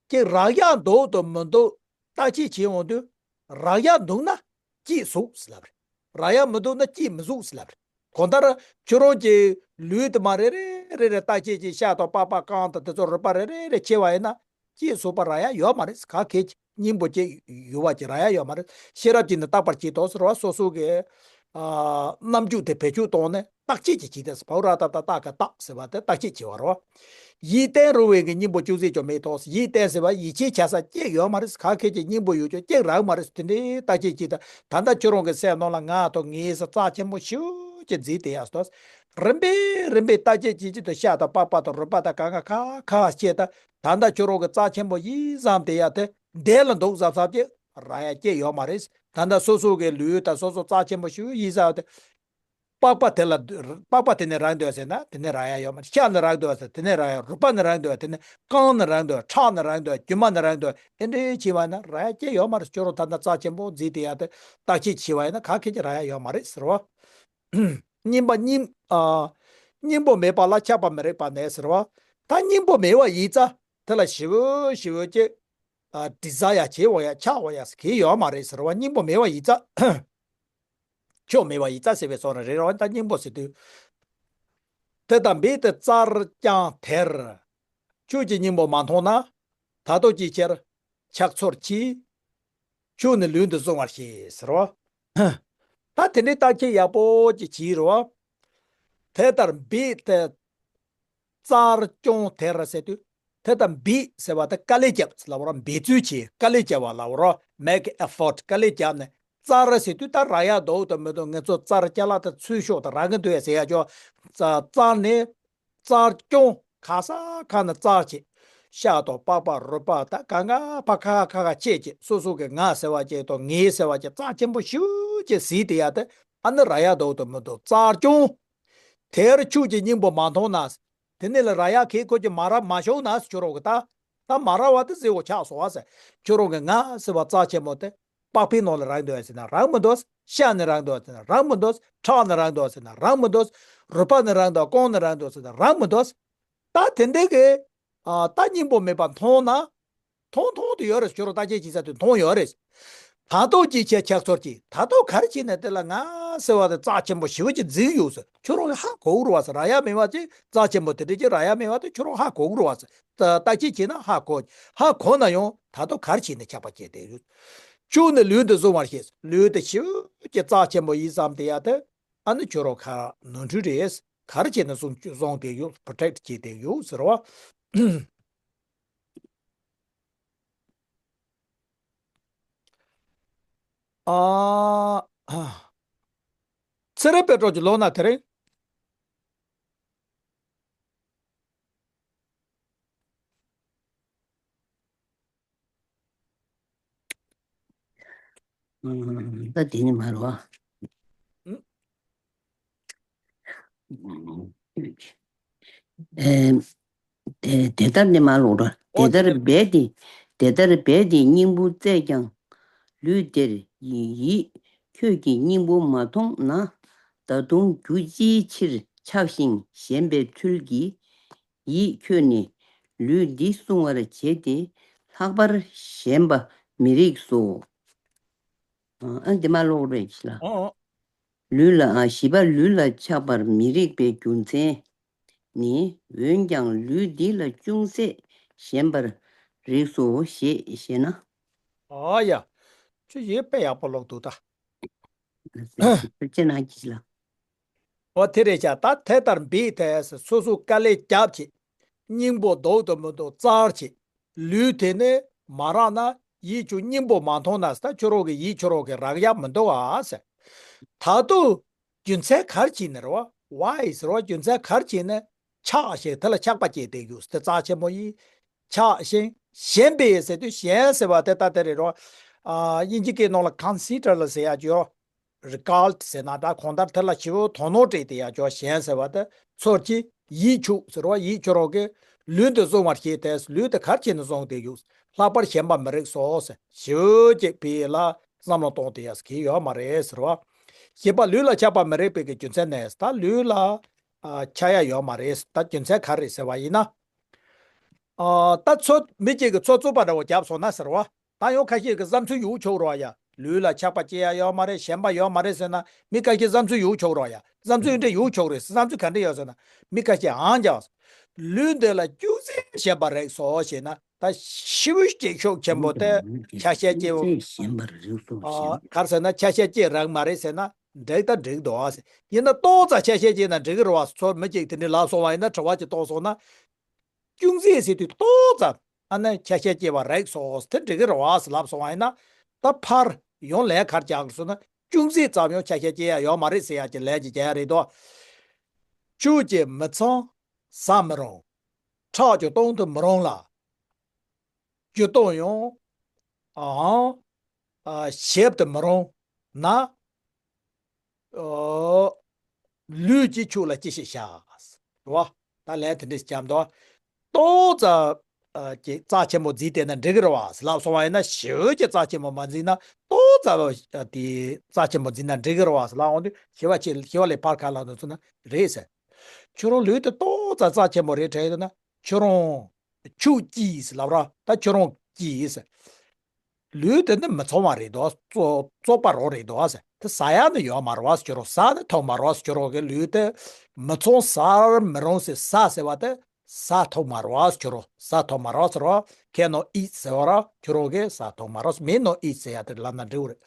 ཀྱི་རག་ཡག་འདུག་དང་མི་འདུག་བརྟག་དཔྱད་བྱེད་འོང་དུས། རག་ཡག་འདུག་ན་ཅི་བཟོད་ཟེར་ལབ་རེད། རག་ཡག་མི་འདུག་ན་ཅི་མི་བཟོད་ཟེར་ལབ་རེད། གང་ལྟར་ཁྱོད་རང་གི་ལུས་དེ་མར་རེ་རེ་རེ་རེ་བརྟག་དཔྱད་ཀྱིས་ཤ་དང་པགས་པ་རྐང་དང་དེ་ཚོ་རུས་པ་རེ་རེ་རེ་ཕྱེ་བ་ཡིན་ན། ཅི་བཟོད་པ་རག་ཡག་ཡོད་མ་རེད། ག་གེ་སྙིང་པོ་ཅི་ཡོད་པ་ཅིག་རག་ཡག་ཡོད་མ་རེད། ཤེས་རབ་ཀྱིས་ནི་བརྟག་པར་གྱིས་དང་ཟེར་བ་སོ་སོ་གི། ཨ། རྣམ་འགྱུར་དེ་བེད་སྤྱོད་བཏང་ནས་བརྟག་དཔྱད་ཅིག་བྱས་ཏེ། བའུ་ར་ཏ་བཏགས་ཀ་བརྟག་ཟེར་བ་དེ་བརྟག་དཔྱད་བྱེད་པ་རེད། ཡིད་བརྟན་རུང་བའི་གི་སྙིང་པོ་ཅུང་ཟད་ཀྱང་མེད་དོ། ཡིད་བརྟན་ཟེར་བ་ཡིད་ཆེས་བྱ་ས་ཅིག་ཡོད་མ་རེད། ག་གེ་ཅིག་སྙིང་པོ་ཡོད་ཀྱང་ཅིག་རག་མ་རེད། དེ་འདྲའི་བརྟག་དཔྱད་ཅིག་དང་། ད་ལྟ་ཁྱོད་རང་གི་སེམས་ནང་ལ་ང་དང་ངའི་ས་རྩ་ཆེན་པོ་ཞེ་པོ་ཅིག་བརྩིས་ཏེ་ཡ་སྟོ། རིམ་པས་རིམ་པས་བརྟག་དཔྱད་ཅིག་ཅིག་ཏུ་ཤ་དང་པགས་པ་དང་རུས་པ་དང་གང་ག་ཁ་ཁ་བྱས་ད། ད་ལྟ་ཁྱོད་རང་གི་རྩ་ཆེན་པོ་ཡིན་བསམ་དེ་ཡ་དེ་འདས་ལ་འདུག་བསམ་བསམ་ཅིག་རག་ཡག་ཅིག་ཡོད་མ་རེད། ད་ལྟ་སོ་སོ་གི་ལུས་དང་སོ་སོ་རྩ་ཆེན་པོ་ཞེ་པོ་ཡིན་བསམ་དེ། པགས་པ་དེ་ལ། པགས་པ་དེ་ནས་རག་འདུག་ཟེར་ན་དེ་ནས་རག་ཡག་ཡོད་མ་རེད། ཤ་ནས་རག་འདུག་ཟེར་དེ་ནས་རག་ཡག་རུས་པ་ནས་རག་འདུག་དེ་ནས་རྐང་ནས་རག་འདུག་ཁྲག་ནས་རག་འདུག་རྒྱུ་མ་ནས་རག་འདུག་དེ་འདྲའི་བྱས་པ་ན་རག་ཡག་ཅིག་ཡོད་མ་རེད། ཁྱོད་རང་ད་ལྟ་རྩ་ཆེན་པོ་བརྩིས་ཏེ་ཡ་དེ་བརྟག་དཔྱད་བྱས་པ་ཡིན་ན་ག་གེ་ཅིག་རག་ཡག་ཡོད་མ་རེད་ཟེར་བ། སྙིང་པོ་སྙིང་། ཨ། སྙིང་པོ་མེད་པ་ལ་ཆགས་པ་མི་རིགས་པ་ནས་ཟེར་བ། ད་སྙིང་པོ་མེད་པ་ཡིན་ཙང་དེ་ལ་ཞེ་པོ་ཞེ་པོ་ཅིག་ཨ། དྲི་ཟ་ཡག་བྱེད་འོང་ཡག་ཆགས་འོང་ཡག་གི་ཡོད་མ་རེད་ཟེར་བ། སྙིང་པོ་མེད་པ་ཡིན་ཙང་། ཆོག་མེད་པ་ཡིན་ཙང་ཟེར་བའི་བཟོ་འདྲ་རེད་རོ། ད་སྙིང་པོ་ཟེར་དུས། དེ་ལྟར་འབད་དེ་རྩྭར་ཀྱང་དེར། ཁྱོད་ཀྱིས་སྙིང་པོ་མ་མཐོང་ན། ད་ལྟོ་ཅིའི་ཕྱིར་ཆགས་ཚོར་གྱིས། ཁྱོད་ནི་ལུས་འདི་བཟུང་བར་བྱེད་ཟེར་རོ། ད་དེ་འདྲའི་བརྟག་དཔྱད་ཡག་པོ་ཅིག་བྱས་རོ། དེ་ལྟར་འབད་དེ། རྩྭར་ཀྱང་དེར་ཟེར་དུས། དེ་ལྟར་འབད་ཟེར་བ་དེ་དཀའ་ལས་བརྒྱབ་ལབ་རོ། འབད་རྩོལ་བྱེད། དཀའ་ལས་བརྒྱབ་པ་ལབ་རོ། make effort། དཀའ་ལས་བརྒྱབ་ནས་རྩྭར་ཟེར་དུས་ད་རག་ཡག་འདུག་དང་མི་འདུག་ང་ཚོ་རྩྭར་ཅ་ལག་དང་ཚོས་ཤོག་དང་རག་གི་འདུག་ཟེར་ཡག་ཅོ། རྩྭ་རྩྭར་ནས། རྩྭར་ཀྱང་ག་ས་ག་ནས་རྩྭར་བྱེད། ཤ་དང་པགས་པ་རུས་པ་ད་གང་ག་ཕར་ཁ་ཁ་ཁ་ཁ་བྱེད་ཅེས་སོ་སོ་གི་ང་ཟེར་བ་ཅིག་དང་ངའི་ཟེར་བ་ཅིག་རྩ་ཆེན་པོ་ཞེ་པོ་ཅིག་བརྩིས་ཏེ་ཡ་དེ་ཨ་ནི་རག་ཡག་འདུག་དང་མི་འདུག་རྩྭར་ཀྱང་། དེར་ཁྱོད་ཀྱིས་སྙིང་པོ་མ་མཐོང་ན། དེ་ནས་ལ་ར་ཡ་གི་ཁོ་ཀྱི་མ་ར་མ་ཤོག་ན་ཁྱོད་རང་གི་ད། ད་མ་ར་བ་དེ་ཟེར་བ་ཆགས་སོང་བ་ཟེར། ཁྱོད་རང་གི་ང་ཟེར་བ་རྩ་ཆེན་པོ་དེ། པགས་པའི་ནང་ལ་རག་འདུག་ཟེར་ན་རག་མི་འདུག་ཤ་ནས་རག་འདུག་ཟེར་ན་རག་མི་འདུག་ཁྲག་ནས་རག་འདུག་ཟེར་ན་རག་མི་འདུག་རུས་པ་ནས་རག་འདུག་རྐང་ནས་རག་འདུག་ཟེར་ན་རག་མི་འདུག་ད་དེ་འདྲ་གི། ཨ། ད་སྙིང་པོ་མེད་པ་མཐོང་ན། མཐོང་མཐོང་དུ་ཡོད་རེད། ཁྱོད་རང་བརྟག་དཔྱད་བྱེད་ས་དུ་མཐོང་ཡོད་རེད། ད་ལྟོ་ཅིག་ཁྱེད་ཆགས་ཚོར་གྱིས་ད་ལྟོ་ག་རེ་བྱས་ནས་དེ་ལ་ང་ཟེར་བ་དེ་རྩ་ཆེན་པོ་ཞེ་པོ་ཅིག་འཛིན་ཡོད་ཟེར། ཁྱོད་རང་གི་ཧ་གོ་གི་རེད་བ་ཟེར། ར་ཡ་མེད་པ་ཅིག་རྩ་ཆེན་པོ་དེ་འདྲ་ཅིག་ར་ཡ་མེད་པ་དེ་ཁྱོད་རང་ཧ་གོ་གི་རེད་བ་ཟེར། ད་བརྟག་དཔྱད་བྱས་ན་ཧ་གོ། ཧ་གོ་ན་ཡང་ད་ལྟོ་ག་རེ་བྱས་ནས་ཆགས་པ་སྐྱེས་བསྡད་ཡོད། བཅུ་ནི་ལུས་འདི་བཟུང་བར་བྱེད། ལུས་དེ་ཞེ་པོ་ཅིག་རྩ་ཆེན་པོ་ཡིན་བསམ་བསྡད་ཡ་དེ། ཨ་ནི་ཁྱོད་རང་ག་ནོར་འཁྲུལ་རེད། ག་རེ་བྱས་ནས་བཟུང་བཟུང་བསྡད་ཡོད། པྲོ་ཊེག་བྱས་བསྡད་ཡོད་ཟེར་བ། ཨ། ཚེ་རིང་དཔལ་གྲོགས་ཀྱི་ལོ་ན་དེ་རིང་། ད་དེ་ནི་མ་རེད་བ། ཨེ། དེ་ལྟར་ནི་མ་ལོག་འགྲོ། དེ་ལྟར་འབད་དེ། དེ་ལྟར་འབད་དེ་སྙིང་པོ་བཙལ་ཀྱང་། ལུས་འདིར་ཡིད་ཁྱོད་ཀྱི་སྙིང་པོ་མ་མཐོང་ན། ད་དུང་རྒྱུ་ཅིའི་ཕྱིར་ཆགས་ཤིང་ཞེན་པའི་ཚུལ་གྱིས། ཡིད་ཁྱོད་ནི་ལུས་འདི་བསྲུང་བར་བྱེད་དེ། ལྷག་པར་ཞེན་པ་མི་རིགས་སོ། ཨ། འདི་མ་ལོག་རེད་ལ། ཨོ་ཨོ། ལུས་ལ། ཨ། བཞི་པ་ལུས་ལ་ཆགས་པར་མི་རིགས་པའི་རྒྱུ་མཚན་ནི། འོན་ཀྱང་ལུས་འདི་ལ་ཅུང་ཟད་ཞེན་པར་རིགས་སོ་ཞེས་ཞེ་ན། ཨོ་ཡ། ཁྱོད་ཡིག་དཔེ་ཡག་པོ་ཀློག་འདུག་ད། ཅི་ན་གྱིས་ལ། ཨོ་དེ་རེད་ཤག་ད་དེ་ལྟར་འབད་དེ་སོ་སོ་དཀའ་ལས་རྒྱབ་བྱས། སྙིང་པོ་འདུག་དང་མི་འདུག་བཙལ་བྱས། ལུས་དེ་ནི་མ་རག་ན་ཡིད་ཀྱི་སྙིང་པོ་མ་མཐོང་ན་ཟེར། ད་ཁྱོད་རང་གི་ཡིད་ཁྱོད་རང་གི་རག་ཡ་མི་འདུག་ཨ་ཟེར། ད་དུང་རྒྱུ་མཚན་ག་རེ་བྱས་ནས་རེད་བ། Why ཟེར་བ་རྒྱུ་མཚན་ག་རེ་བྱས་ནས་ཆགས་ཤིང་དེ་ལ་ཆགས་པ་སྐྱེས་བསྡད་ཡོད་ཟེར། དེ་རྩ་ཆེན་པོ་ཡིན། ཆགས་ཤིང་ཞེན་པའི་ཟེར་དུས་ཞེན་ཟེར་བ་དེ་ད་དེ་རེད་རོ། ཨ། དབྱིན་ཇི་སྐད་ནང་ལ་ཀོན་སི་ཌར་ལ་ཟེར་ཡ་ཅིག་ཡོད། རི་ཀལ་ཟེར་ན་འདྲ། གང་ལྟར་དེ་ལ་ཞེ་པོ་དོ་སྣང་སྤྲད་དེ་ཡ་ཅོ་ཞེན་ཟེར་བ་དེ་ཚོར་གྱི་ཡིད་ཆུག་ཟེར་བ། ཡིད་ཆུ་རོགས་ཀྱི་ལུས་འདི་བཟུང་བར་བྱེད་དེ། ལུས་དེ་གར་བྱས་ནས་བཟུང་སྟེ་ཡོད། ལྷག་པར་ཞེན་པ་མི་རིགས་སོ་ཟེར། ཞེ་པོ་ཅིག་ཕི་ལ་བསམ་བློ་གཏོང་དེ་ཡ་གི་ཡོད་མ་རེད་ཟེར་བ། ཞེས་པ་ལུས་ལ་ཆགས་པ་མི་རིགས་པའི་གི་རྒྱུ་མཚན་ནས་ད་ལུས་ལ་ཨ་ཆགས་ཡ་ཡོད་མ་རེད། ད་རྒྱུ་མཚན་ག་རེ་ཟེར་བ་ཡིན་ན། ཨ་ད་ཚོ་མི་གཅིག་གི་ཚོ་རྩུབ་པ་འདྲ་བོ་བརྒྱབ་སོང་ན་ཟེར་བ། ད་ཡང་ཁ་ཤས་ཀྱི་བསམ་ཚུལ་ཡོད་ཆོག་རོགས་ཡ། ལུས་ལ་ཆགས་པ་སྐྱེ་ཡ་ཡོད་མ་རེད། ཞེན་པ་ཡོད་མ་རེད་ཟེར་ན་མི་ཁ་ཤས་བསམ་ཚུལ་ཡོད་ཆོག་རོགས་ཡ། བསམ་ཚུལ་འདྲ་ཡོད་ཆོག་རེད། བསམ་ཚུལ་ག་འདྲ་ཡོད་ཟེར་ན་མི་ཁ་ཤས་ཨང་རྒྱག་ལུས་འདི་ལ་ཅུང་ཟད་ཞེན་པ་རེག་སོ་ཞེ་ན་ད་ཤི་བོ་སྐྱེ་ཤོག་ཆེན་པོ་དེ་ཆ་ཤས་སྐྱེ་བོ། ཞེན་པ་རེག་སོ་ཞེ་ན། གར་ཟེར་ན་ཆ་ཤས་སྐྱེ་རག་མ་རེད་ཟེར་ན་འགྲིག་ད་འགྲིག་འདུག་ཨ་ཟེར། ཡིན་ན་ཏོག་ཙམ་ཆ་ཤས་སྐྱེ་ན་འགྲིག་གི་རེད་བ། ཚོ་མི་གཅིག་དེ་འདྲ་ལབ་སོང་བ་ཡིན་ན་དྲི་བ་ཅིག་གཏོང་སོང་ན། ཅུང་ཟད་ཟེར་དུས་ཏོག་ཙམ་ཨ་ནི་ཆ་ཤས་སྐྱེ་བ་རེག་སོ་དེ་འགྲིག་གི་རེད་བ་ཟེར་ལབ་སོང་བ་ཡིན་ན། ད་ཕར་ཡང་ལན་གར་རྒྱག་དགོས་སོང་ན་ཅུང་ཟད་ཙམ་ཡང་ཆ་ཤས་སྐྱེ་ཡ་ཡོད་མ་རེད་ཟེར་ཡ་གི་ལན་ཅིག་རྒྱག་ཡ་རེད་དོ། ཁྱོད་ཀྱིས་མི་ཚང་ཟ་མི་རུང་། ཁྲག་ཀྱང་བཏུང་དུ་མི་རུང་ལ། རྒྱུ་བཏུང་ཡང་ཨང་ཨ་ཞེབ་ཏུ་མི་རུང་ན། ཨོ། ལུས་ཀྱི་ཕྱོགས་ལ་ཅི་ཞིག་བྱ། རེད་བ། ད་ལན་དེ་འདྲ་ཞིག་བརྒྱབ་འདུག་ཏོག་ཙམ་ཨ་ཀྱི་རྩ་ཆེན་པོ་འཛིན་བསྡད་ན་འགྲིག་གི་རེད་བ་ཟེར་ལབ་སོང་བ་ཡིན་ན། ཞེ་པོ་ཀྱི་རྩ་ཆེན་པོ་མ་འཛིན་ན་ཏོག་ཙམ་ཨ་དེ་རྩ་ཆེན་པོ་འཛིན་ན་འགྲིག་གི་རེད་བ་ཟེར་ལབ་འོང་དུས་ཞི་བ་ཆེ་ཞི་བ་ལྷས་ཕར་ཁ་ལབ་འདུག་ཚུལ་ན་རེད་ཟེར། ཁྱོད་རང་ལུས་དེ་ཏོག་ཙམ་རྩ་ཆེན་པོ་རེད་དྲན་ཡོད་ན་ཁྱོད་རང་ཁྱོད་ཀྱིས་ལབ་ར། ད་ཁྱོད་རང་གིས་ལུས་དེ་ནི་མི་ཚང་བ་རེད་དོ། བཙོག་བཙོག་པ་རང་རེད་དོ་ཟེར། དེ་ཟ་ཡ་ནི་ཡོད་མ་རེད་བ་ཟེར། ཁྱོད་རང་ཟ་ནི་ཐུབ་མ་རེད་བ་ཟེར། ཁྱོད་རང་གི་ལུས་དེ་མི་ཚང་ཟ་མི་རུང་ཟེར། ཟ་ཟེར་བ་དེ་ཟ་ཐུབ་མ་རེད་བ་ཟེར། ཁྱོད་རང་ཟ་ཐུབ་མ་རེད་བ་ཟེར་བ། Cannot eat ཟེར་བ་ར། ཁྱོད་རང་གིས་ཟ་ཐུབ་མ་རེད་བ་ཟེར། May not eat ཟེར་ཡ་དེ་ལབ་ན་འགྲིག་གི་རེད།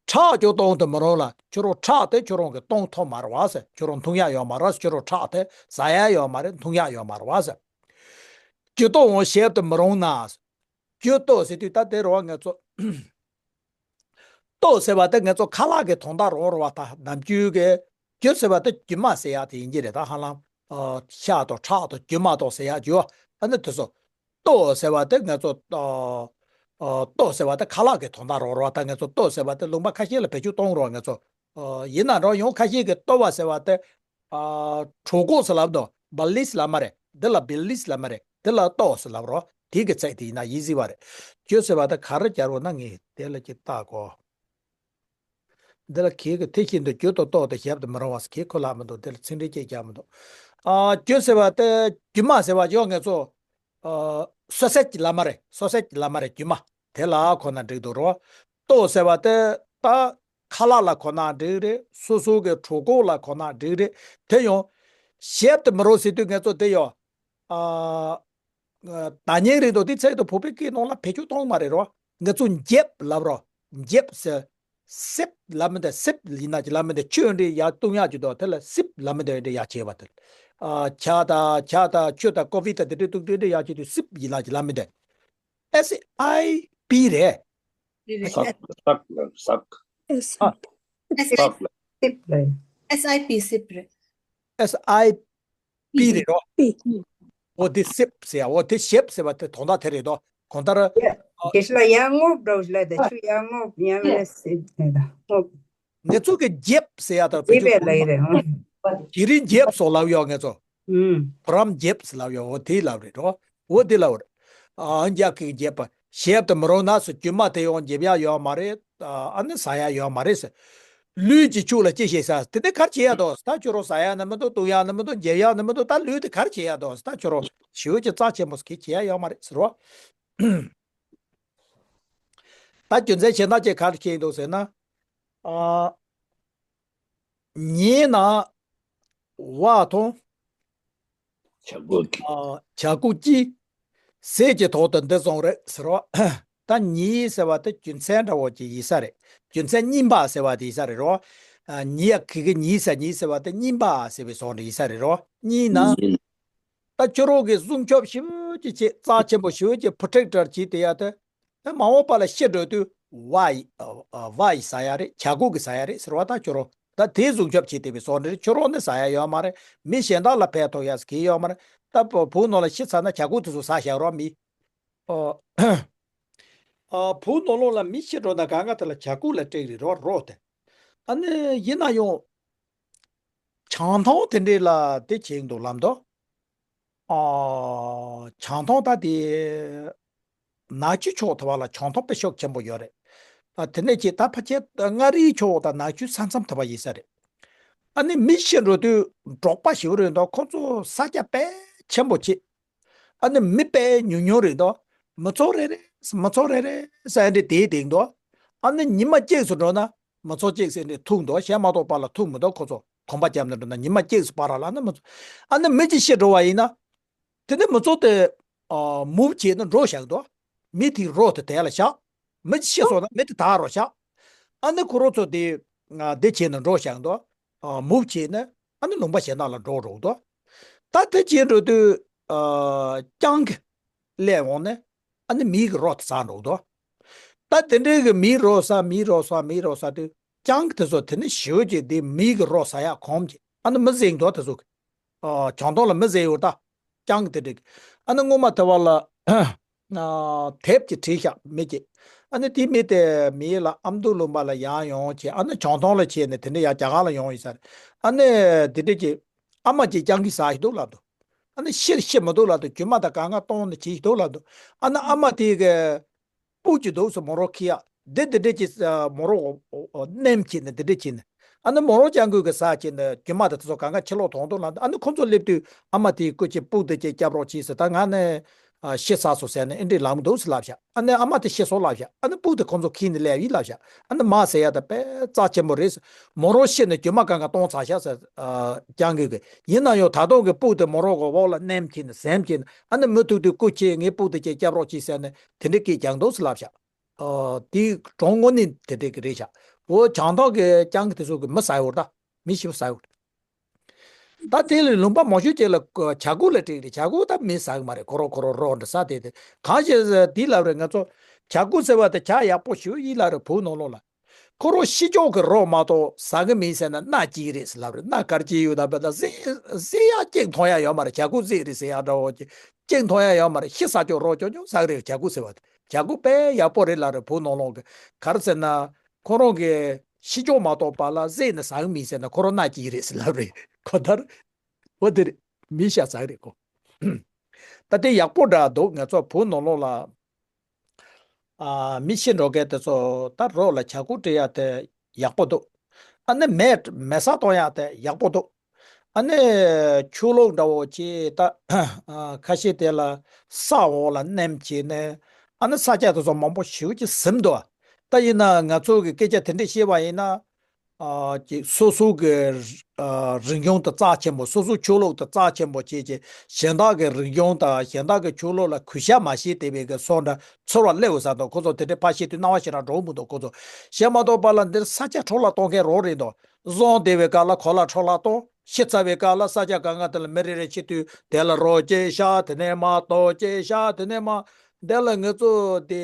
ཁྲག་ཀྱང་བཏུང་དུ་མི་རུང་ལ། ཁྱོད་རང་ཁྲག་དེ་ཁྱོད་རང་གིས་བཏུང་ཐུབ་མ་རེད་བ་ཟེར། ཁྱོད་རང་འཐུང་ཡ་ཡོད་མ་རེད་བ་ཟེར། ཁྱོད་རང་ཁྲག་དེ་ཟ་ཡ་ཡོད་མ་རེད། འཐུང་ཡ་ཡོད་མ་རེད་བ་ཟེར། རྒྱུ་བཏུང་ཡང་ཞེབ་ཏུ་མི་རུང་ན། རྒྱུ་ལྟོ་ཟེར་དུས་ད་དེ་རེད་བ་ང་ཚོ། ལྟོ་ཟེར་བ་དེ་ང་ཚོ་ཁ་ལག་གི་དོན་དག་རང་རེད་བ། ད་ནམ་རྒྱུན་གྱི་རྒྱུ་ཟེར་བ་དེ་རྒྱུ་མ་ཟེར་ཡ་དེ་ཡིན་གྱི་རེད། ད་ཧ་ལམ་ཨ་ཤ་དང་ཁྲག་དང་རྒྱུ་མ་དང་ཟེར་ཡ་རྒྱུ་བ། ཨ་ནི་དེ་ཚོ་ལྟོ་ཟེར་བ་དེ་ང་ཚོ་ཨ་ཨ་ལྟོ་ཟེར་བ་དེ་ཁ་ལག་གི་དོན་དག་རང་རེད་བ། ད་ང་ཚོ་ལྟོ་ཟེར་བ་དེ་ལུང་པ་ཁ་ཤས་ལ་བེད་སྤྱོད་གཏོང་རེད་བ་ང་ཚོ། ཨ་ཡིན་ན་རང་ཡང་ཁ་ཤས་ཀྱིས་ལྟོ་བ་ཟེར་བ་དེ་ཨ་གྲོད་ཁོག་ཟེར་ལབ་འདུག་བ་ལི་ཟེར་ལབ་མ་རེད། འདི་ལ་བིལ་ལིས་ལབ་མ་རེད། འདི་ལ་ལྟོ་ཟེར་ལབ་རོ། དེ་གི་ཚིག་དེ་ཡིན་ན་ཡིན་སྲིད་པ་རེད། གྱོད་ཟེར་བ་དེ་ག་རེ་སྦྱར་འོ་ན། ངས་དེ་ལ་ཅིག་བལྟ་གོ། འདི་ལ་གལ་གི་དེ་བཞིན་དུ་གྱོད་དུ་གཏོགས་ཏེ་བཞེད་དུ་མི་རུང་བ་ཟེར་གལ་ཁོ་ལ་མི་འདུག་དེ་ལ་ཚིག་འགྲེལ་ཅིག་རྒྱག་མི་འདུག་ཨ། གྱོད་ཟེར་བ་དེ་རྒྱུ་མ་ཟེར་བ་ཡོད། ངས་ཚོ། ཨ། སོ་སོ་གི་ལབ་མ་རེད། སོ་སོ་གི་ལབ་མ་རེད། རྒྱུ་མ་དེ་ལ་གོ་ན་འགྲིག་འདུག་རོ། གཏོགས་ཟེར་བ་དེ་ད་ཁ་ལག་ལ་གོ་ན་འགྲིག་རེད། སོ་སོ་གི་གྲོད་ཁོག་ལ་གོ་ན་འགྲིག་རེད། དེ་ཡང་བཞེད་དུ་མི་རུང་ཟེར་དུས་ངས་ཚོ་དེ་ཡོད། ཨ། ད་ཉིན་རེད་དོ། དེ་ཚད་དུ་བོད་པའི་སྐད་ནང་ལ་བེད་སྤྱོད་གཏོང་མ་རེད་རོ། ང་ཚོ་འཇེབ་ལབ་རོ། འཇེབ་ཟེར། སིབ་ལབ་མི་འདུག་སིབ་ཡིན་ན་ཅི་ལབ་མི་འདུག་ཆོས་འདྲི་ཡག་བཏུང་ཡག་ཅིག་དོ། དེ་ལ་སིབ་ལབ་མི་འདུག་འདྲི་ཡག་བྱེད་པ་དེ། ཨ། ཇ་དང་ཇ་དང་ཆུ་དང་ཀོ་ཧྥི་དང་དེ་འདྲ་བཏུང་དུས་འདྲི་ཡག་བྱེད་དུས་སིབ་ཡིན་ན་ཅི་ལབ་མི་འདུག S I P རེད། སིབ་ལ། སིབ་ལ། ཨ། སིབ་ལ། སིབ་ལ། S I P སིབ་རེད། S I P རེད་རོ། པི། འོ་དེ་སིབ་ཟེར་ཡ། འོ་དེ་ཞེབ་ཟེར་བ་དེ་དོན་དག་དེ་རེད་དོ། གང་ལྟར། ཡ། དེ་ལ་ཡ་རྔུབ་འགྲོ་ལ་དེ་ཆུ་ཡ་རྔུབ་ཡ་མེ་སིབ་དེ་ད་རྔུབ། ངེད་ཚོ་གི་འཇེབ་ཟེར་ཡ་དང་བེད་སྤྱོད་ལ་ཡི་རེད། དེ་རིང་འཇེབ་སོགས་ལབ་ཡོད་ངེད་ཚོ། ཨུམ། བུ་རམ་འཇེབ་ཟེར་ལབ་ཡོད། འོ་དེ་ལབ་རེད་རོ། འོ་དེ་ལབ་རེད། ཨ། འཇག་གི་འཇེབ་པ་ཞེབ་དུ་མི་རུང་ན་ཟེར། རྒྱུ་མ་དེ་ཡང་འཇེབ་ཡ་ཡོད་མ་རེད། ཨ་ནི་ཟ་ཡ་ཡོད་མ་རེད་ཟེར། ལུས་ཀྱི་ཕྱུགས་ལ་ཅི་ཞིག་ཟ། དེ་ནི་གར་བྱེད་ཡ་དོ་ཟེར། ད་ཁྱོད་རང་ཟ་ཡ་ནི་མི་འདུག་བཏུང་ཡ་ནི་མི་འདུག་འཇེབ་ཡ་ནི་མི་འདུག་ད་ལུས་དེ་གར་བྱེད་ཡ་དོ་ཟེར། ད་ཁྱོད་རང་ཞེ་པོ་ཅིག་རྩ་ཆེན་པོ་ཟེར་གྱི་བྱེད་ཡ་ཡོད་མ་རེད་ཟེར་བ། ད་རྒྱུ་མཚན་གཞན་དག་ཅིག་ག་རེ་ཁྱེར་འདུག་ཟེར་ན། ཨ། ཉིན་ན་བ་དང་། བྱ་རྒོད་ཀྱི། ཨ། བྱ་རྒོད་ཀྱི་ཟས་ཀྱི་ཐོག་ཏུ་འདི་བཟུང་རེད་ཟེར་བ། ད་ཉིན་ཟེར་བ་དེ་རྒྱུ་མཚན་འདྲ་བོ་ཅིག་ཡིན་ས་རེད། རྒྱུ་མཚན་རྙིང་པ་ཟེར་བ་དེ་ཡིན་ས་རེད་རོ། ཨ། ཉིན་ཡ་གི་གི་ཉིན་ས་ཉིན་ཟེར་བ་དེ་རྙིང་པ་ཟེར་བའི་བཟོ་འདྲ་ཡིན་ས་རེད་རོ། ཉིན་ན། ཉིན། ད་ཁྱོད་རང་གིས་སྲུང་སྐྱོབ་ཞེ་པོ་ཅིག་བྱེད། རྩ་ཆེན་པོ་ཞེ་པོ་ཅིག་པོ་རོ་ཊེག་ཊར་བྱེད་དེ་ཡ་དེ། ད་མ་འོངས་པ་ལ་ཤི་འགྲོ་དུས་བ་ཡི། ཨ། ཨ། བ་ཡི་ཟ་ཡ་རེད། བྱ་རྒོད་ཀྱི་ཟ་ཡ་རེད་ཟེར་བ། ད་ཁྱོད་རང་ད་དེ་སྲུང་སྐྱོབ་བྱེད་བསྡད་པའི་བཟོ་འདྲ་རེད། ཁྱོད་རང་ནི་ཟ་ཡ་ཡོད་མ་རེད། མི་གཞན་དག་ལ་ཕན་ཐོགས་ཡ་ཟེར་གྱི་ཡོད་མ་རེད། ད་བུ་བུ་ནོར་ལ་ཤི་ཚར་ན་བྱ་རྒོད་དེ་ཚོ་ཟ་བཞག་རོགས་མི། ཨོ། ཨ། བུ་ནོར་ལོང་ལ་མི་ཤི་འགྲོ་ན་གང་ག་དེ་ལ་བྱ་རྒོད་ལ་སྤྲད་རེད་རོ། རོ་དེ། ཨ་ནི་ཡིན་ན་ཡང་། ཆང་འཐུང་དེ་འདྲས་ལ་དེ་བྱེད་འདུག་ལབ་འདུག་ཨ། ཆང་འཐུང་ད་དེ། ནག་ཆུ་ཕྱོགས་དེ་བ་ལ་ཆང་འཐུང་དཔེ་ཤུགས་ཆེན་པོ་ཡོད་རེད། ཨ། དེ་ནས་ཅིག་ད་ཕལ་ཆེར་མངའ་རིས་ཕྱོགས་དང་ནག་ཆུ་ས་མཚམས་དེ་བ་ཡིན་ས་རེད། ཨ་ནི་མི་ཤི་འགྲོ་དུས་འབྲོག་པ་ཞིག་རེད་འདུག་ཁོ་ཚོ་ས་རྒྱ་དཔེ་ཆེན་པོ་བྱེད། ཨ་ནི་མི་དཔེ་ཉུང་ཉུང་རེད་འདུག་མི་ཚོགས་རེ་རེ། མི་ཚོགས་རེ་རེ་ཟེར་འདྲ་དེའི་སྟེང་དུ། ཨ་ནི་ཉི་མ་གཅིག་སུ་འགྲོ་ན་མི་ཚོགས་གཅིག་ཟེར་འདྲ་ཐུག་འདུག་གཞན་མ་གཏོགས་པ་ལ་ཐུག་མི་འདུག་ཁོ་ཚོ་གོམ་པ་བརྒྱབ་ནས་འགྲོ་ན་ཉི་མ་གཅིག་སུ་བར་ལ། ཨ་ནི་མི་ཚོ། ཨ་ནི་མི་གཅིག་ཤི་འགྲོ་བ་ཡིན་ན། དེ་ནི་མི་ཚོགས་དེ། ཨ། མུབ་བྱས་ནས་འགྲོ་བཞག་འདུག་མི་དེའི་རོ་དེ་དེ་ལ་བཞག་མི་དེ་ཤི་སོང་ན་མི་དེ་དག་རོ་བཞག་ཨ་ནི་ཁོ་རང་ཚོ་དེ། ཨ། དེ་བྱས་ནས་འགྲོ་བཞག་འདུག་ཨ། མུབ་བྱས་ནས་ཨ་ནི་ལུང་པ་གཞན་དག་ལ་འགྲོ་རོགས་འདུག་ད་དེ་བྱས་འགྲོ་དུས། ཨ། རྐྱང་གི་སླེབས་འོང་ནས་ཨ་ནི་མིའི་གི་རོ་དེ་ཟ་འགྲོ་འདུག་ད་དེ་འདྲའི་གི་མིའི་རོ་ཟ། མིའི་རོ་ཟ། མིའི་རོ་ཟ་དུས་རྐྱང་གི་དེ་ཚོ་དེ་ནི་ཞེ་པོ་ཅིག་དེ་མིའི་གི་རོ་ཟ་ཡག་གོམས་ཀྱི། ཨ་ནི་མི་བཟེད་འདུག་དེ་ཚོ་གི། ཨ། ཆང་འཐུང་ལ་མི་བཟེད་ཡོད་ད། རྐྱང་གི་དེ་འདྲ་གི། ཨ་ནི་སྔོན་མ་དེ་བ་ལ། ཨ། དེབ་ཅིག་བྲིས་ཤག་མི་གཅིག་ཨ་ནི་དེ་མི་དེ་མི་ལ་ཨ་མདོ་ལུང་པ་ལ་ཡར་ཡོང་བྱས། ཨ་ནི་ཆང་འཐུང་ལ་བྱས་ནས་དེ་འདྲ་ཡར་རྒྱ་གར་ལ་ཡོང་ཡིན་ས་རེད། ཨ་ནི་དེ་འདྲ་གི་ཨ་མ་གཅིག་རྐྱང་གིས་ཟ་ཡི་འདུག་ལབ་འདུག་ཨ་ནི་ཤི་ཤི་མི་འདུག་ལབ་འདུག་རྒྱུ་མ་དང་གང་ག་གཏོང་ནས་བྱེད་ཀྱི་འདུག་ལབ་འདུག་ཨ་ནི་ཨ་མ་དེ་གི་སྤུ་གི་འདུག་ཟེར། མོ་རོ་ཁི་ཡ། འདི་འདི་འདྲས་ཀྱི་མོ་རོ་མནན་བྱས་ནས་འདི་འདྲས་བྱས་ནས། ཨ་ནི་མོ་རོ་རྐྱང་རྒོད་ཀྱི་ཟ་བྱས་ནས་རྒྱུ་མ་དེ་ཚོ་གང་ག་ཕྱི་ལོགས་ཐོན་འདུག་ལབ། ཨ་ནི་ཁོ་ཚོ་སླེབས་དུས་ཨ་མ་དེའི་སྐུ་མཁྱེན་སྤུ་དེ་ཅིག་སྐྱབས་རོགས་གྱིས་ཟེར། ད་ང་ནི་ཤི་ཚར་སོང་ཟེར་ནས་ཨེ་འདྲས་ལབ་འདུག་ཟེར་ལབ་ཤག་ཨ་ནི་ཨ་མ་དེ་ཤི་སོང་ལབ་ཤག་ཨ་ནི་སྤུ་དེ་ཁོ་ཚོ་ཁྱེར་ནས་སླེབས་ཡིན་ལབ་ཤག་ཨ་ནི་མ་ཟེར་ཡ་ད་དཔེ་རྩ་ཆེན་པོ་རེད་ཟེར། མོ་རོ་ཤི་ནས་རྒྱུ་མ་གང་ག་གཏོང་ཚར་ཤག་ཟེར། རྐྱང་རྒོད་ཀྱིས། ཡིན་ན་ཡང་ད་དུང་གི་སྤུ་དེ་མོ་རོ་གི་འོག་ལ་མནན་བྱས་ནས་ཟིན་བྱས་ནས། ཨ་ནི་མུ་མཐུད་དུ་སྐུ་མཁྱེན་ངའི་སྤུ་དེ་ཅིག་སྐྱབས་རོགས་གྱིས་ཟེར་ནས་དེ་འདྲས་སྐད་རྒྱག་འདུག་ཟེར་ལབ་ཤག་ཨ། དེའི་སྒྲུང་དངོས་གནས་དེ་འདྲས་ཀྱི་རེད་ཤག་འོ་ཆང་འཐུང་གི་རྐྱང་གི་དེ་ཚོ་གི་མི་ཟ་ཡོད་རེད་ད། མི་ཞིག་ཟ་ཡོད་རེད། ད་དེ་ལས་ལུང་པ་མང་ཤོས་ཅིག་ལ་བྱ་རྒོད་ལ་སྤྲད་རེད། བྱ་རྒོད་ད་མི་ཟ་གི་མ་རེད། ཁོ་རང་ཁོ་རང་རོ་འདྲ་ཟ་དེ་དེ། གང་ཞིག་དེ་ལབ་རེད། ང་ཚོ་བྱ་རྒོད་ཟེར་བ་དེ་བྱ་ཡག་པོ་ཞིག་ཡིན་ལབ་རེད། བོད་ནང་ལོགས་ལ། ཁོ་རང་ཤི་ཆོག་གི་རོ་མ་གཏོགས་ཟ་གི་མིན་ཟེར་ན་སྣ་སྐྱེས་རེད་ཟེར་ལབ་རེད། སྣ་ག་རེ་སྐྱེས་ཡོད་ད། བས་ད་ཟས་ཟས་ཡག་གཅིག་མཐོང་ཡག་ཡོད་མ་རེད། བྱ་རྒོད་ཟས་རེད་ཟེར་ཡག་འདྲ་བོ་ཅིག་གཅིག་མཐོང་ཡག་ཡོད་མ་རེད། ཤི་ཟ་ཆོག་རོ་ཆུང་ཆུང་ཟ་གི་རེད། བྱ་རྒོད་ཟེར་བ་དེ། བྱ་རྒོད་དཔེ་ཡག་པོ་རེད་ལབ་རེད། བོད་ནང་ལོགས་ཀྱི། ག་རེ་ཟེར་ན། ཁོ་རང་གི་ཤི་ཆོག་མ་གཏོགས་པ་ལ་ཟས་ནི་ཟ་གི་མིན་ཟེར་ན་ཁོ་རང་སྣ་སྐྱེས་རེད་ཟེར་ལབ་རེད། ཁོ་ད་རེད། འོ་དེ་རེད། མི་ཤ་ཟ་གི་རེད་ཁོ། ད་དེ་ཡག་པོ་འདྲ་འདུག་ང་ཚོ་བོད་ནང་ལོགས་ལ། ཨ། མི་ཤི་འགྲོ་མཁན་དེ་ཚོ་ད་རོགས་ལ་ཇ་ཁུག་སྤྲད་ཡ་དེ་ཡག་པོ་འདུག་ཨ་ནི་མེ་མེ་ས་གཏོང་ཡ་དེ་ཡག་པོ་འདུག་ཨ་ནི་ཆུ་ལོག་འདྲ་བོ་ཅིག་ད་ཨ་ཁ་ཤས་དེ་ལ་ས་འོག་ལ་མནན་བྱས་ནས། ཨ་ནི་ས་ཆ་དེ་ཚོ་མང་པོ་ཞེ་པོ་ཅིག་ཟིན་འདུག་ད་ཡིན་ན་ང་ཚོ་གི་སྐད་ཆ་དེ་འདྲས་བཤད་པ་ཡིན་ན། ཨ་ཅིག་སོ་སོ་གི་ཨ་རིག་གཞུང་དེ་རྩ་ཆེན་པོ། སོ་སོ་ཆོས་ལུགས་དེ་རྩ་ཆེན་པོ་བྱས་ཀྱི། གཞན་དག་གི་རིག་གཞུང་དང་གཞན་དག་གི་ཆོས་ལུགས་ལ་གུས་ཞབས་མ་བྱེད་བསྡད་པའི་གི་བཟོ་འདྲ་ཚོར་བ་སླེབས་ཡོད་ས་འདུག་ཁོ་ཚོ་དེ་འདྲའི་ཕར་བཤད་དུས་སྣང་བ་ཞེ་དྲག་འགྲོ་གི་མི་འདུག་ཁོ་ཚོ་བཤད་མ་གཏོགས་པ་ལ་འདིར་ས་ཆ་འཕྲོ་བརླག་གཏོང་མཁན་རོགས་རེད་འདུག་བཟོ་བསྡད་པའི་སྐབས་ལ་གོ་ལ་འཕྲོ་བརླག་གཏོང་། ཤི་ཚར་བའི་སྐབས་ལ་ས་ཆ་གང་ག་དེ་ལ་མི་རེ་རེ་ཕྱིན་དུས་དེ་ལ་རོགས་ཅིག་བཞག་དེ་ནས་མར་ལྟོ་ཅིག་བཞག་དེ་ནས་མར། འདི་ལ་ང་ཚོ་དེ་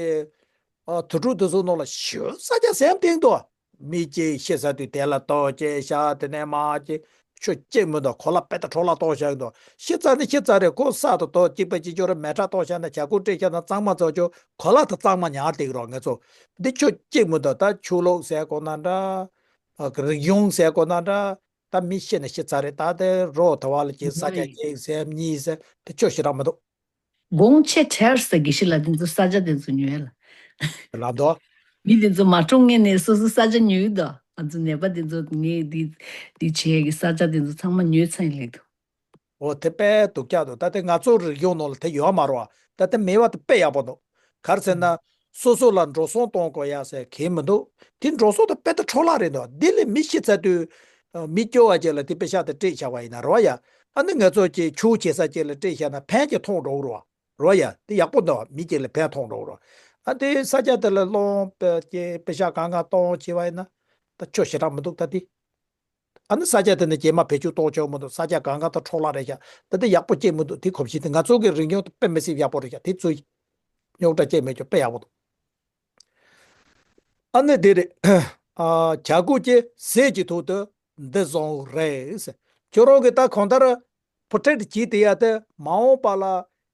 ཨ་དུར་ཁྲོད་དེ་ཚོ་ནང་ལ་ཞེ་པོ་ས་ཆ་ཟིན་བཏང་འདུག་མི་གཅིག་ཤི་ཚར་དུས་དེ་ལ་ལྟོ་གཅིག་བཞག་དེ་ནས་མར་གཅིག་ཆུ་གཅིག་མི་འདུག་གོ་ལ་དཔེ་ད་འཕྲོ་བརླག་གཏོང་བཞག་འདུག་ཤི་ཚར་ནི་ཤི་ཚར་རེད། ཁོ་ས་དང་རྡོ་གཅིག་པ་གཅིག་ཅོག་ར་མེ་སྲེག་གཏོང་བཞག་ན། ཇ་ཁུག་སྤྲད་བཞག་ན་གཙང་མ་ཚོ་ཅོག་གོ་ལ་ད་གཙང་མ་ཉར་བསྡད་ཀྱི་རོགས་ང་ཚོ། འདི་ཆུ་གཅིག་མི་འདུག་ད་ཆོས་ལུགས་ཟེར་དགོས་ན་འདྲ། ཨ་རིག་གཞུང་ཟེར་དགོས་ན་འདྲ། ད་མི་ཤི་ན་ཤི་ཚར་རེད། ད་དེ་རོགས་ད་བ་ལ་གཅིག་ས་ཆ་གཅིག་ཟེར་གཉིས་ཟེར་དེ་ཆོ་ཞེ་དྲག་མི་འདུག་དགོངས་ཆེ་ཁྲེལ་ཟེར་དགེ་བཤེས་ལགས། དེ་ཚོ་ས་ཆ་དེ་ཚོ་ཉོས་ལ། ལ་འདུག་མི་དེ་ཚོ་མ་གྲོངས་སྔོན་ནས་སོ་སོ་ས་ཆ་ཉོས་འདུག་ང་ཚོ་ནད་པ་དེ་ཚོ་ངས་འདི་འདི་བྱས་ཀྱི་ས་ཆ་དེ་ཚོ་ཚང་མ་ཉོས་ཚར་ཡིན་ལེགས་འདུག་འོ་དེ་དཔེ་སྡུག་ཅག་འདུག་ད་དེ་ང་ཚོ་རིག་གཞུང་ནང་ལ་དེ་ཡོད་མ་རེད་བ། ད་དེ་མེད་པ་དེ་དཔེ་ཡག་པོ་འདུག་ག་རེ་ཟེར་ན། སོ་སོ་ལ་འགྲོ་སོང་གཏོང་དགོས་ཡ་ཟེར་གང་མི་འདུག་དེ་འགྲོ་སོང་དེ་དཔེ་ད་འཕྲོ་བརླག་རེད་འདུག་འདི་ལས་མི་ཤི་ཚར་དུས། མི་སྐྱོ་བ་ཅིག་ལ་དེ་པེ་ཤག་དེ་སྤྲད་བཞག་པ་ཡིན་ན་རེད་བ་ཡ། ཨ་ནི་ང་ཚོ་ཅིག་ཆོས་བྱེད་ས་ཅིག་ལ་སྤྲད་བཞག་ན་ཕན་ཅིག་ཐོགས་འགྲོ་གི་རེད་བ། རེད་བ་ཡ། དེ་ཡག་པོ་འདུག་མི་ཅིག་ལ་ཕན་ཐོགས་འགྲོ་གི་རེད། ཨ་དེ་ས་ཆ་དེ་ལ་སློང་པེ་ཅིག་པེ་ཤག་གང་ག་གཏོང་བྱས་པ་ཡིན་ན། ད་ཆོ་ཞེ་དྲག་མི་འདུག་ད་དེ། ཨ་ནི་ས་ཆ་དེ་ནས་རྗེས་མ་བེད་སྤྱོད་གཏོང་ཆོག་མི་འདུག་ས་ཆ་གང་ག་ད་འཕྲོ་བརླག་རེད་ཤག་ད་དེ་ཡག་པོ་སྐྱེས་མི་འདུག་དེ་གོམས་གཤིས་དེ་ང་ཚོ་གི་རིག་གཞུང་དེ་དཔེ་མི་སྲིད་ཡག་པོ་རེད་ཤག་དེ་ཚོ་རྙོག་དྲ་སྐྱེས་མེད་ཀྱང་དཔེ་ཡག་པོ་འདུག་ཨ་ནི་དེ་རེད། ཨ། བྱ་རྒོད་ཀྱི་ཟས་ཀྱི་ཐོག་ཏུ་འདི་བཟུང་རེད། ཁྱོད་རང་གིས་ད་གང་ལྟར་པོར་ཊེ་རེཊ་བྱས་བསྡད་ཡ་དེ་མ་འོངས་པ་ལ་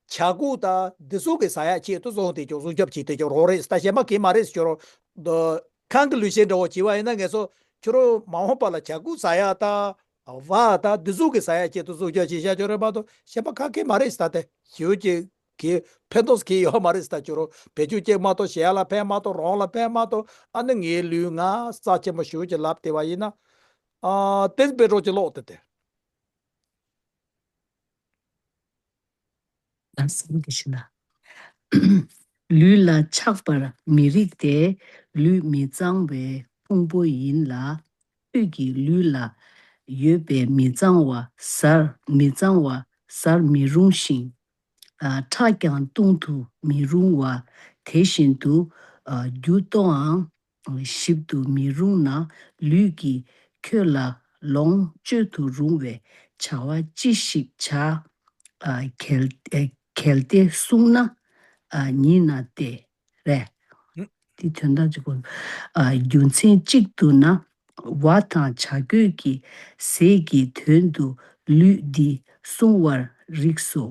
བྱ་རྒོད་དང་འདི་ཚོ་གིས་ཟ་ཡ་ཆེད་དུ་བཟུང་བསྡད་ཀྱང་བཟུང་རྒྱབ་བྱས་བསྡད་ཀྱང་རོགས་རེད། ད་གཞན་པ་གང་ཡང་མ་རེད། ཁྱོད་རང་ད་གང་གི་ལུས་ཆེན་འདྲ་བོ་བྱས་པ་ཡིན་ན་ངེས་སོ་ཁྱོད་རང་མ་འོངས་པ་ལ་བྱ་རྒོད་ཟ་ཡ་དང་བ་དང་འདི་ཚོ་གིས་ཟ་ཡ་ཆེད་དུ་བཟུང་རྒྱབ་བྱས་བཞག་ཁྱོད་རང་མ་གཏོགས་གཞན་པ་གང་གང་མ་རེད། ད་དེ་ཞེ་པོ་ཅིག་གི་ཕན་ཐོགས་གི་ཡོད་མ་རེད། ད་ཁྱོད་རང་བེད་སྤྱོད་ཅིག་མ་གཏོགས་གཞན་ལ་ཕན་མ་གཏོགས་རང་ལ་ཕན་མ་གཏོགས། ཨ་ནི་ངའི་ལུས་ངས་རྩ་ཆེན་པོ་ཞེ་པོ་ཅིག་ལབ་བསྡད་པ་ཡིན་ན། ཨ་དེ་བེད་སྤྱོད་ཅིག་ལོག་དེ་དེ། ལགས་སོ། དགེ་བཤེས་ལགས། ལུས་ལ་ཆགས་པར་མི་རིགས་ཏེ། ལུས་མི་གཙང་བའི་ཕུང་པོ་ཡིན་ལ། ཁྱོད་ཀྱི་ལུས་ལ་ཡོད་པའི་མི་གཙང་བ་ཟར་མི་གཙང་བ་ཟར་མི་རུང་ཞིང་། ཨ་ཁྲག་ཀྱང་བཏུང་དུ་མི་རུང་བ་དེ་བཞིན་དུ། ཨ་རྒྱུ་ལྟོའང་ཞིབ་ཏུ་མི་རུང་ན། ལུས་ཀྱིས་ཁྱོད་ལ་ལོངས་སྤྱོད་དུ་རུང་བའི་བྱ་བ་ཅི་ཞིག་བྱ། ཨ་གལ་ཨ་གལ་ཏེ་གསུངས་ན། ཨ་ཉིད་ན་སྟེ་རེད། འདི་དོན་དག་ཅིག་གོ། ཨ་རྒྱུ་མཚན་གཅིག་ཏུ་ན། བ་དང་བྱ་རྒོད་ཀྱི་ཟས་ཀྱི་དོན་དུ་ལུས་འདི་བསྲུང་བར་རིགས་སོ།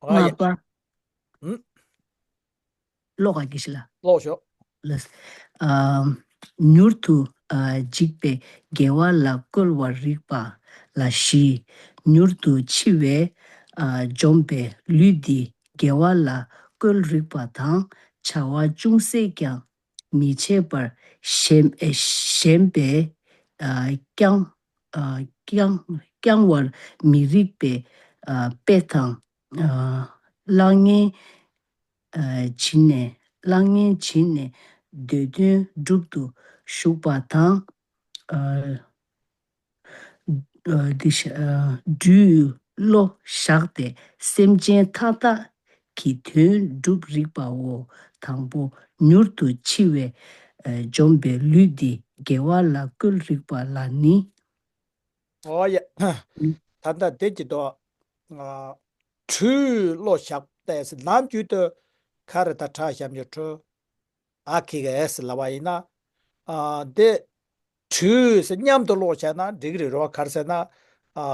ཨ་ཡ། ལྔ་པ། ཨུམ། ཀློག་ག་དགེ་བཤེས་ལགས། ཀློག་ཤོག་ལགས། ཨ་མྱུར་དུ་ཨ་འཇིག་པའི་དགེ་བ་ལ་བཀོལ་བར་རིགས་པ་ལ་བཞི། མྱུར་དུ་འཆི་བས་ཨ་འཇོམས་པའི་ལུས་འདི་དགེ་བ་ལ་བཀོལ་རིགས་པ་དང་། བྱ་བ་ཅུང་ཟད་ཀྱང་མི་བྱེད་པར་ཞེན་ཞེན་པས་ཨ་བསྐྱང་ཨ་བསྐྱང་བསྐྱང་བར་མི་རིགས་པའི་ཨ་དཔེ་དང་། ཨ་གླ་རྔན་ཨ་བྱིན་ནས་གླ་རྔན་བྱིན་ནས་འདོད་དོན་སྒྲུབ་ཏུ་གཞུག་པ་དང་། ཨ་ཨ་འདི་ཤ་ཨ་སྦྲུལ་བློ་བཞག་སྟེ་སེམས་ཅན་མཐའ་དག་གི་དོན་སྒྲུབ་རིགས་པའོ། དང་པོ། མྱུར་དུ་འཆི་བས་ཨ་འཇོམས་པའི་ལུས་འདི་དགེ་བ་ལ་བཀོལ་རིགས་པ་ལ་ནི། ཨོ་ཡ། ད་ལྟ་དེ་ཅི་ཏོ། ཨ་ཁྲུས་བློ་བཞག་སྟེ་ནམ་རྒྱུན་དུ་ཁ་རེ་ད་ཁྲག་ཞབས་ཀྱུ་ཁྲུས། ཨ་ཁི་ག་ཨེ་སི་ལབ་པ་ཡིན་ན། ཨ་དེ་ཁྲུས་སི་མཉམ་དུ་ཀློག་བྱས་ན་འགྲིག་རེད་རོ། ག་རེ་ཟེར་ན། ཨ་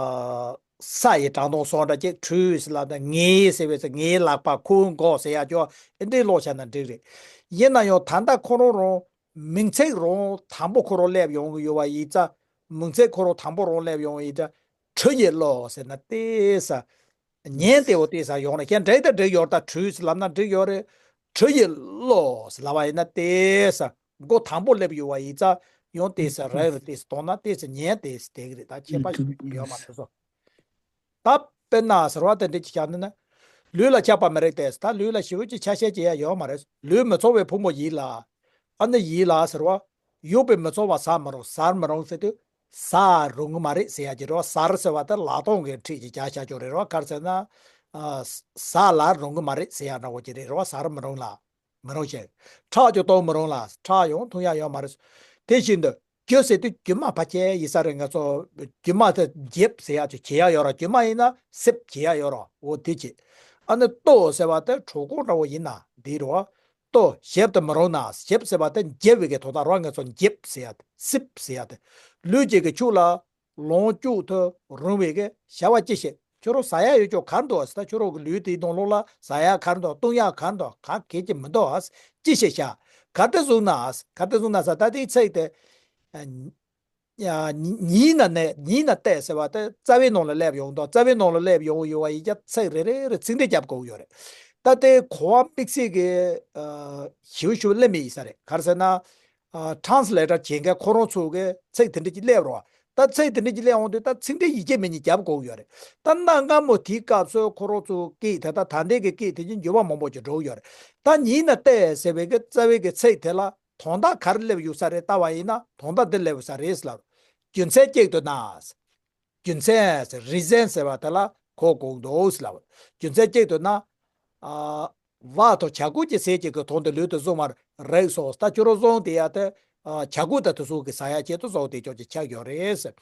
ས་ཡི་གྲངས་མཐོང་སོགས་འདྲ་ཅིག་ཁྲུས་སི་ལབ་ན་ངའི་ཟེར་བའི་ཚེ་ངའི་ལག་པ་ཁོའི་མགོ་ཟེར་ཡ་ཅོ་ཨེ་འདྲའི་ཀློག་བྱས་ན་འགྲིག་རེད། ཡིན་ན་ཡང་ད་ལྟ་ཁོ་རང་རང་མིང་ཚིག་རང་དང་པོ་ཁོ་རང་སླེབས་ཡོང་གི་ཡོད་པ་ཡིན་ཙང་། མིང་ཚིག་ཁོ་རང་དང་པོ་རང་སླེབས་ཡོང་བ་ཡིན་ཙང་ཁྲུས་ཀྱི་བློ་ཟེར་ན་ཏེ་ས། ཉན་ཏེ་འོ་དེ་ས་ཡོང་རེད། ཁྱེད་འགྲིག་ད་འགྲིག་ཡོད་ད། བྲུས་ལབ་ན་འགྲིག་ཡོད་རེད། བྲུ་ཡི་བློ་ལབ་པ་ཡིན་ན་དེ་ས་མགོ་དང་པོ་སླེབས་ཡོད་པ་ཡིན་ཙང་ཡང་དེ་ས་ར་ཡི་རུ་དེ་ས་གཏོང་ན་དེ་ས་ཉན་དེ་ས་དེ་གི་རེད། ད་ཁྱད་པར་ཞིག་ཡོད་མ་རེད་སོ། ད་དཔེར་ན་ཟེར་བ་དེ་འདྲ་ཅིག་བཞག་ན་ན། ལུས་ལ་ཆགས་པ་མི་རིགས་ཏེ། ད་ལུས་ལ་ཞེ་པོ་ཅིག་ཆགས་ཞེན་བྱེད་ཡ་ཡོད་མ་རེད། ལུས་མི་ཚོར་བའི་ཕུང་པོ་ཡིད་ལ། ཨ་ནི་ཡིད་ལ་ཟེར་བ། གཡོགས་པས་མི་ཚོར་བ་ཟ་མི་རུང་། ཟ་མི་རུང་ཟེར་དུས། ཟ་རུང་གི་མ་རེད་ཟེར་ཡ་ཅིག་རེད་བ། ཟ་རུང་ཟེར་བ་དེ་ལག་སྟོང་གི་ཁྲིད་ཅིག་བྱ་བྱ་ཆོག་རེད་བ། ག་རེ་ཟེར་ན། ཨ། ཟ་ལ་རུང་གི་མ་རེད་ཟེར་ཡ་འདྲ་བོ་ཅིག་རེད་བ། ཟ་རུང་མི་རུང་ལ། མི་རུང་ཞེས། ཁྲག་ཀྱང་གཏོང་མི་རུང་ལ། ཁྲག་ཡང་འཐུང་ཡ་ཡོད་མ་རེད། དེ་བཞིན་དུ་རྒྱུ་ཟེར་དུས་རྒྱུ་མ་ཕལ་ཆེར་ཡིན་ས་རེད། ང་ཚོ་རྒྱུ་མ་དེ་འཇེབས་ཟེར་ཡ་ཅིག་བྱེད་ཡ་ཡོད་ར། རྒྱུ་མ་ཡིན་ན་སེབ་བྱེད་ཡ་ཡོད་ར། འོ་དེ་བྱེད། ཨ་ནི་ལྟོ་ཟེར་བ་དེ་གྲོད་ཁོག་འདྲ་བོ་ཡིན་ན་འདི་རེད་བ། ལྟོ་ཞིབ་ཏུ་མི་རུང་ན། ཞིབ་ཟེར་བ་དེ་འཇེབས་པའི་གི་དོན་དག་ར། ང་ཚོ་འཇེབས་ཟེར་ཡ་དེ། སེབ་ཟེར་ཡ་དེ། ལུས་ཀྱི་གི་ཕྱུགས་ལ། ལོངས་སྤྱོད་དུ་རུང་བའི་གི་བྱ་བ་ཅི་ཞིག་ཁྱོད་རང་ཟ་ཡ་ཡོད་ཅོག་ག་རེ་འདུག་ཨ། ད་ཁྱོད་རང་གི་ལུས་དེའི་ནང་ལོགས་ལ་ཟ་ཡ་ག་རེ་འདུག། བཏུང་ཡ་ག་རེ་འདུག། ག་གེ་ཅི་མི་འདུག་ཨ། ཅི་ཞིག་བྱ། ག་དེ་བཟུང་ན་ཨ། ག་དེ་བཟུང་ན་ཟ། ད་དེའི་ཚིག་དེ། ཨ། ཉི་ཉི་ན་ནས་ཉི་ན་བལྟས་ཟེར་བ་དེ་རྩ་བའི་ནང་ལ་སླེབས་ཡོང་དོ། རྩ་བའི་ནང་ལ་སླེབས་ཡོང་ཡོད་བ་ཡིན་ཀྱང་ཚིག་རེ་རེ་རེ་ཚིག་འགྲེལ་རྒྱབ་དགོས་ཡོད་རེད། ད་དེ་གོ་བ་དམིགས་བསལ་གྱི་ཨ། ཞིབ་ཞིབ་སླེབས་མེད་ཡིན་ས་རེད། ག་རེ་ཟེར་ན། ཨ། ཊ་རན་སི་ལེ་ཊར་བྱེད་མཁན་ཁོ་རང་ཚོ་གི་ཚིག་དེ་འདྲ་ཅིག་སླེབས་རོགས། ད་ཚིག་དེ་འདྲ་ཅིག་སླེབས་འོང་དུས་ད་ཚིག་འགྲེལ་ཡིན་གཅིག་མིན་གཉིས་རྒྱབ་དགོས་ཡོད་རེད། ད་གནའ་སྔ་མོ་དེའི་སྐབས་སུ་ཁོ་རང་ཚོ་སྐད་དེ་དང་ད་ལྟའི་གི་སྐད་དེ་གཉིས་འགྱུར་བ་མང་པོ་ཅིག་འགྲོ་གི་ཡོད་རེད། ད་ཉི་ན་བལྟས་ཟེར་བའི་གི་རྩ་བའི་གི་ཚིག་དེ་ལ་དོན་དག་ག་རེ་སླེབས་ཡོད་ས་རེད་ལྟ་བ་ཡིན་ན། དོན་དག་འདི་སླེབས་ཡོད་ས་རེད་ལབ། རྒྱུ་མཚན་གཅིག་ཏུ་ན། རྒྱུ་མཚན་ཟེར། རི་ཛན་ཟེར་བ་དེ་ལ་གོ་དགོས་འདུག་ལབ། རྒྱུ་མཚན་གཅིག་ཏུ་ན། ཨ། བག་དང་བྱ་རྒོད་ཀྱི་ཟས་གཅིག་གི་དོན་དུ་ལུས་དེ་བཟུང་བར་རིགས་སོ། ད་ཁྱོད་རང་བཟུང་དེ་ཡ་དེ། ཨ། བྱ་རྒོད་དང་དེ་ཚོ་གི་ཟ་ཡ་ཆེད་དུ་བཟུང་དེ་ཅོག་ཅིག་ཆགས་ཡོད་རེད་ཟེར།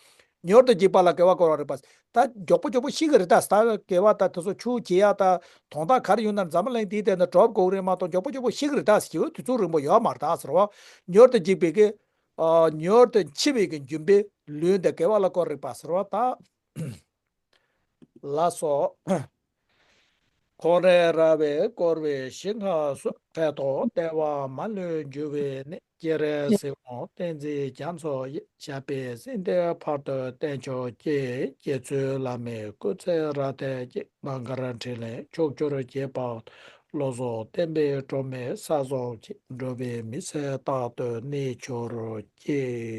མྱུར་དུ་འཇིག་པ་ལ་དགེ་བ་བསྐོར་བར་རིགས་པ། ད་མགྱོགས་པོ་མགྱོགས་པོ་ཤི་གི་རེད། ད་ད་དགེ་བ་ད་དེ་ཚོ་ཆུ་བྱེད་ཡ་ད་དོན་དག་ག་རེ་ཡོད་ན་འཛམ་བུ་གླིང་འདིའི་སྟེང་ན་གྲོགས་དགོས་རེད་མ་གཏོགས་མགྱོགས་པོ་མགྱོགས་པོ་ཤི་གི་རེད། ད་ཞེ་པོ་དུས་ཚོད་རིང་པོ་ཡོད་མ་རེད་ད་ཟེར་བ། མྱུར་དུ་འཇིག་པའི་གི། ཨ། མྱུར་དུ་འཆི་བའི་གི་འགྱུར་བས་ལུས་འདི་དགེ་བ་ལ་བསྐོར་རིགས་པ་ཟེར་བ་ད། ལགས་སོ། ཁོང་རེ་ར་བས་བསྐོར་བའི་ཞིང་ཁམས་སུ། འཕྲལ་དུ་བདེ་བ་མ་ལུས་འབྱུང་བའི་གནས། སྤྱན་རས་གཟིགས་དབང་བསྟན་འཛིན་རྒྱ་མཚོ་ཡི། ཞབས་པད་སྲིད་མཐའི་བར་དུ་བརྟན་མཆོག་གྱུར་ཅིག་རྗེ་བཙུན་བླ་མའི་སྐུ་ཚེ་རབ་བརྟན་ཅིག་མ་གར་འཕྲིན་ལས་ཕྱོགས་བཅུར་རྒྱས་པ། བློ་བཟང་བསྟན་པའི་སྒྲོན་མེ་གསལ་སོང་ཅིག་འགྲོ་བའི་མི་ཚེ་རྟག་ཏུ་གནས་གྱུར་ཅིག